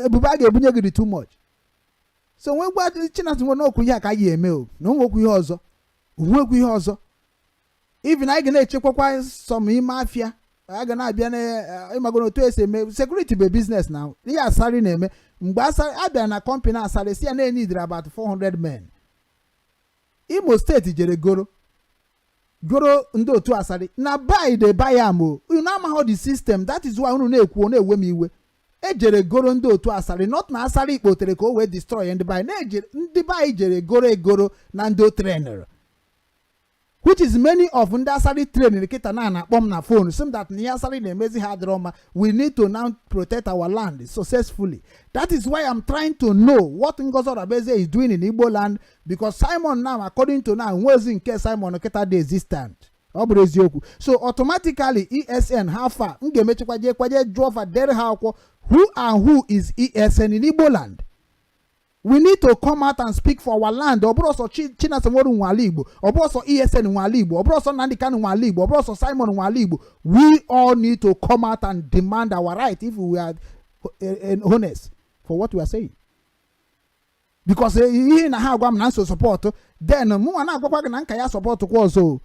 ebube a ga-ebunye gị dị too much. So nwee gwa Chinasa nwe n'okwu ihe a ka anyị eme o na onwekwu ihe ọzọ, onwekwu ihe ọzọ. Even anyị ga na-echekwakwa some ime afịa a ga na-abịa na ịmago otu esi eme security bụ business na ihe Asari na-eme. Mgbe Asari abịa na company Asari si ya na-enidere about 400 men, Imo Steeti jere goro goro ndị otu Asari na buy the buy am o. Unu amaghị the system. That is why unu na-ekwu na-ewe m iwe. Ejere goro ndị otu Asari, not na Asari kpotere ka o wee destroy ndị be na-ejere. Ndị be anyị jere goro egoro na ndị o trainere, which is many of ndị Asari trainere kịta na na-akpọ m na phone sị m that na ihe Asari na-emezi ha adịrọ mma. We need to now protect our land successfully. That is why I'm trying to know what Ngozi Orabueze is doing in Igbo land, because Simon now, according to now, nwezi nke Simon kịta dị existent. Ọ bụrụ eziokwu, so automatically ESN, how far? M ga-emechakwa jee kwaje jụọ fa, dere ha akwụkwọ, who and who is ESN in Igbo land? We need to come out and speak for our land. Ọ bụrụ ọsọ Chinasa Nworu nwe ala Igbo, ọ bụrụ ọsọ ESN nwe ala Igbo, ọ bụrụ ọsọ Nnamdi Kanu nwe ala Igbo, ọ bụrụ ọsọ Simon nwe ala Igbo. We all need to come out and demand our right if we are honest for what we are saying. Because ihe na ha agwa m na nso support, then mụnwa na-agwakwa gị na nka ya support kwa ọzọ o.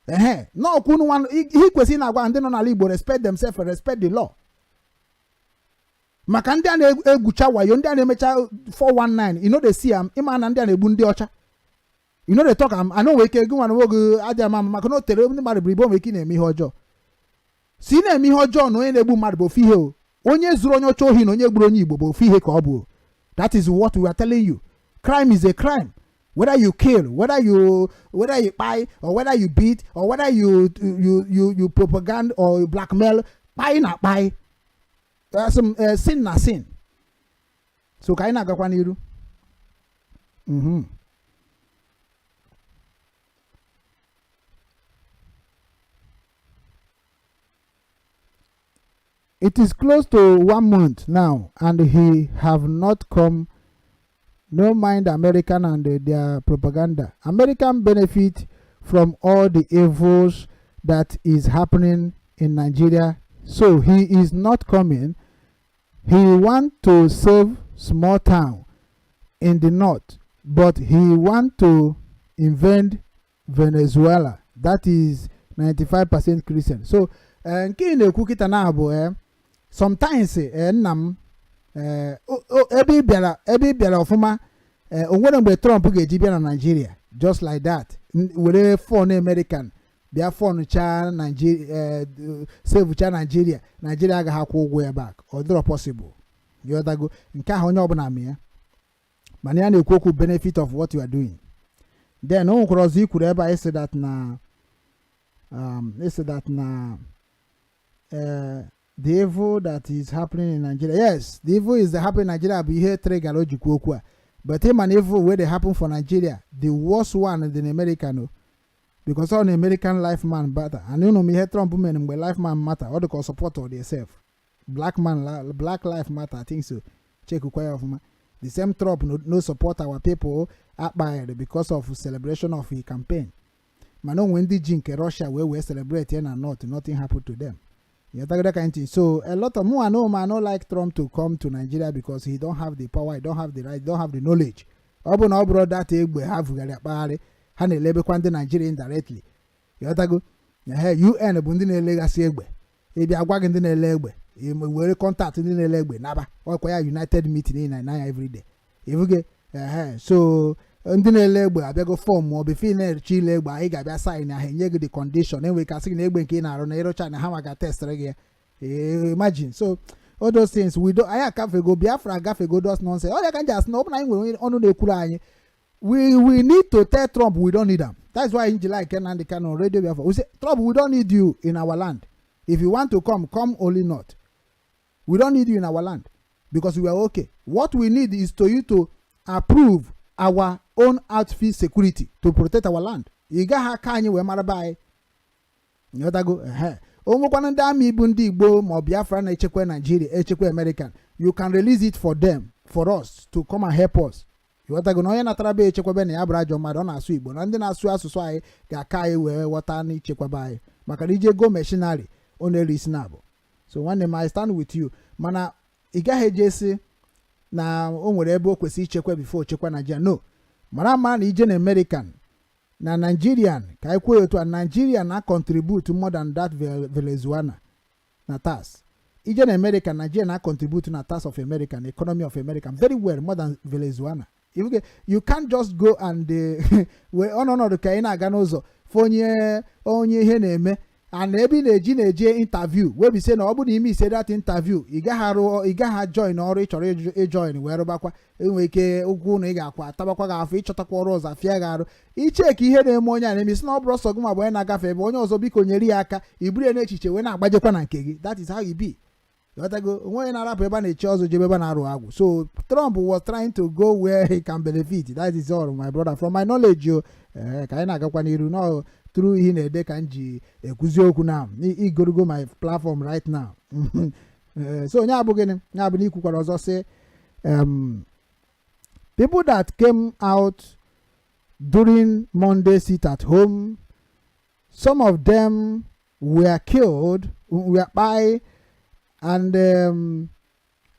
Ehe, n'ọkwa unu nwa ihe kwesịrị na-agwa ndị nọ n'ala Igbo, respect themselves, respect the law, maka ndị a na-egwucha wayo, ndị a na-emecha 419. You no dey see am? Ịma na ndị a na-egbu ndị ọcha, you no dey talk am. Ana nwere ike gị nwa na nwoge adịghị ama ama, maka na o tere ndị mmadụ buru ibu, o nwere ike ị na-eme ihe ọjọọ. Si ị na-eme ihe ọjọọ na onye na-egbu mmadụ bụ ofu ihe o. Onye zuru onye ọcha ohi na onye gburu onye Igbo bụ ofu ihe ka ọ bụ. That is what we are telling you. Crime is a crime, whether you kill, whether you kpai, or whether you beat, or whether you propaganda or you blackmail. Kpai na kpai. Asị m, sin na sin. So ka anyị na-agakwa n'iru. It is close to one month now and he have not come. No mind American and their propaganda. American benefit from all the evils that is happening in Nigeria, so he is not coming. He want to save small town in the north, but he want to invade Venezuela that is 95% Christian. So nke ị na-ekwu kịta na bụ sometimes, nna m, ebe ị bịara, ebe ị bịara ọfụma, o nwere mgbe Trump ga-eji bịa na Nigeria just like that, were phone American bịa phone cha Nigeria, save cha Nigeria, Nigeria agaghị akwụ ụgwọ ya back. Ọ dịrọ possible. Yọtago? Nke ahụ onye ọbụla ma ya, mana ya na-ekwu okwu benefit of what you are doing. Then o nwekwara ọzọ i kwuru ebe a, isi that na isi that na the evil that is happening in Nigeria. Yes, the evil is happening in Nigeria bụ ihe trigger o jikwa okwu a. But ịma na evil wey dey happen for Nigeria, the worst one dị na America, no? Because ọ na American life man matter, and unu m ihe Trump mere mgbe life man matter, ọ dị ka ọ support ọ self black man, black life matter, I think so. Check kwa ya ọfụma. The same Trump no support our people akpaghịrị because of celebration of a campaign, mana onwe ndị ji nke Russia wee celebrate ya na north, nothing happened to them. You know that kind of thing. So a lot of more, I know, man, no like Trump to come to Nigeria because he don't have the power, he don't have the right, he don't have the knowledge. Ọ bụ na ọ bụrụ data egbe ha vugharị akpagharị, ha na-elebekwa ndị Nigeria indirectly. Ịghọtago? Ehe, UN bụ ndị na-elegasị egbe. Ịbịa gwa gị ndị na-ele egbe, were contact ndị na-ele egbe naba ọkwa ya United meeting na nanya everyday. Ifuge? Ehe, so ndị na-ele egbe abịago form, ma ọ bụ ife na-eche ile egbe, anyị ga-abịa sign ahụ, enye gị the condition. Enwere ka sị gị na egbe nke ị na-arụ na ịrụcha na ha ma ga-testịrị gị ya. Imagine. So all those things we do, anyị agafego, Biafra agafego those nonsense. Ọ dị ka m ji asị na ọ bụ na anyị nwere onye ọnụ na-ekwuru anyị, we need to tell Trump we don't need am. That's why in July Nnamdi Kanu Radio Biafra, we say, "Trump, we don't need you in our land. If you want to come, come only not. We don't need you in our land because we are okay. What we need is to you to approve our own outfit security to protect our land." Ị gaghị aka anyị wee mara be anyị. Nghọtago? Ehe, o nwekwana ndị amị bụ ndị Igbo ma ọ Biafra na-echekwa Nigeria, echekwa American, you can release it for them, for us to come and help us. Ịghọtago? Na onye natara be echekwaba na ya bụrụ ajọ mmadụ, ọ na-asụ Igbo, na ndị na-asụ asụsụ anyị ga-aka anyị wee ghọta na ichekwaba anyị, maka na ije go machinery ọ na-eri isi na abụ. So nwanne m, I stand with you, mana ị gaghị eje si na o nwere ebe o kwesịrị ichekwa before ochekwa Nigeria. No, mara mara na ije na American na Nigerian, ka anyị kwuo otu a, Nigeria na contribute more than that Venezuela na tax. Ije na America, Nigeria na contribute na tax of American economy of America very well, more than Venezuela. If you can't just go and wee ọnọdụ ka ị na-aga n'ụzọ fụ onye onye ihe na-eme and ebe ị na-eji na-eje interview, wee bụ na ọ bụrụ na ime ise that interview, ị gaghị arụ, ị gaghị join ọrụ ị chọrọ ịjoin wee rụbakwa. Enwere ike ụgwọ ụlọ ị ga-akwa atabakwa gị afọ, ịchọtakwa ọrụ ọzọ afịa gị arụ. Icheki ihe na-eme onye a na-eme, isi na ọ bụrụ ọsọ gị ma bụ onye na-agafe ebe onye ọzọ, biko nyere ya aka, iburu ya n'echiche wee na-agbajekwa na nke gị. That is how you be. Ghọtago? Onwe onye na-arapụ ebe a na-echi ọzọ jebe ebe a na-arụ agwụ. So Trump was trying to go where he can benefit. That is all, my brother, from my knowledge o. Ee, ka anyị na-agakwa n'iru no through ihe na-ede ka m ji ekwuzi okwu na igorogo my platform right now. So onye abụ gịnị ya bụ na ikwukwara ọzọ sị people that came out during Monday sit at home, some of them were killed, were by and an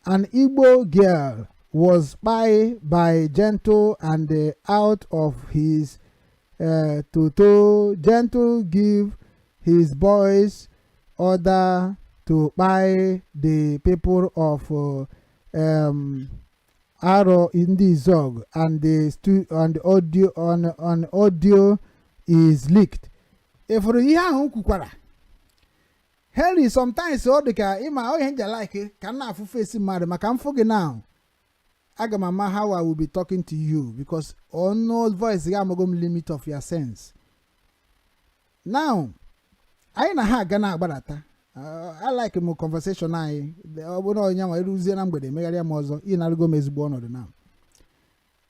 Igbo girl Was spied by Gentle and out of his toto. Gentle give his boys order to buy the people of Aro Indizog and the and the audio on audio is leaked. Ifuru ihe ahụ m kwukwara, Henry, sometimes ọ dị ka ịma ọ ihe nja like ka m na-afụ face mmadụ maka mfụ gị now, aga m ama how I will be talking to you, because ọnụ voice gị amago m limit of your sense. Now anyị na ha aga na-agbadata. I like m conversation anyị. Ọ bụrụ na onye nwa eruzie na mgbede, megharịa m ọzọ, ị narụgo m ezigbo ọnọdụ now.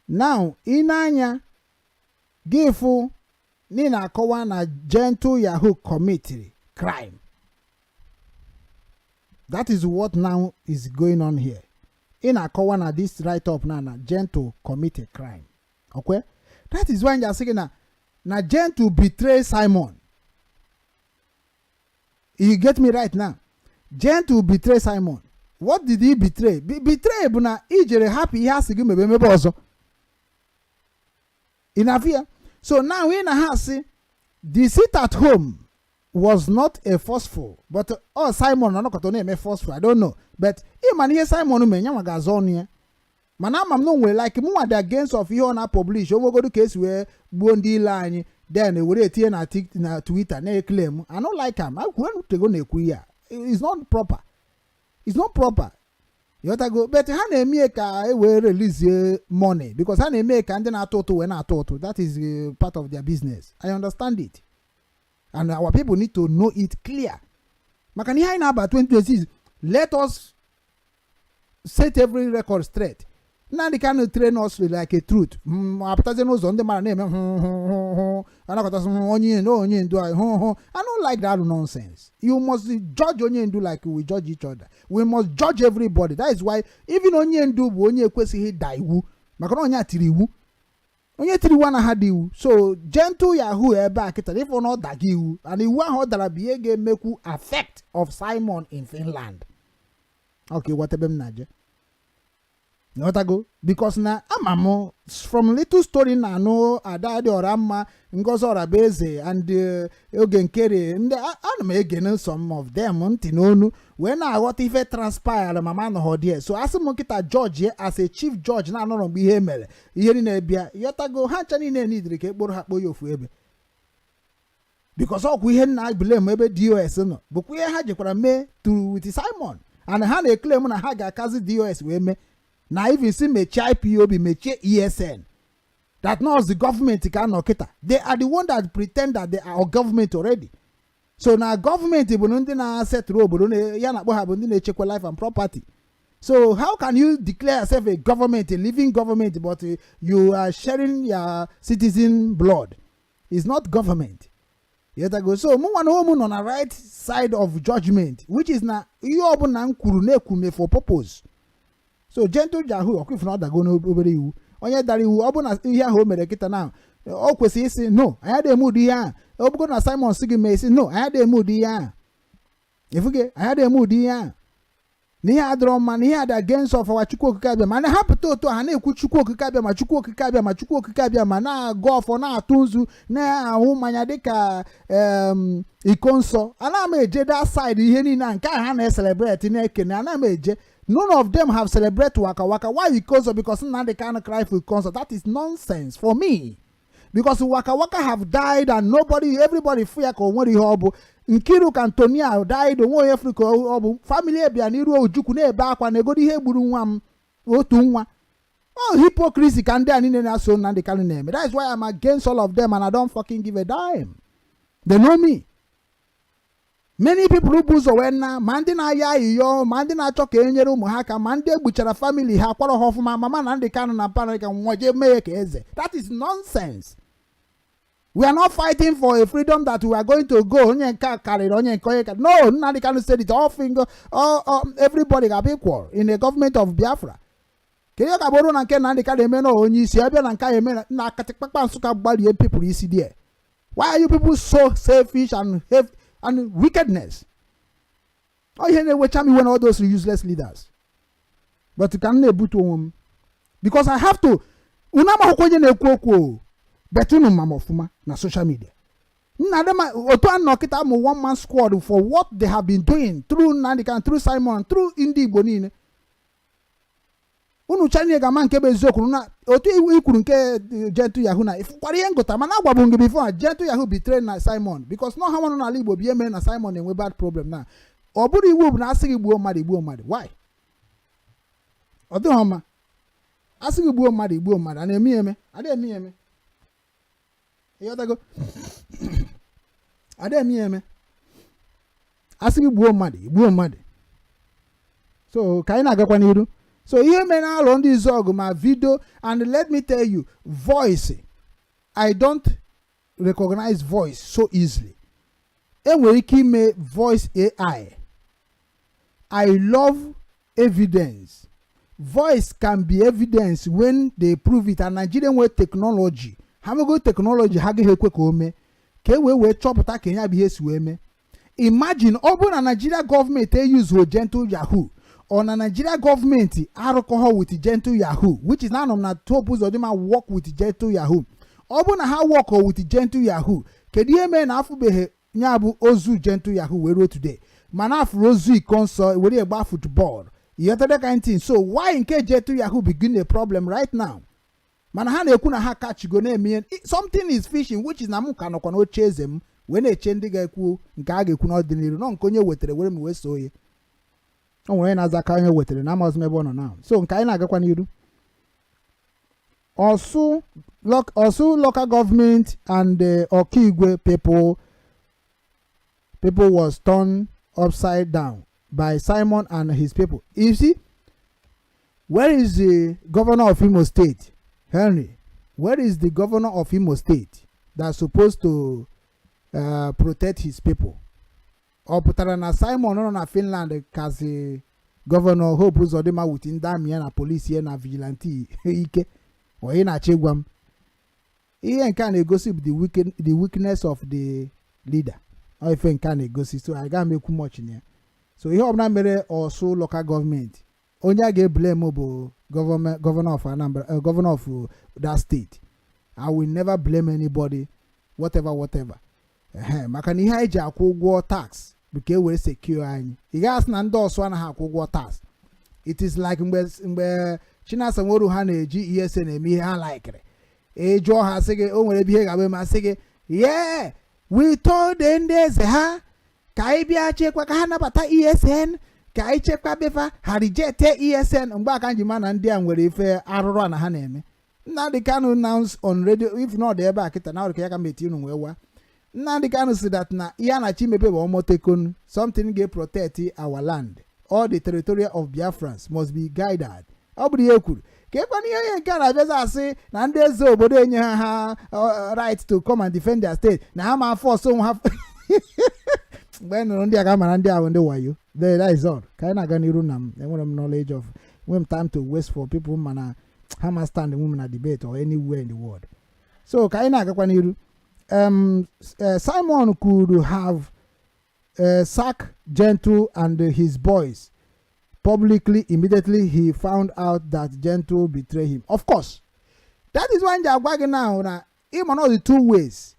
Now ị na-anya gị fụ na ị na-akọwa na Gentle Yahoo committed crime. That is what now is going on here. Ị na-akọwa na this write up na Gentle commit a crime. Okay, that is why m ji asị gị na Gentle betray Simon. You get me right now? Gentle betray Simon. What did he betray? Betray bụ na ijere hapụ ihe a sị gị mebe, emebe ọzọ. Ị na-afụ ya? So now ị na ha asị the sit at home was not a forceful, but ọ Simon na ọnọkọta na-eme forceful. I don't know, but ị ma na ihe Simon mee, nyanwa ga-azọ ọnụ ya. Mana ama m na o nwere like mụnwa dị against of ihe ọ na-publish onwegodu ka esi wee gbuo ndị ile anyị, then were etinye na Twitter na-eclaim. I no like am. Akwuego na-ekwu ihe a, it's not proper, it's not proper. Ịghọtago? But ha na-eme ka e wee release money, because ha na-eme ka ndị na-atụ ụtụ wee na-atụ ụtụ. That is part of their business. I understand it, and our people need to know it clear, maka na ihe anyị na-aba 2026, let us set every record straight. Nnamdi Kanu train us like a truth. Apụtazie n'ụzọ, ndị mmadụ na-eme hụ hụ hụ hụ, anakọtasị hụ onye ndu, onye ndu anyị, hụ hụ. I don't like that nonsense. You must judge onye ndu like we judge each other. We must judge everybody. That is why even onye ndu bụ onye ekwesịghị ịda iwu, maka na onye a tiri iwu, onye tiri iwu anaghị ada iwu. So Gentle Yahoo ebe a kịta, ịfụ na ọ daga iwu, and iwu ahụ ọ dara bụ ihe ga-emekwu affect of Simon in Finland. Okay, ghọta ebe m na-eje? Nghọtago? Because na ama m from little story na anụ ada dị ọra mma, Ngozi Ọrabaeze and Oge Nkere ndị ana m ege some of them ntị n'onu wee na-aghọta ife transpire. Mama anọghọ there, so asị m nkịta judge as a chief judge na-anọrọ mgbe ihe mere, ihe niile bịa. Ghọtago? Ha ncha niile nidiri ka ekporo ha kpoo ya ofu ebe, because ọkwa ihe nna blame ebe DOS nọ bụkwa ihe ha jikwara mee to with Simon, and ha na-eclaim na ha ga-akazi DOS wee mee na even si mechie IPOB, mechie ESN, that not the government ka nọ kịta. They are the one that pretend that they are government already. So na gọọmenti bụ ndị na-asetụrụ obodo ya na-akpọ ha bụ ndị na-echekwa life and property. So how can you declare yourself a government, a living government, but you are sharing your citizen blood? It's not government. Go so mụ nwa na ụmụ nọ na right side of judgment, which is na ihe ọbụla m kwuru na-ekwume for purpose. So Gentle Yahoo, ọkwa ifu na ọ dago n'obere iwu. Onye dara iwu, ọ bụ na ihe ahụ o mere kịta na ọ kwesịrị isi no, anyị adịghị eme ụdị ihe ahụ. Ọ bụgo na Simon si gị mee, isi no, anyị adịghị eme ụdị ihe ahụ. Efuge, anyị adịghị eme ụdị ihe ahụ, na ihe adịrọ mma, na ihe adị against of our Chukwu Okike Abịa. Mana ha pụta otu a, ha na-ekwu Chukwu Okike Abịa ma, Chukwu Okike Abịa ma, Chukwu Okike Abịa ma, na-agụ ọfọ, na-atụ nzu, na-ahụ mmanya dịka iko nsọ. Ana m eje that side. Ihe niile a nke a ha na-ecelebrate na-ekene, ana m eje. None of them have celebrate waka waka. Why iko nsọ? Because Nnamdi Kanu cry for iko nsọ. That is nonsense for me, because waka waka have died and nobody, everybody fear ka o nwere ihe ọ bụ. Nkiru ka Antonia died, onwe onye furu ka ọ bụ family bịa n'iru Ojukwu na-ebe akwa na egodo ihe gburu nwa m, otu nwa. Ọ hypocrisy ka ndị a niile na-aso Nnamdi Kanu na-eme. That is why I'm against all of them, and I don't fucking give a dime. They know me. Many people bụ ụzọ wee na ma ndị na-aya ayịyọ, ma ndị na-achọ ka e nyere ụmụ ha aka, ma ndị egbuchara family ha kwara ha ọfụma. Mama Nnamdi Kanu na mpaghara ka nwa jee mee ka eze. That is nonsense. We are not fighting for a freedom that we are going to go onye nke a karịrị onye nke onye ka. No, Nnamdi Kanu said it all finger all, everybody ga-be equal in the government of Biafra. Ka ihe ka bụrụ na nke Nnamdi Kanu eme na onye isi abịa na nke a eme na akatikpakpa Nsụka gbarie people isi there. Why are you people so selfish and wickedness? Ọ ihe na-ewecha m iwe na all those useless leaders. But ka m na-ebutu onwe m. Because I have to. Unu amaghịkwa onye na-ekwu okwu o, but unu ma m ọfụma na social media. Nna dem otu a nọ kịta mụ one man squad for what they have been doing through Nnamdi Kanu, through Simon, through ndị Igbo niile. Unu chanye ga-ama nke bụ eziokwu na otu iwu ikwuru nke Gentle Yahoo na ịfụkwara ihe ngụta, mana agwabụ m gị before, Gentle Yahoo betray na Simon, because na ha nọ n'ala Igbo bụ ihe mere na Simon na-enwe bad problem. Na ọ bụrụ iwu bụ na asị gị gbuo mmadụ, igbuo mmadụ, why? Ọ dịghị mma. Asị gị gbuo mmadụ, igbuo mmadụ. A na-eme ya eme? Adịghị eme ya eme. Ịghọtago? Adịghị eme ya eme. Asị gị gbuo mmadụ, igbuo mmadụ. So ka anyị na-agakwa n'iru. So ihe mere alụ ndị izu ma video, and let me tell you, voice, I don't recognize voice so easily. Enwere ike ime voice AI. I love evidence. Voice can be evidence when they prove it, and Nigeria nwere technology. Ha nwego technology, ha agaghị ekwe ka o mee ka e wee chọpụta ka ya bụ ihe si wee mee. Imagine, ọ bụrụ na Nigeria gọọmenti eyuzuo Gentle Yahoo, ọ na Nigeria gọọmenti arụkọghọ with Gentle Yahoo, which is na anọ m na Hope Uzodinma work with Gentle Yahoo. Ọ bụrụ na ha work with Gentle Yahoo, kedu ihe mere na afụbeghị ya bụ ozu Gentle Yahoo wee ruo today, mana afụrụ ozu iko nsọ were gba football? You kind thing. So why nke Gentle Yahoo begin a problem right now? Mana ha na-ekwu na ha kachigo na-eme ihe. Something is fishing, which is na m ka nọkwa n'oche eze m wee na-eche ndị ga-ekwu nke a ga-ekwu n'ọdịnihu nọ nke onye wetara were m wee soo ya. O nwere onye na-aza aka onye wetara na amaghịzi m ebe ọ nọ now. So nke anyị na-agakwa n'iru. Orsu local government and the Okigwe people was turned upside down by Simon and his people. You see, where is the governor of Imo State, Henry? Where is the governor of Imo State that's supposed to protect his people? Ọ pụtara na Simon nọ na Finland kazi Governor Hope Uzodinma with ndị army ya na polisi ya na vigilante ike? Onye na-achọ ịgwa m ihe nke a na-egosi bụ the weakness of the leader. Ọ ife nke a na-egosi. So anyị gaghị m ekwu much na ya. So ihe ọbụla mere Orsu local government, onye a ga-eblame bụ governor of Anambra, governor of that state. I will never blame anybody, whatever, whatever. Ehe, maka na ihe anyị ji akwụ ụgwọ tax bụ ka e were secure anyị. Ị gaghị asị na ndị Orsu anaghị akwụ ụgwọ tax. It is like mgbe Chinasa Nworu ha na-eji ESN na-eme ihe ha laikiri. Ị jụọ ha, sị gị o nwere ebe ihe ga-abụ ma sị gị, "Yeah, we told ndị eze ha ka anyị bịa chekwa ka ha nabata ESN, ka anyị chekwa befa." Ha reject ESN. Mgbe aka nji ma na ndị a nwere ife arụrụ a na ha na-eme. Nnamdi Kanu announce on radio, if not ebe a kịta na ọrụ ka ya ka meti unu wee wa. Nnamdi Kanu si that na ihe a na-achọ imepe bụ Omotekun, something ga-protect our land. All the territorial of Biafrans must be guided. Ọ bụrụ ihe kwuru ka ekwana ihe onye nke a na-abịazi asị na ndị eze obodo enye ha right to come and defend their state, na ha ma force onwe ha. Mgbe nụrụ ndị a ga mara ndị ahụ ndị wayo. That is all. Ka anyị na-aga n'iru na m enwere m knowledge of nwere m time to waste for people, mana ha ma stand nwe m na debate or anywhere in the world. So ka anyị na-agakwa n'iru. Simon could have sacked Gentle and his boys publicly immediately he found out that Gentle betrayed him. Of course, that is why m ji agwa gị now na ịma na the two ways.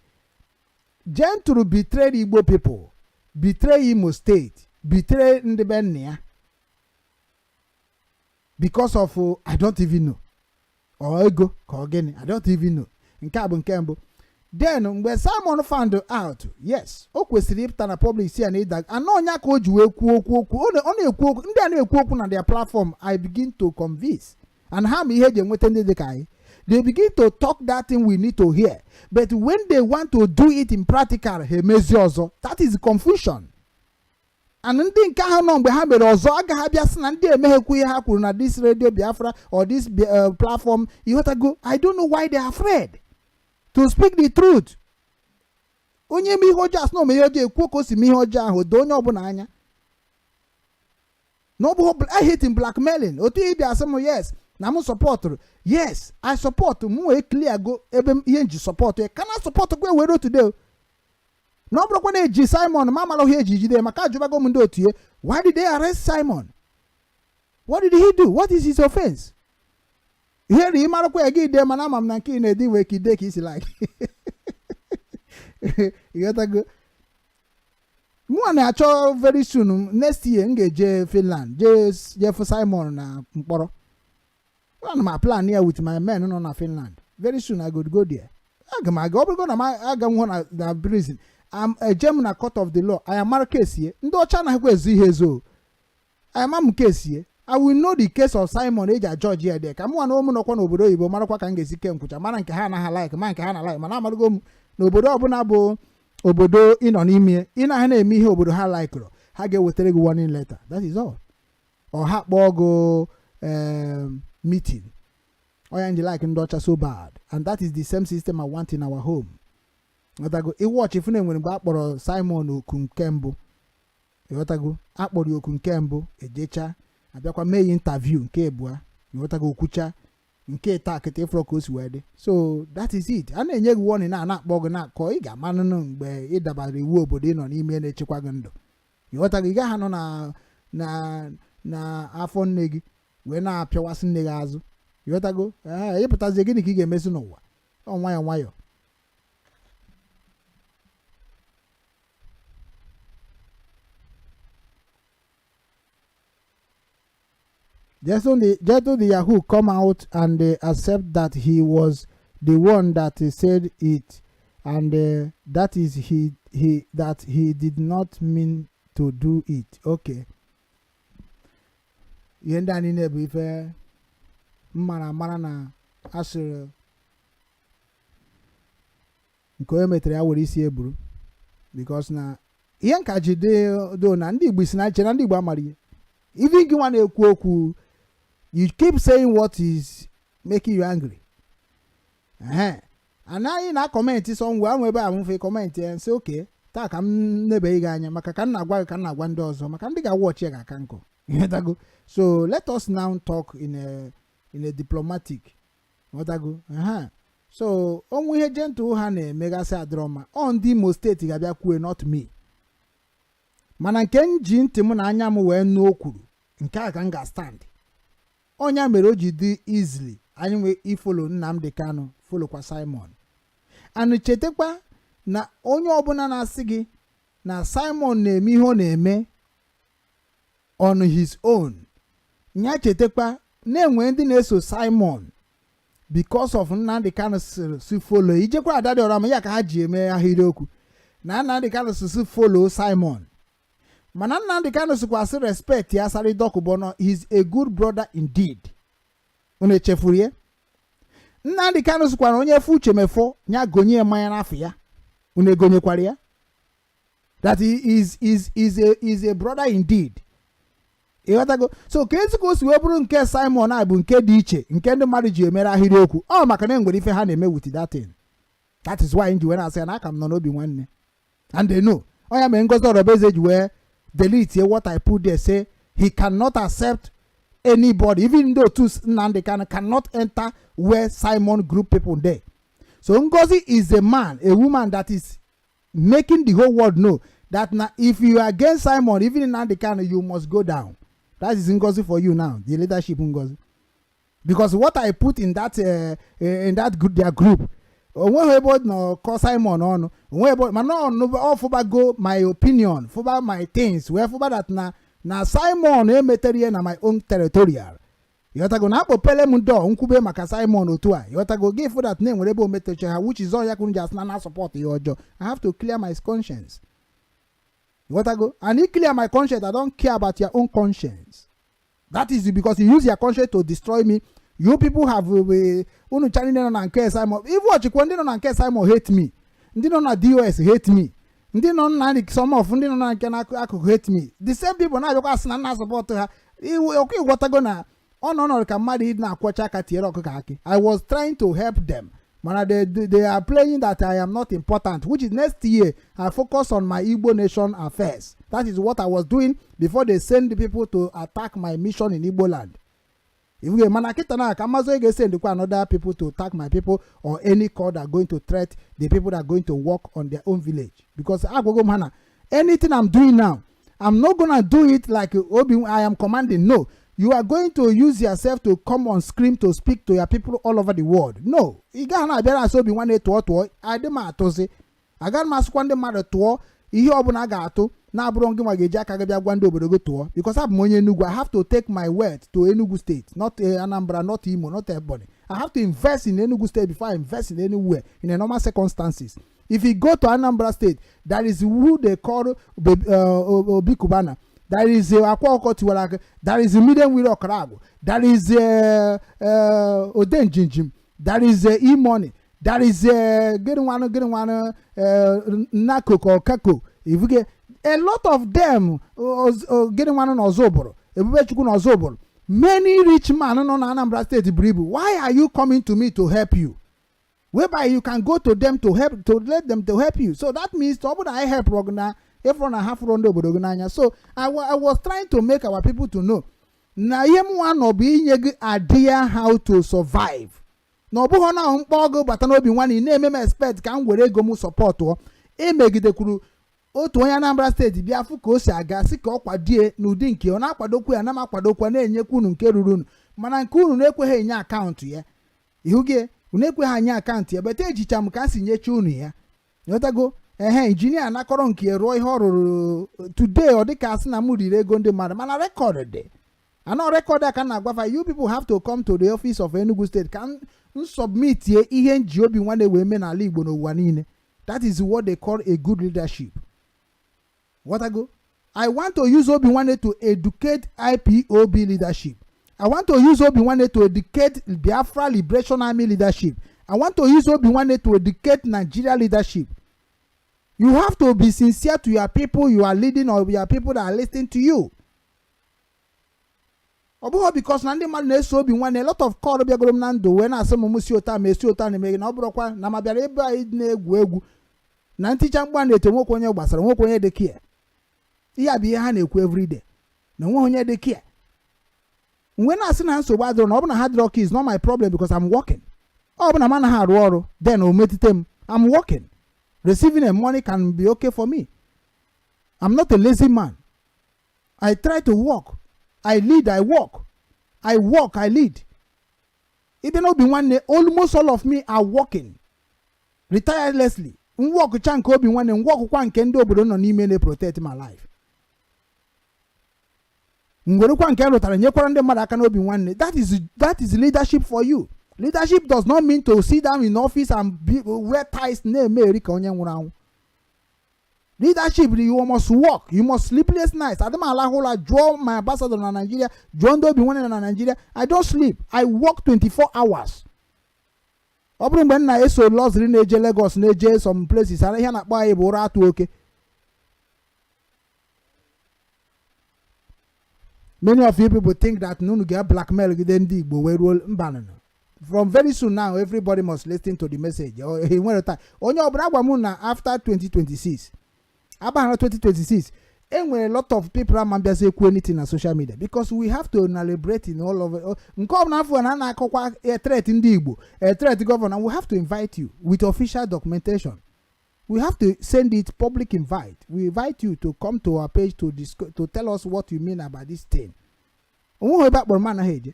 Gentle betrayed Igbo people, betray Imo State, betray ndị be nna ya because of I don't even know, or ego ka ọ gịnị, I don't even know. Nke a bụ nke mbụ. Then mgbe Simon found out, yes, o kwesịrị ịpụta na public si ya na ịda anọ ọnya ka o ji wee kwuo okwu. Ọ na-ekwu okwu, ndị a na-ekwu okwu na their platform. I begin to convince and ha ma ihe eji enweta ndị dị ka anyị. They begin to talk that thing we need to hear, but when they want to do it in practical, ha emezi ọzọ. That is confusion. And ndị nke ahụ nọ mgbe ha mere ọzọ agaghị abịa sị na ndị emeghekwu ihe ha kwuru na this Radio Biafra or this platform. Ịghọtago? I don't know why they are afraid to speak the truth. Onye eme ihe ọjọọ, asị na ome ihe ọjọọ, ekwuo ka o si mee ihe ọjọọ ahụ, doo onye ọbụla anya na ọ bụghị. I hate him blackmailing. Otu ị bịa sị m yes na m sọpọtụrụ, yes, I support. M wee clear go ebe m ihe nji support ya ka na support kwa were today na ọ bụrụkwa na eji Simon ma amala ihe eji jide ya, maka ajụbago m ndị otu ya, why did they arrest Simon? What did he do? What is his offense? Ihe ri ịmarakwa ya gị dee, mana ama m na nke ị na-ede wee ka ide ka isi like. Ịghọtago? Mụnwa na-achọ very soon, next year, m ga-eje Finland, jee jee fụ Simon na mkpọrọ. Ana m plan ya with my men nọ na Finland. Very soon I go go there. Aga m aga. Ọ bụrụgo na m aga nwụọ na prison, am eje m na court of the law. Anyị amara kesie. Ndị ọcha anaghịkwa ezu ihe ezo. Anyị ama m kesie. I will know the case of Simon eji ajọji ya dị ka mụnwa na ụmụ nọkwa n'obodo oyibo, marakwa ka m ga-esi ke nkwụcha, mara nke ha anaghị like, ma nke ha na like. Mana amarago m n'obodo ọbụla bụ obodo ị nọ n'ime, ị na ha na-eme ihe obodo ha likeụrụ, ha ga-ewetara gị warning letter. That is all. Ọ ha kpọọ gị meeting. Oya nji like ndị ọcha so bad, and that is the same system I want in our home. Ịghọtago? Iwọchị fụ na enwere mgbe a kpọrọ Simon oku nke mbụ. Ịghọtago? Akpọrọ ya oku nke mbụ, ejecha, abịakwa mee ya interview nke abụọ. Ịghọtago? Okwucha nke taa kịta, ịfụrọ ka o si wee dị. So that is it. A na-enye gị warning, na na-akpọ gị na-akọ, ị ga-amanụnụ mgbe ị dabara iwu obodo ị nọ n'ime na-echekwa gị ndụ. Ịghọtago? Ị gaghị anọ na afọ nne gị wee na-apịawasị nne gị azụ. Ịghọtago? Ee, ịpụtazie, gịnị ka ị ga-emezi n'ụwa? Ọ nwayọọ nwayọọ. Gentle the Yahoo come out and accept that he was the one that said it, and that is he that he did not mean to do it. Okay. Ihe ndị a niile bụ ife m mara amara na asịrị nke onye metere ya were isi eburu, because na ihe nka ji dị do na ndị Igbo si na nche na ndị Igbo amara ihe. Even gị nwa na-ekwu okwu, you keep saying what is making you angry. Ehe, anaghị na comment somewhere ahụ ebe a mfe comment ya nsị oke taa ka m nebeghị gị anya, maka ka m na-agwa gị, ka m na-agwa ndị ọzọ, maka ndị ga-awọchi ya ga-aka nkụ. Ịghọtago? So let us now talk in a diplomatic. Ịghọtago? Ehe. So onwe ihe Gentle ha na-emegasị adịrọ mma. Ọ ndị Imo Steeti ga-abịa kwue, not me. Mana nke m ji ntị m na anya m wee nụ o kwuru nke a ka m ga-stand. Ọnya mere o ji dị easily anyị nwee ifollow Nnamdi Kanu, followkwa Simon. And chetakwa na onye ọbụla na-asị gị na Simon na-eme ihe ọ na-eme on his own, ya chetakwa na-enwe ndị na-eso Simon because of Nnamdi Kanu sịrị si follow. Ijekwa ada dị ọra ma ya ka ha ji eme ahịrịokwu na Nnamdi Kanu si follow Simon. Mana Nnamdi Kanu sikwa sị respect ya Asari Dokubo no, he's a good brother indeed. Unu echefuru ya? Nnamdi Kanu sikwara onye fu Uche Mefo ya gonye mmanya n'afọ ya. Unu egonyekwara ya that he is a brother indeed. Ịghọtago? So ka ezi ka o si wee bụrụ nke Simon a bụ nke dị iche, nke ndị mmadụ ji emere ahịrịokwu, ọ maka na enwere ife ha na-eme with that thing. That is why m ji wee na-asị ya na aka m nọ n'obi nwanne, and they know. Ọ ya mere Ngozi Orobeze ji wee delete what I put there, say he cannot accept anybody, even ndị otu Nnamdi Kanu cannot enter where Simon group people dey. So Ngozi is a man, a woman that is making the whole world know that na if you are against Simon, even Nnamdi Kanu, you must go down. That is Ngozi for you now, the leadership Ngozi. Because what I put in that group, their group, onweghị ebe ọ nọ kọ Simon ọnụ, onweghị ebe mana ọ fụbago my opinion, fụba my things, wee fụba that na Simon emetere ihe na my own territorial. Ịghọtago? Na akpọpele m dọ nkwube maka Simon otu a. Ịghọtago? Gị fụ that na enwere ebe o metecha ha, which is all ya kwuru ji asị na support ihe ọjọọ. I have to clear my conscience. Ịghọtago? And I clear my conscience. I don't care about your own conscience. That is because you use your conscience to destroy me. You people have unu cha niile nọ na nke Simon, even ọchịkwa ndị nọ na nke Simon hate me, ndị nọ na DOS hate me, ndị nọ na some of ndị nọ na nke n'akụkụ hate me. The same people na-abịakwa asị na nna support ha. Ọkụ ịghọtago na ọ nọ ọnọdụ ka mmadụ ịdị na-akwọcha aka tiere ọkụkọ akị. I was trying to help them, mana they are playing that I am not important, which is next year I focus on my Igbo nation affairs. That is what I was doing before they send the people to attack my mission in Igbo land. If mana kịta na ka mmazi onye ga-esendikwa another people to attack my people or any call that are going to threat the people that are going to work on their own village, because agwago m ha na anything I'm doing now, I'm not gonna do it like obi I am commanding. No, You are going to use yourself to come on screen to speak to your people all over the world. No, ị gaghị na-abịara asị obi nwanne tụọ tụọ adị m atụzi. Agaghị m asịkwa ndị mmadụ tụọ ihe ọbụla a ga-atụ na-abụrụ gị nwa ga-eji aka gị bịa gwa ndị obodo gị tụọ, because abụ m onye Enugu. I have to take my wealth to Enugu State, not Anambra, not Imo, not Ebonyi. I have to invest in Enugu State before I invest in anywhere in a normal circumstances. If you go to Anambra State, there is who they call Obi Cubana, there is Akwa Ọkọ Tiwara Akị, there is Medium Wiri Ọkara, there is Odenjinjim, there is E-Money, there is gịnị nwanụ gịnị nwanụ, Nnakoko Kako. If you get a lot of them, gịnị nwanụ na Ọzọ Ebubechukwu na Ọzọ, many rich man nọ na Anambra State buru ibu. Why are you coming to me to help you, whereby you can go to them to help, to let them to help you? So that means ọ bụrụ na I help gị na ịfụrụ na ha fụrụ ndị obodo gị n'anya. So I was trying to make our people to know na ihe m nwa nọ bụ inye gị idea how to survive, na ọ bụghị na mkpọ gị bata n'obi nwanne ị na-eme m expect ka m were ego m supportụọ. Emegidekwuru otu onye Anambra State bịa fụ ka o si aga, sị ka ọ kwadie n'ụdị nke ọ na-akwadokwu ya na m akwadokwa na-enyekwa unu nke ruru unu, mana nke unu na-ekweghị enye account ya. Ihu gị unu ekweghị anyị account ya bete ejicha m ka a si nyecha unu ya. Ghọtago? Ehe, injinia nakọrọ nke rụọ ihe ọ rụrụ today, ọ dịka asị na m riri ego ndị mmadụ, mana record dị anọ record a ka m na-agwafa. You people have to come to the office of Enugu State ka m submitie ihe nji obi nwanne wee mee n'ala Igbo n'ụwa niile. That is what they call a good leadership. Ghọtago? I want to use Obi Nwanne to educate IPOB leadership. I want to use Obi Nwanne to educate Biafra Liberation Army leadership. I want to use Obi Nwanne to educate Nigeria leadership. You have to be sincere to your people you are leading or your people that are listening to you. Ọ bụghị because na ndị mmadụ na-eso Obi Nwanne. A lot of call bịagoro m na ndụ wee na-asị m m si ụta ma esi ụta na-eme na ọ bụrụkwa na ma bịara ebe anyị na-egwu egwu na nticha mgba na-eto nwekwe onye gbasara nwekwe onye dị kia. Ihe a bụ ihe ha na-ekwu everyday na onweghị onye dị kia mgbe na-asị na nsogbu adịrọ na ọ bụ na ha dịrọ ka is not my problem, because I'm working. Ọ bụ na m anaghị arụ ọrụ, then o metụta m. I'm working, receiving a money can be okay for me. I'm not a lazy man. I try to work, I lead, I work, I work, I lead. Ịbịa n'Obi Nwanne, almost all of me are working tirelessly. Nwọkụcha nke Obi Nwanne, nwọkụkwa nke ndị obodo nọ n'ime na-protect my life, ngwerekwa nke m rụtara nyekwara ndị mmadụ aka n'Obi Nwanne. That is leadership for you. Leadership does not mean to sit down in office and be, wear ties na-eme eri ka onye nwụrụ anwụ. Leadership, you must work, you must sleepless nights. Adị m alahụ ụra. Jụọ my ambassador na Nigeria, jụọ ndị Obi Nwanne na Nigeria. I don't sleep. I work 24 hours. Ọ bụrụ mgbe m na-eso luxury na-eje Lagos, na-eje some places, ara ihe na-akpọ anyị bụ ụra atụ oke. Many of you people think that unu ga blackmail gide ndị Igbo wee ruo mba. From very soon now, everybody must listen to the message. Nwere taa onye ọbụla agwa m na after 2026 abaghara 2026, enwere a lot of people ama mbịazi ekwu anything na social media, because we have to liberate in all of nke ọbụla afọ na a na-akọkwa threat ndị Igbo, threat governor. We have to invite you with official documentation. We have to send it public invite. We invite you to come to our page to discuss, to tell us what you mean about this thing. Onweghị ebe akpọrọ m anaghị eje.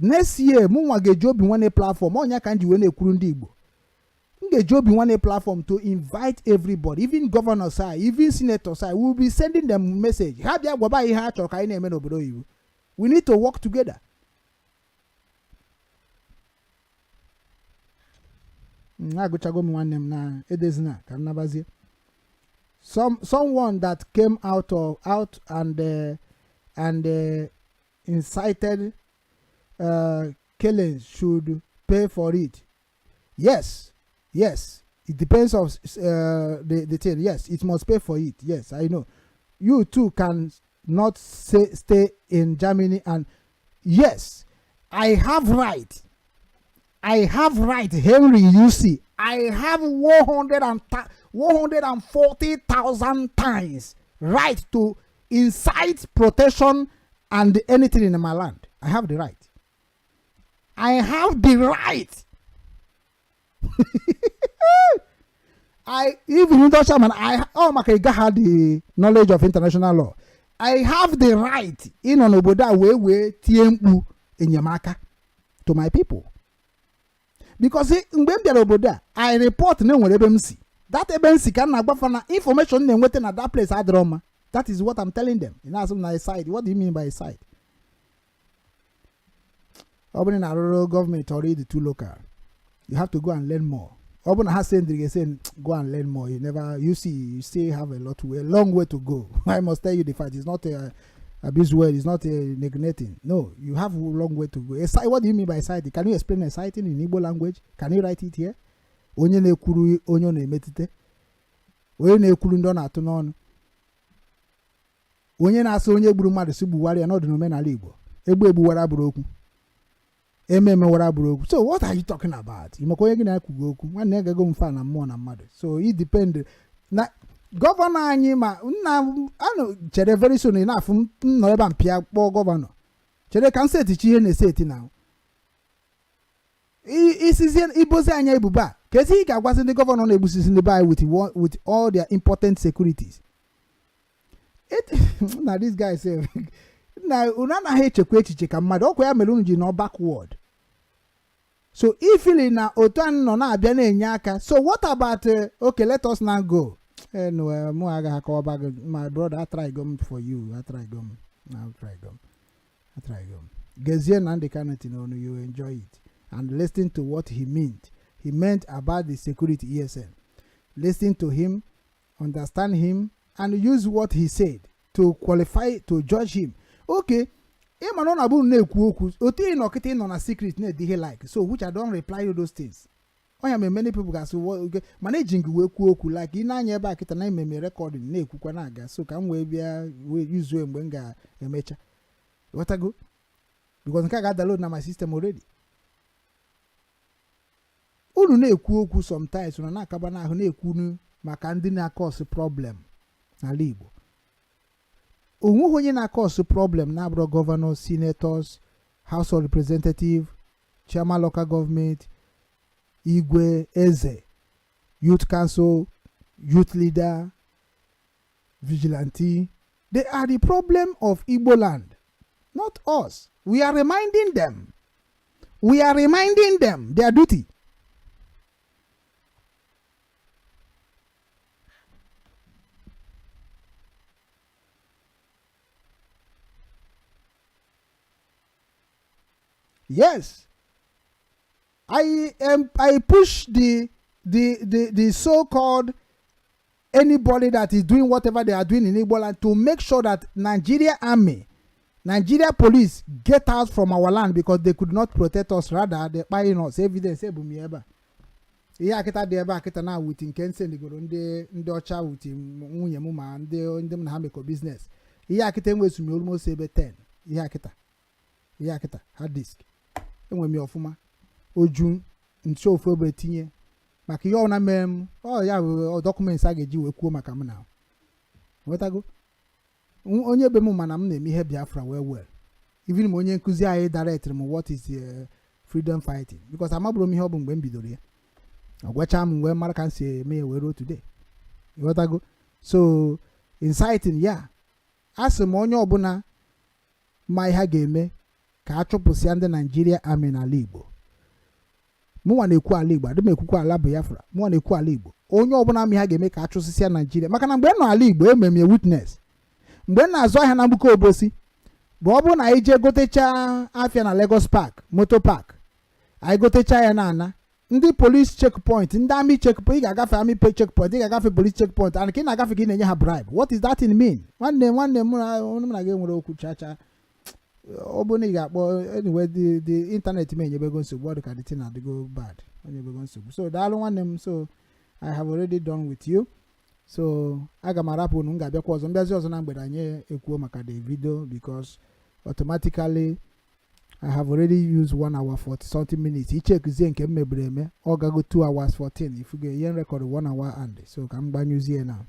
Next year, mụ nwa ga-eji Obi Nwanne platform ọnya ka m ji wee na-ekwuru ndị Igbo. M ga-eji Obi Nwanne platform to invite everybody, even governors side, even senators side. We will be sending them message, ha bịa gwaba anyị ihe ha chọrọ ka anyị na-eme n'obodo oyibo. We need to work together. Agụchago m nwanne m na edezina ka m nabazie. Someone that came out of out and incited killings should pay for it. Yes, it depends on the thing. Yes, it must pay for it. Yes, I know you too can not say, stay in Germany, and yes, I have right. I have right, Henry. You see, I have 100 and 140,000 times right to incite protection and anything in my land. I have the right. I have the right. I even ndị ọcha mana I ọ maka ị gaghị the knowledge of international law. I have the right ịnọ n'obodo a wee tie mkpu enyemaka to my people, because mgbe m bịara obodo a, I report na enwere ebe m si. That ebe m si ka m na-agbafa na information na-enweta na that place adịrọ mma. That is what I'm telling them. Ị na-asị m na side. What do you mean by side? Ọ bụrụ na arụrụ gọọmenti ọrụ, ịdị too local. You have to go and learn more. Ọ bụrụ na ha sendịrị gị send, go and learn more. You never, you see, you still have a lot to a long way to go. I must tell you the fact. It's not a abuse word. It's not a neglecting. No, you have a long way to go. What do you mean by exciting? Can you explain exciting in Igbo language? Can you write it here? Onye na-ekwuru onye ọ na-emetụta, onye na-ekwuru ndị ọ na-atụ n'ọnụ, onye na-asị onye gburu mmadụ si gbuwara ya n'ọdụ n'omenala Igbo, egbu egbuwara bụrụ okwu, eme emewara bụrụ okwu. So what are you talking about? Maka onye gị na-ekwugo okwu, nwanne ya gago mfa na mmụọ na mmadụ. So it depend na governor anyị ma nna anụ. Chere, very soon ị na-afụ m nọ ebe a mpịa kpọọ governor. Chere ka m setichi ihe na-eseti na isizie ibozi anya ebubo a ka ezi ị ga-agwazi ndị governor na-egbusisi ndị be anyị with all their important securities. Na this guy sef na unu anaghị echekwa echiche ka mmadụ. Ọkwa ya mere unu ji nọ backward. So ifili na otu anyị nọ na-abịa na-enye aka. So what about okay, let us now go. Anyway, mụ agaghị akọwaba gị, my brother. I try go for you. I try go, I try go, I try go. Gezie na ndị Kanu n'onu, you enjoy it and listen to what he meant. He meant about the security ESN. Listen to him, understand him and use what he said to qualify to judge him. Okay, ịma na ọ na-abụ unu na-ekwu okwu otu ị nọ kịta, ị nọ na secret na-ede ihe like so, which I don't reply to those things. Onya mere many people ga-asị, "Okay," mana eji ngị wee kwuo okwu like ị na-anya ebe a kịta na ememe recording na-ekwukwa na-aga, so ka m wee bịa wee yuzuo mgbe m ga-emecha. Ghọtago? Because nke a ga-download na my system already. Unu na-ekwu okwu sometimes, unu na-akaba n'ahụ na-ekwunu maka ndị na-acause problem n'ala Igbo. Onweghị onye na-acause problem na-abụrụ governor, senators, House of Representative, chairman local government, igwe, eze, youth council, youth leader, vigilante. They are the problem of Igbo land, not us. We are reminding them, we are reminding them their duty. Yes, I push the so-called anybody that is doing whatever they are doing in Igbo land to make sure that Nigeria Army, Nigeria police get out from our land, because they could not protect us. Rather, they kpaying us. Evidence ebu m ya ebe a. Ihe akịta dị ebe a kịta na with nke nsendigoro ndị ọcha, with nwunye m ma ndị m na ha mekọ business. Ihe akịta enwezu m almost ebe 10. Ihe akịta, ihe akịta hard disk enwe m ya ọfụma, oju nso ofu ebe tinye maka ihe ọbụla mere m. Ọ ya bụ document a ga-eji wee kwuo maka m na nwetago onye be m, mana m na-eme ihe Biafra well well. Even ma onye nkụzi anyị directịrị m what is freedom fighting, because amagburu m ihe ọ bụ mgbe m bidoro ya. Ọ gwacha m wee mara ka m si eme ya wee ruo today. Ịghọtago? So inciting ya, a sị m onye ọbụla ma ihe a ga-eme ka a chụpụsịa ndị Naijiria Army n'ala Igbo. Mụnwa na-ekwu ala Igbo, adị m ekwukwa ala Biafra. Mụnwa na-ekwu ala Igbo. Onye ọbụla ma ihe a ga-eme ka a chụsịsịa Naijiria, maka na mgbe m nọ ala Igbo, eme m ya witness. Mgbe m na-azụ ahịa na Mgbuka Obosi bụ, ọ bụrụ na anyị jee gotechaa afịa na Lagos Park, moto park, anyị gotechaa ya na ana ndị police checkpoint, ndị army checkpoint, ị ga-agafe army checkpoint, ị ga-agafe police checkpoint, and ka ị na-agafe ka ị na-enye ha bribe. What is that thing mean? Nwanne m na gị nwere okwu cha cha. Ọ bụrụ na ị ga-akpọ, anyway, the internet m enyebego nsogbu. Ọ dị ka the thing adịgo bad, o nyebego nsogbu. So daalụ, nwanne m. So I have already done with you, so aga m arapụ unu. M ga-abịakwa ọzọ, mbịazi ọzọ na mgbede, anyị ekwuo maka the video, because automatically I have already used 1 hour 40 something minutes. Ichekuzie nke m mebiri eme, ọ gago 2 hours 14. Ifugo ihe record 1 hour and so ka m gbanyụzie na.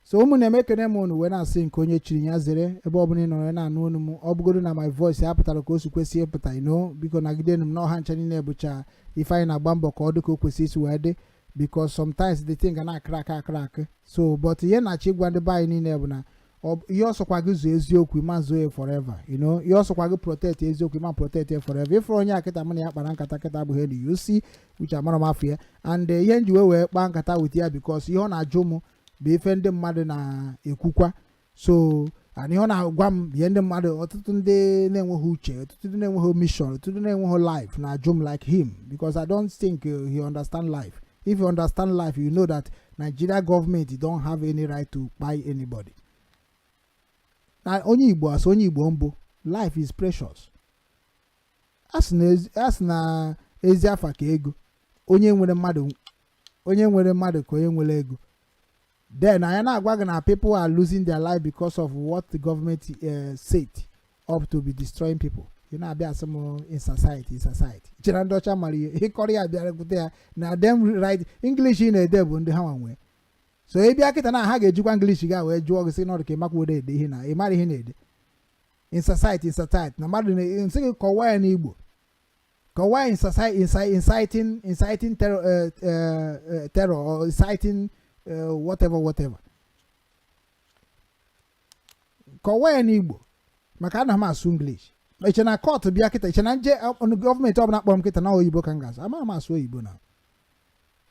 So ụmụ na ekene m unu wee na-asị nke onye chiri ya zere. Ebe ọ bụla ị nọrọ na-anụ onu m, ọ bụgoro na my voice ya pụtara ka o si kwesị ịpụta ino, biko nagidenu m n'ọha ncha niile bụcha ife anyị na-agba mbọ ka ọ dị ka o kwesị isi wee dị, because sometimes the thing ga na-acrack acrack. So but ihe na-achọ ịgwa ndị be anyị niile bụ na Ihe ọsọkwa gị zuo eziokwu, ịma zuo ya forever. Ihe ọsọkwa gị protect eziokwu, ịma protect ya forever. Ịfụrụ onye a kịta mụ na ya kpara nkata kịta abụghị elu, you see, which amara m afọ ya. And ihe nji wee kpaa nkata with ya, because ihe ọ na-ajụ m bụ ife ndị mmadụ na-ekwukwa. So and ihe ọ na-agwa m bụ ihe ndị mmadụ, ọtụtụ ndị na-enweghị uche, ọtụtụ ndị na-enweghị mission, ọtụtụ ndị na-enweghị life na-ajụ m, like him, because I don't think he understand life. If you understand life, you know that Nigeria government don't have any right to buy anybody. Na onye Igbo, asị onye Igbo mbụ, life is precious. A sị na ezi afa ka ego. Onye nwere mmadụ, onye nwere mmadụ ka onye nwere ego. Then anyị na-agwa gị na people are losing their life because of what the government set up to be destroying people. Ị na-abịa asị m in society, in society, chere ndị ọcha mara ihe ịkọrọ ya bịara kwute ya na them right. English ị na-ede bụ ndị ha nwa nwee. So ị bịa kịta na ha ga-ejikwa English ga wee jụọ gị sị nọdụ ka ịmakwuo ede ihe na ị mara ihe na-ede in society, in society, na mmadụ na-nsị gị kọwaa ya n'Igbo, kọwaa in society, inciting terror, terror or inciting whatever whatever. Kọwaa ya n'Igbo, maka ana m asụ English. Iche na court bịa kịta, iche na nje gọọmenti ọbụla kpọrọ m kịta na oyibo ka m ga-asụ. Amaghị m asụ oyibo na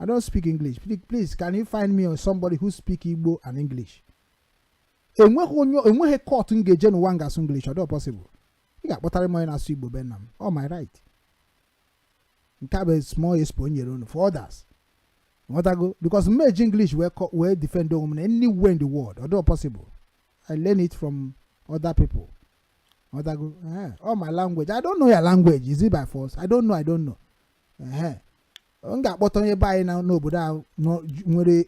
I don't speak English. Please, please, can you find me somebody who speak Igbo and English? Enweghị onye, enweghị court m ga-eje n'ụwa m ga-asụ English. Ọ dị possible. Ị ga-akpọtara m onye na-asụ Igbo be nna m. All my right. Nke a bụ small expo nyere unu for others. Nghọtago? Because m eji English wee defend onwe m na anywhere in the world. Ọ dị possible. I learn it from other people. Nghọtago? All my language. I don't know your language. Is it by force? I don't know. I don't know. M ga-akpọta onye be anyị na n'obodo a nwere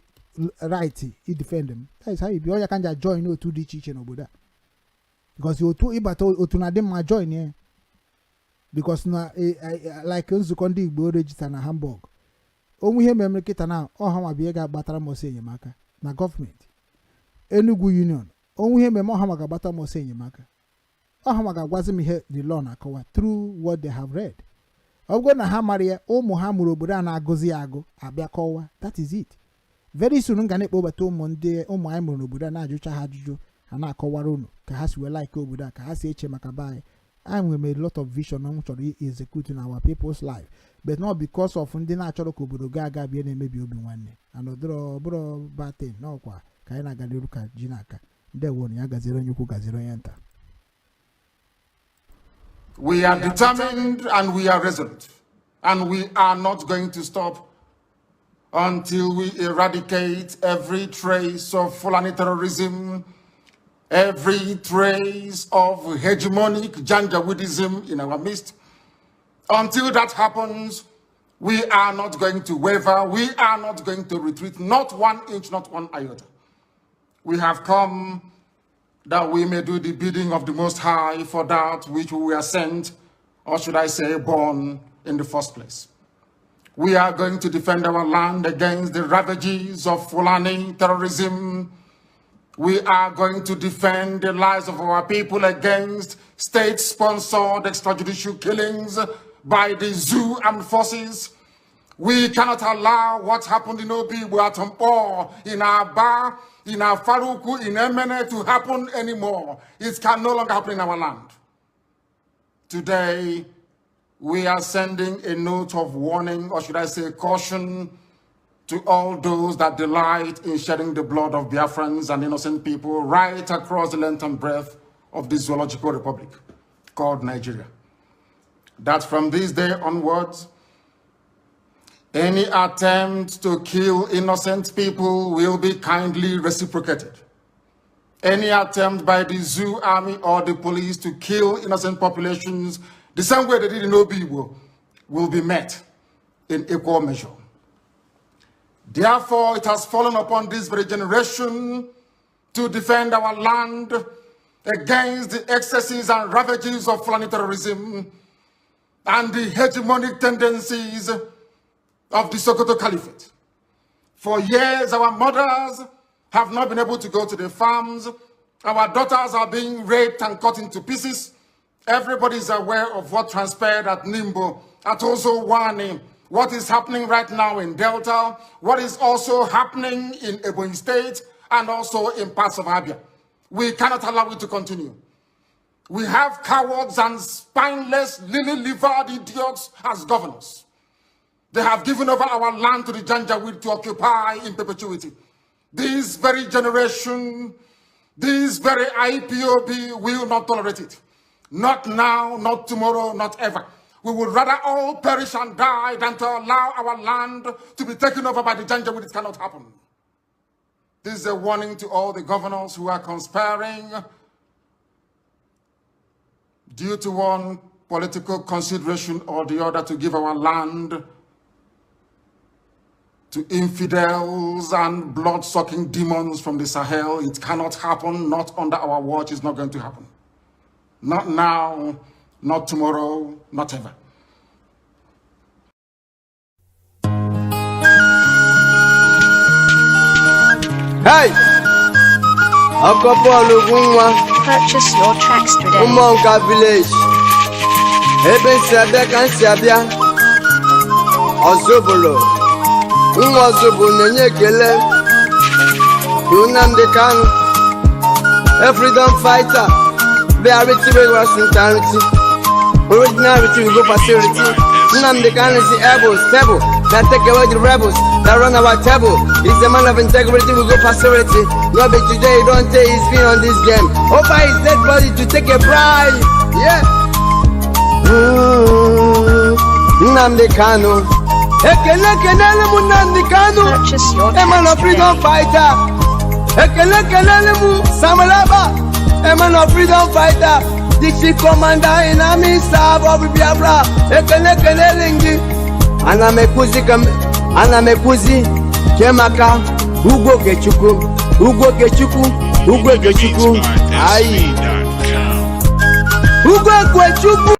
right i defend m. That is how you be. Onye ka nja join otu dị iche iche n'obodo a, because otu ịbata otu na-adị mma, join ya, because na like nzukọ ndị Igbo register na Hamburg, onwe ihe mere kịta na ọha nwa bụ ihe ga-agbatara m ọsọ enyemaka na gọọmenti Enugu Union. Onwe ihe mere, ọha nwa ga-agbata m ọsọ enyemaka. Ọha nwa ga-agwazi m ihe the law na-akọwa through what they have read. Ọ bụrụ na ha mara ya, ụmụ ha mụrụ obodo a na-agụzi ya agụ abịa kọwa. That is it. Very soon m ga na-ekpobata ụmụ ndị ụmụ anyị mụrụ n'obodo a, na-ajụcha ha ajụjụ, ha na-akọwara unu ka ha si wee like obodo a, ka ha si eche maka be anyị. Anyị nwere a lot of vision m chọrọ execute in our people's life, but not because of ndị na-achọrọ ka obodo gaa aga bịa na-emebi obi nwanne and ọdịrọ bụrụ batin n'ọkwa ka anyị na-aga n'iru ka ji n'aka. Ndewo ya gaziere onye ukwu, gaziere onye nta. We are determined and we are resolute. And we are not going to stop until we eradicate every trace of Fulani terrorism, every trace of hegemonic Janjaweedism in our midst. Until that happens, we are not going to waver. We are not going to retreat, not one inch, not one iota. We have come that we may do the bidding of the Most High, for that which we were sent, or should I say, born in the first place. We are going to defend our land against the ravages of Fulani terrorism. We are going to defend the lives of our people against state-sponsored extrajudicial killings by the zoo armed forces. We cannot allow what happened in Obigbo, at Nkpor, in Aba, in Afaraukwu, in Emene to happen anymore. It can no longer happen in our land. Today, we are sending a note of warning, or should I say caution, to all those that delight in shedding the blood of Biafrans and innocent people right across the length and breadth of the zoological republic called Nigeria. That from this day onwards, any attempt to kill innocent people will be kindly reciprocated. Any attempt by the zoo army or the police to kill innocent populations, the same way they did in Obigbo, will be met in equal measure. Therefore, it has fallen upon this very generation to defend our land against the excesses and ravages of Fulani terrorism and the hegemonic tendencies of the Sokoto Caliphate. For years, our mothers have not been able to go to the farms. Our daughters are being raped and cut into pieces. Everybody is aware of what transpired at Nimbo, at Uzo-Uwani, what is happening right now in Delta, what is also happening in Ebonyi State, and also in parts of Abia. We cannot allow it to continue. We have cowards and spineless, lily-livered idiots as governors. They have given over our land to the Janjaweed to occupy in perpetuity. This very generation, this very IPOB will not tolerate it. Not now, not tomorrow, not ever. We would rather all perish and die than to allow our land to be taken over by the Janjaweed. It cannot happen. This is a warning to all the governors who are conspiring due to one political consideration or the other to give our land to infidels and blood-sucking demons from the Sahel. It cannot happen, not under our watch. It's not going to happen. Not now, not tomorrow, not ever. Hey! Ọkọ Paul Ugwunwa, Purchase your tracks today. Ụmụnka village. Ebe nsi abịa ka nsi abịa. Ọzụbụlụ. Nwa Ọzụbụlụ na-enye ekele. To Nnamdi Kanu. A freedom fighter. Reality wey sincerity. Originality we go facility. Nnamdi Kanu is the able, stable, that take away the rebels, that run our table. He's a man of integrity, we go facility. No be today, he don't take, he's been on this game. Over his dead body to take a bribe. Yeah. Nnamdi Kanu. Ekele kelele mu Nnamdi Kanu. Purchase your A man tracks of freedom today. Fighter. Ekele kelele mu Samuel Abba. A man of freedom fighter. The chief commander in army staff of Biafra. Ekele kelele ngi. Ana m ekwuzi ka ana m ekwuzi Kemaka Ugwu Okechukwu, Ugwu Okechukwu, Ugwu Okechukwu ayi. SV.com. Ugwu Okechukwu.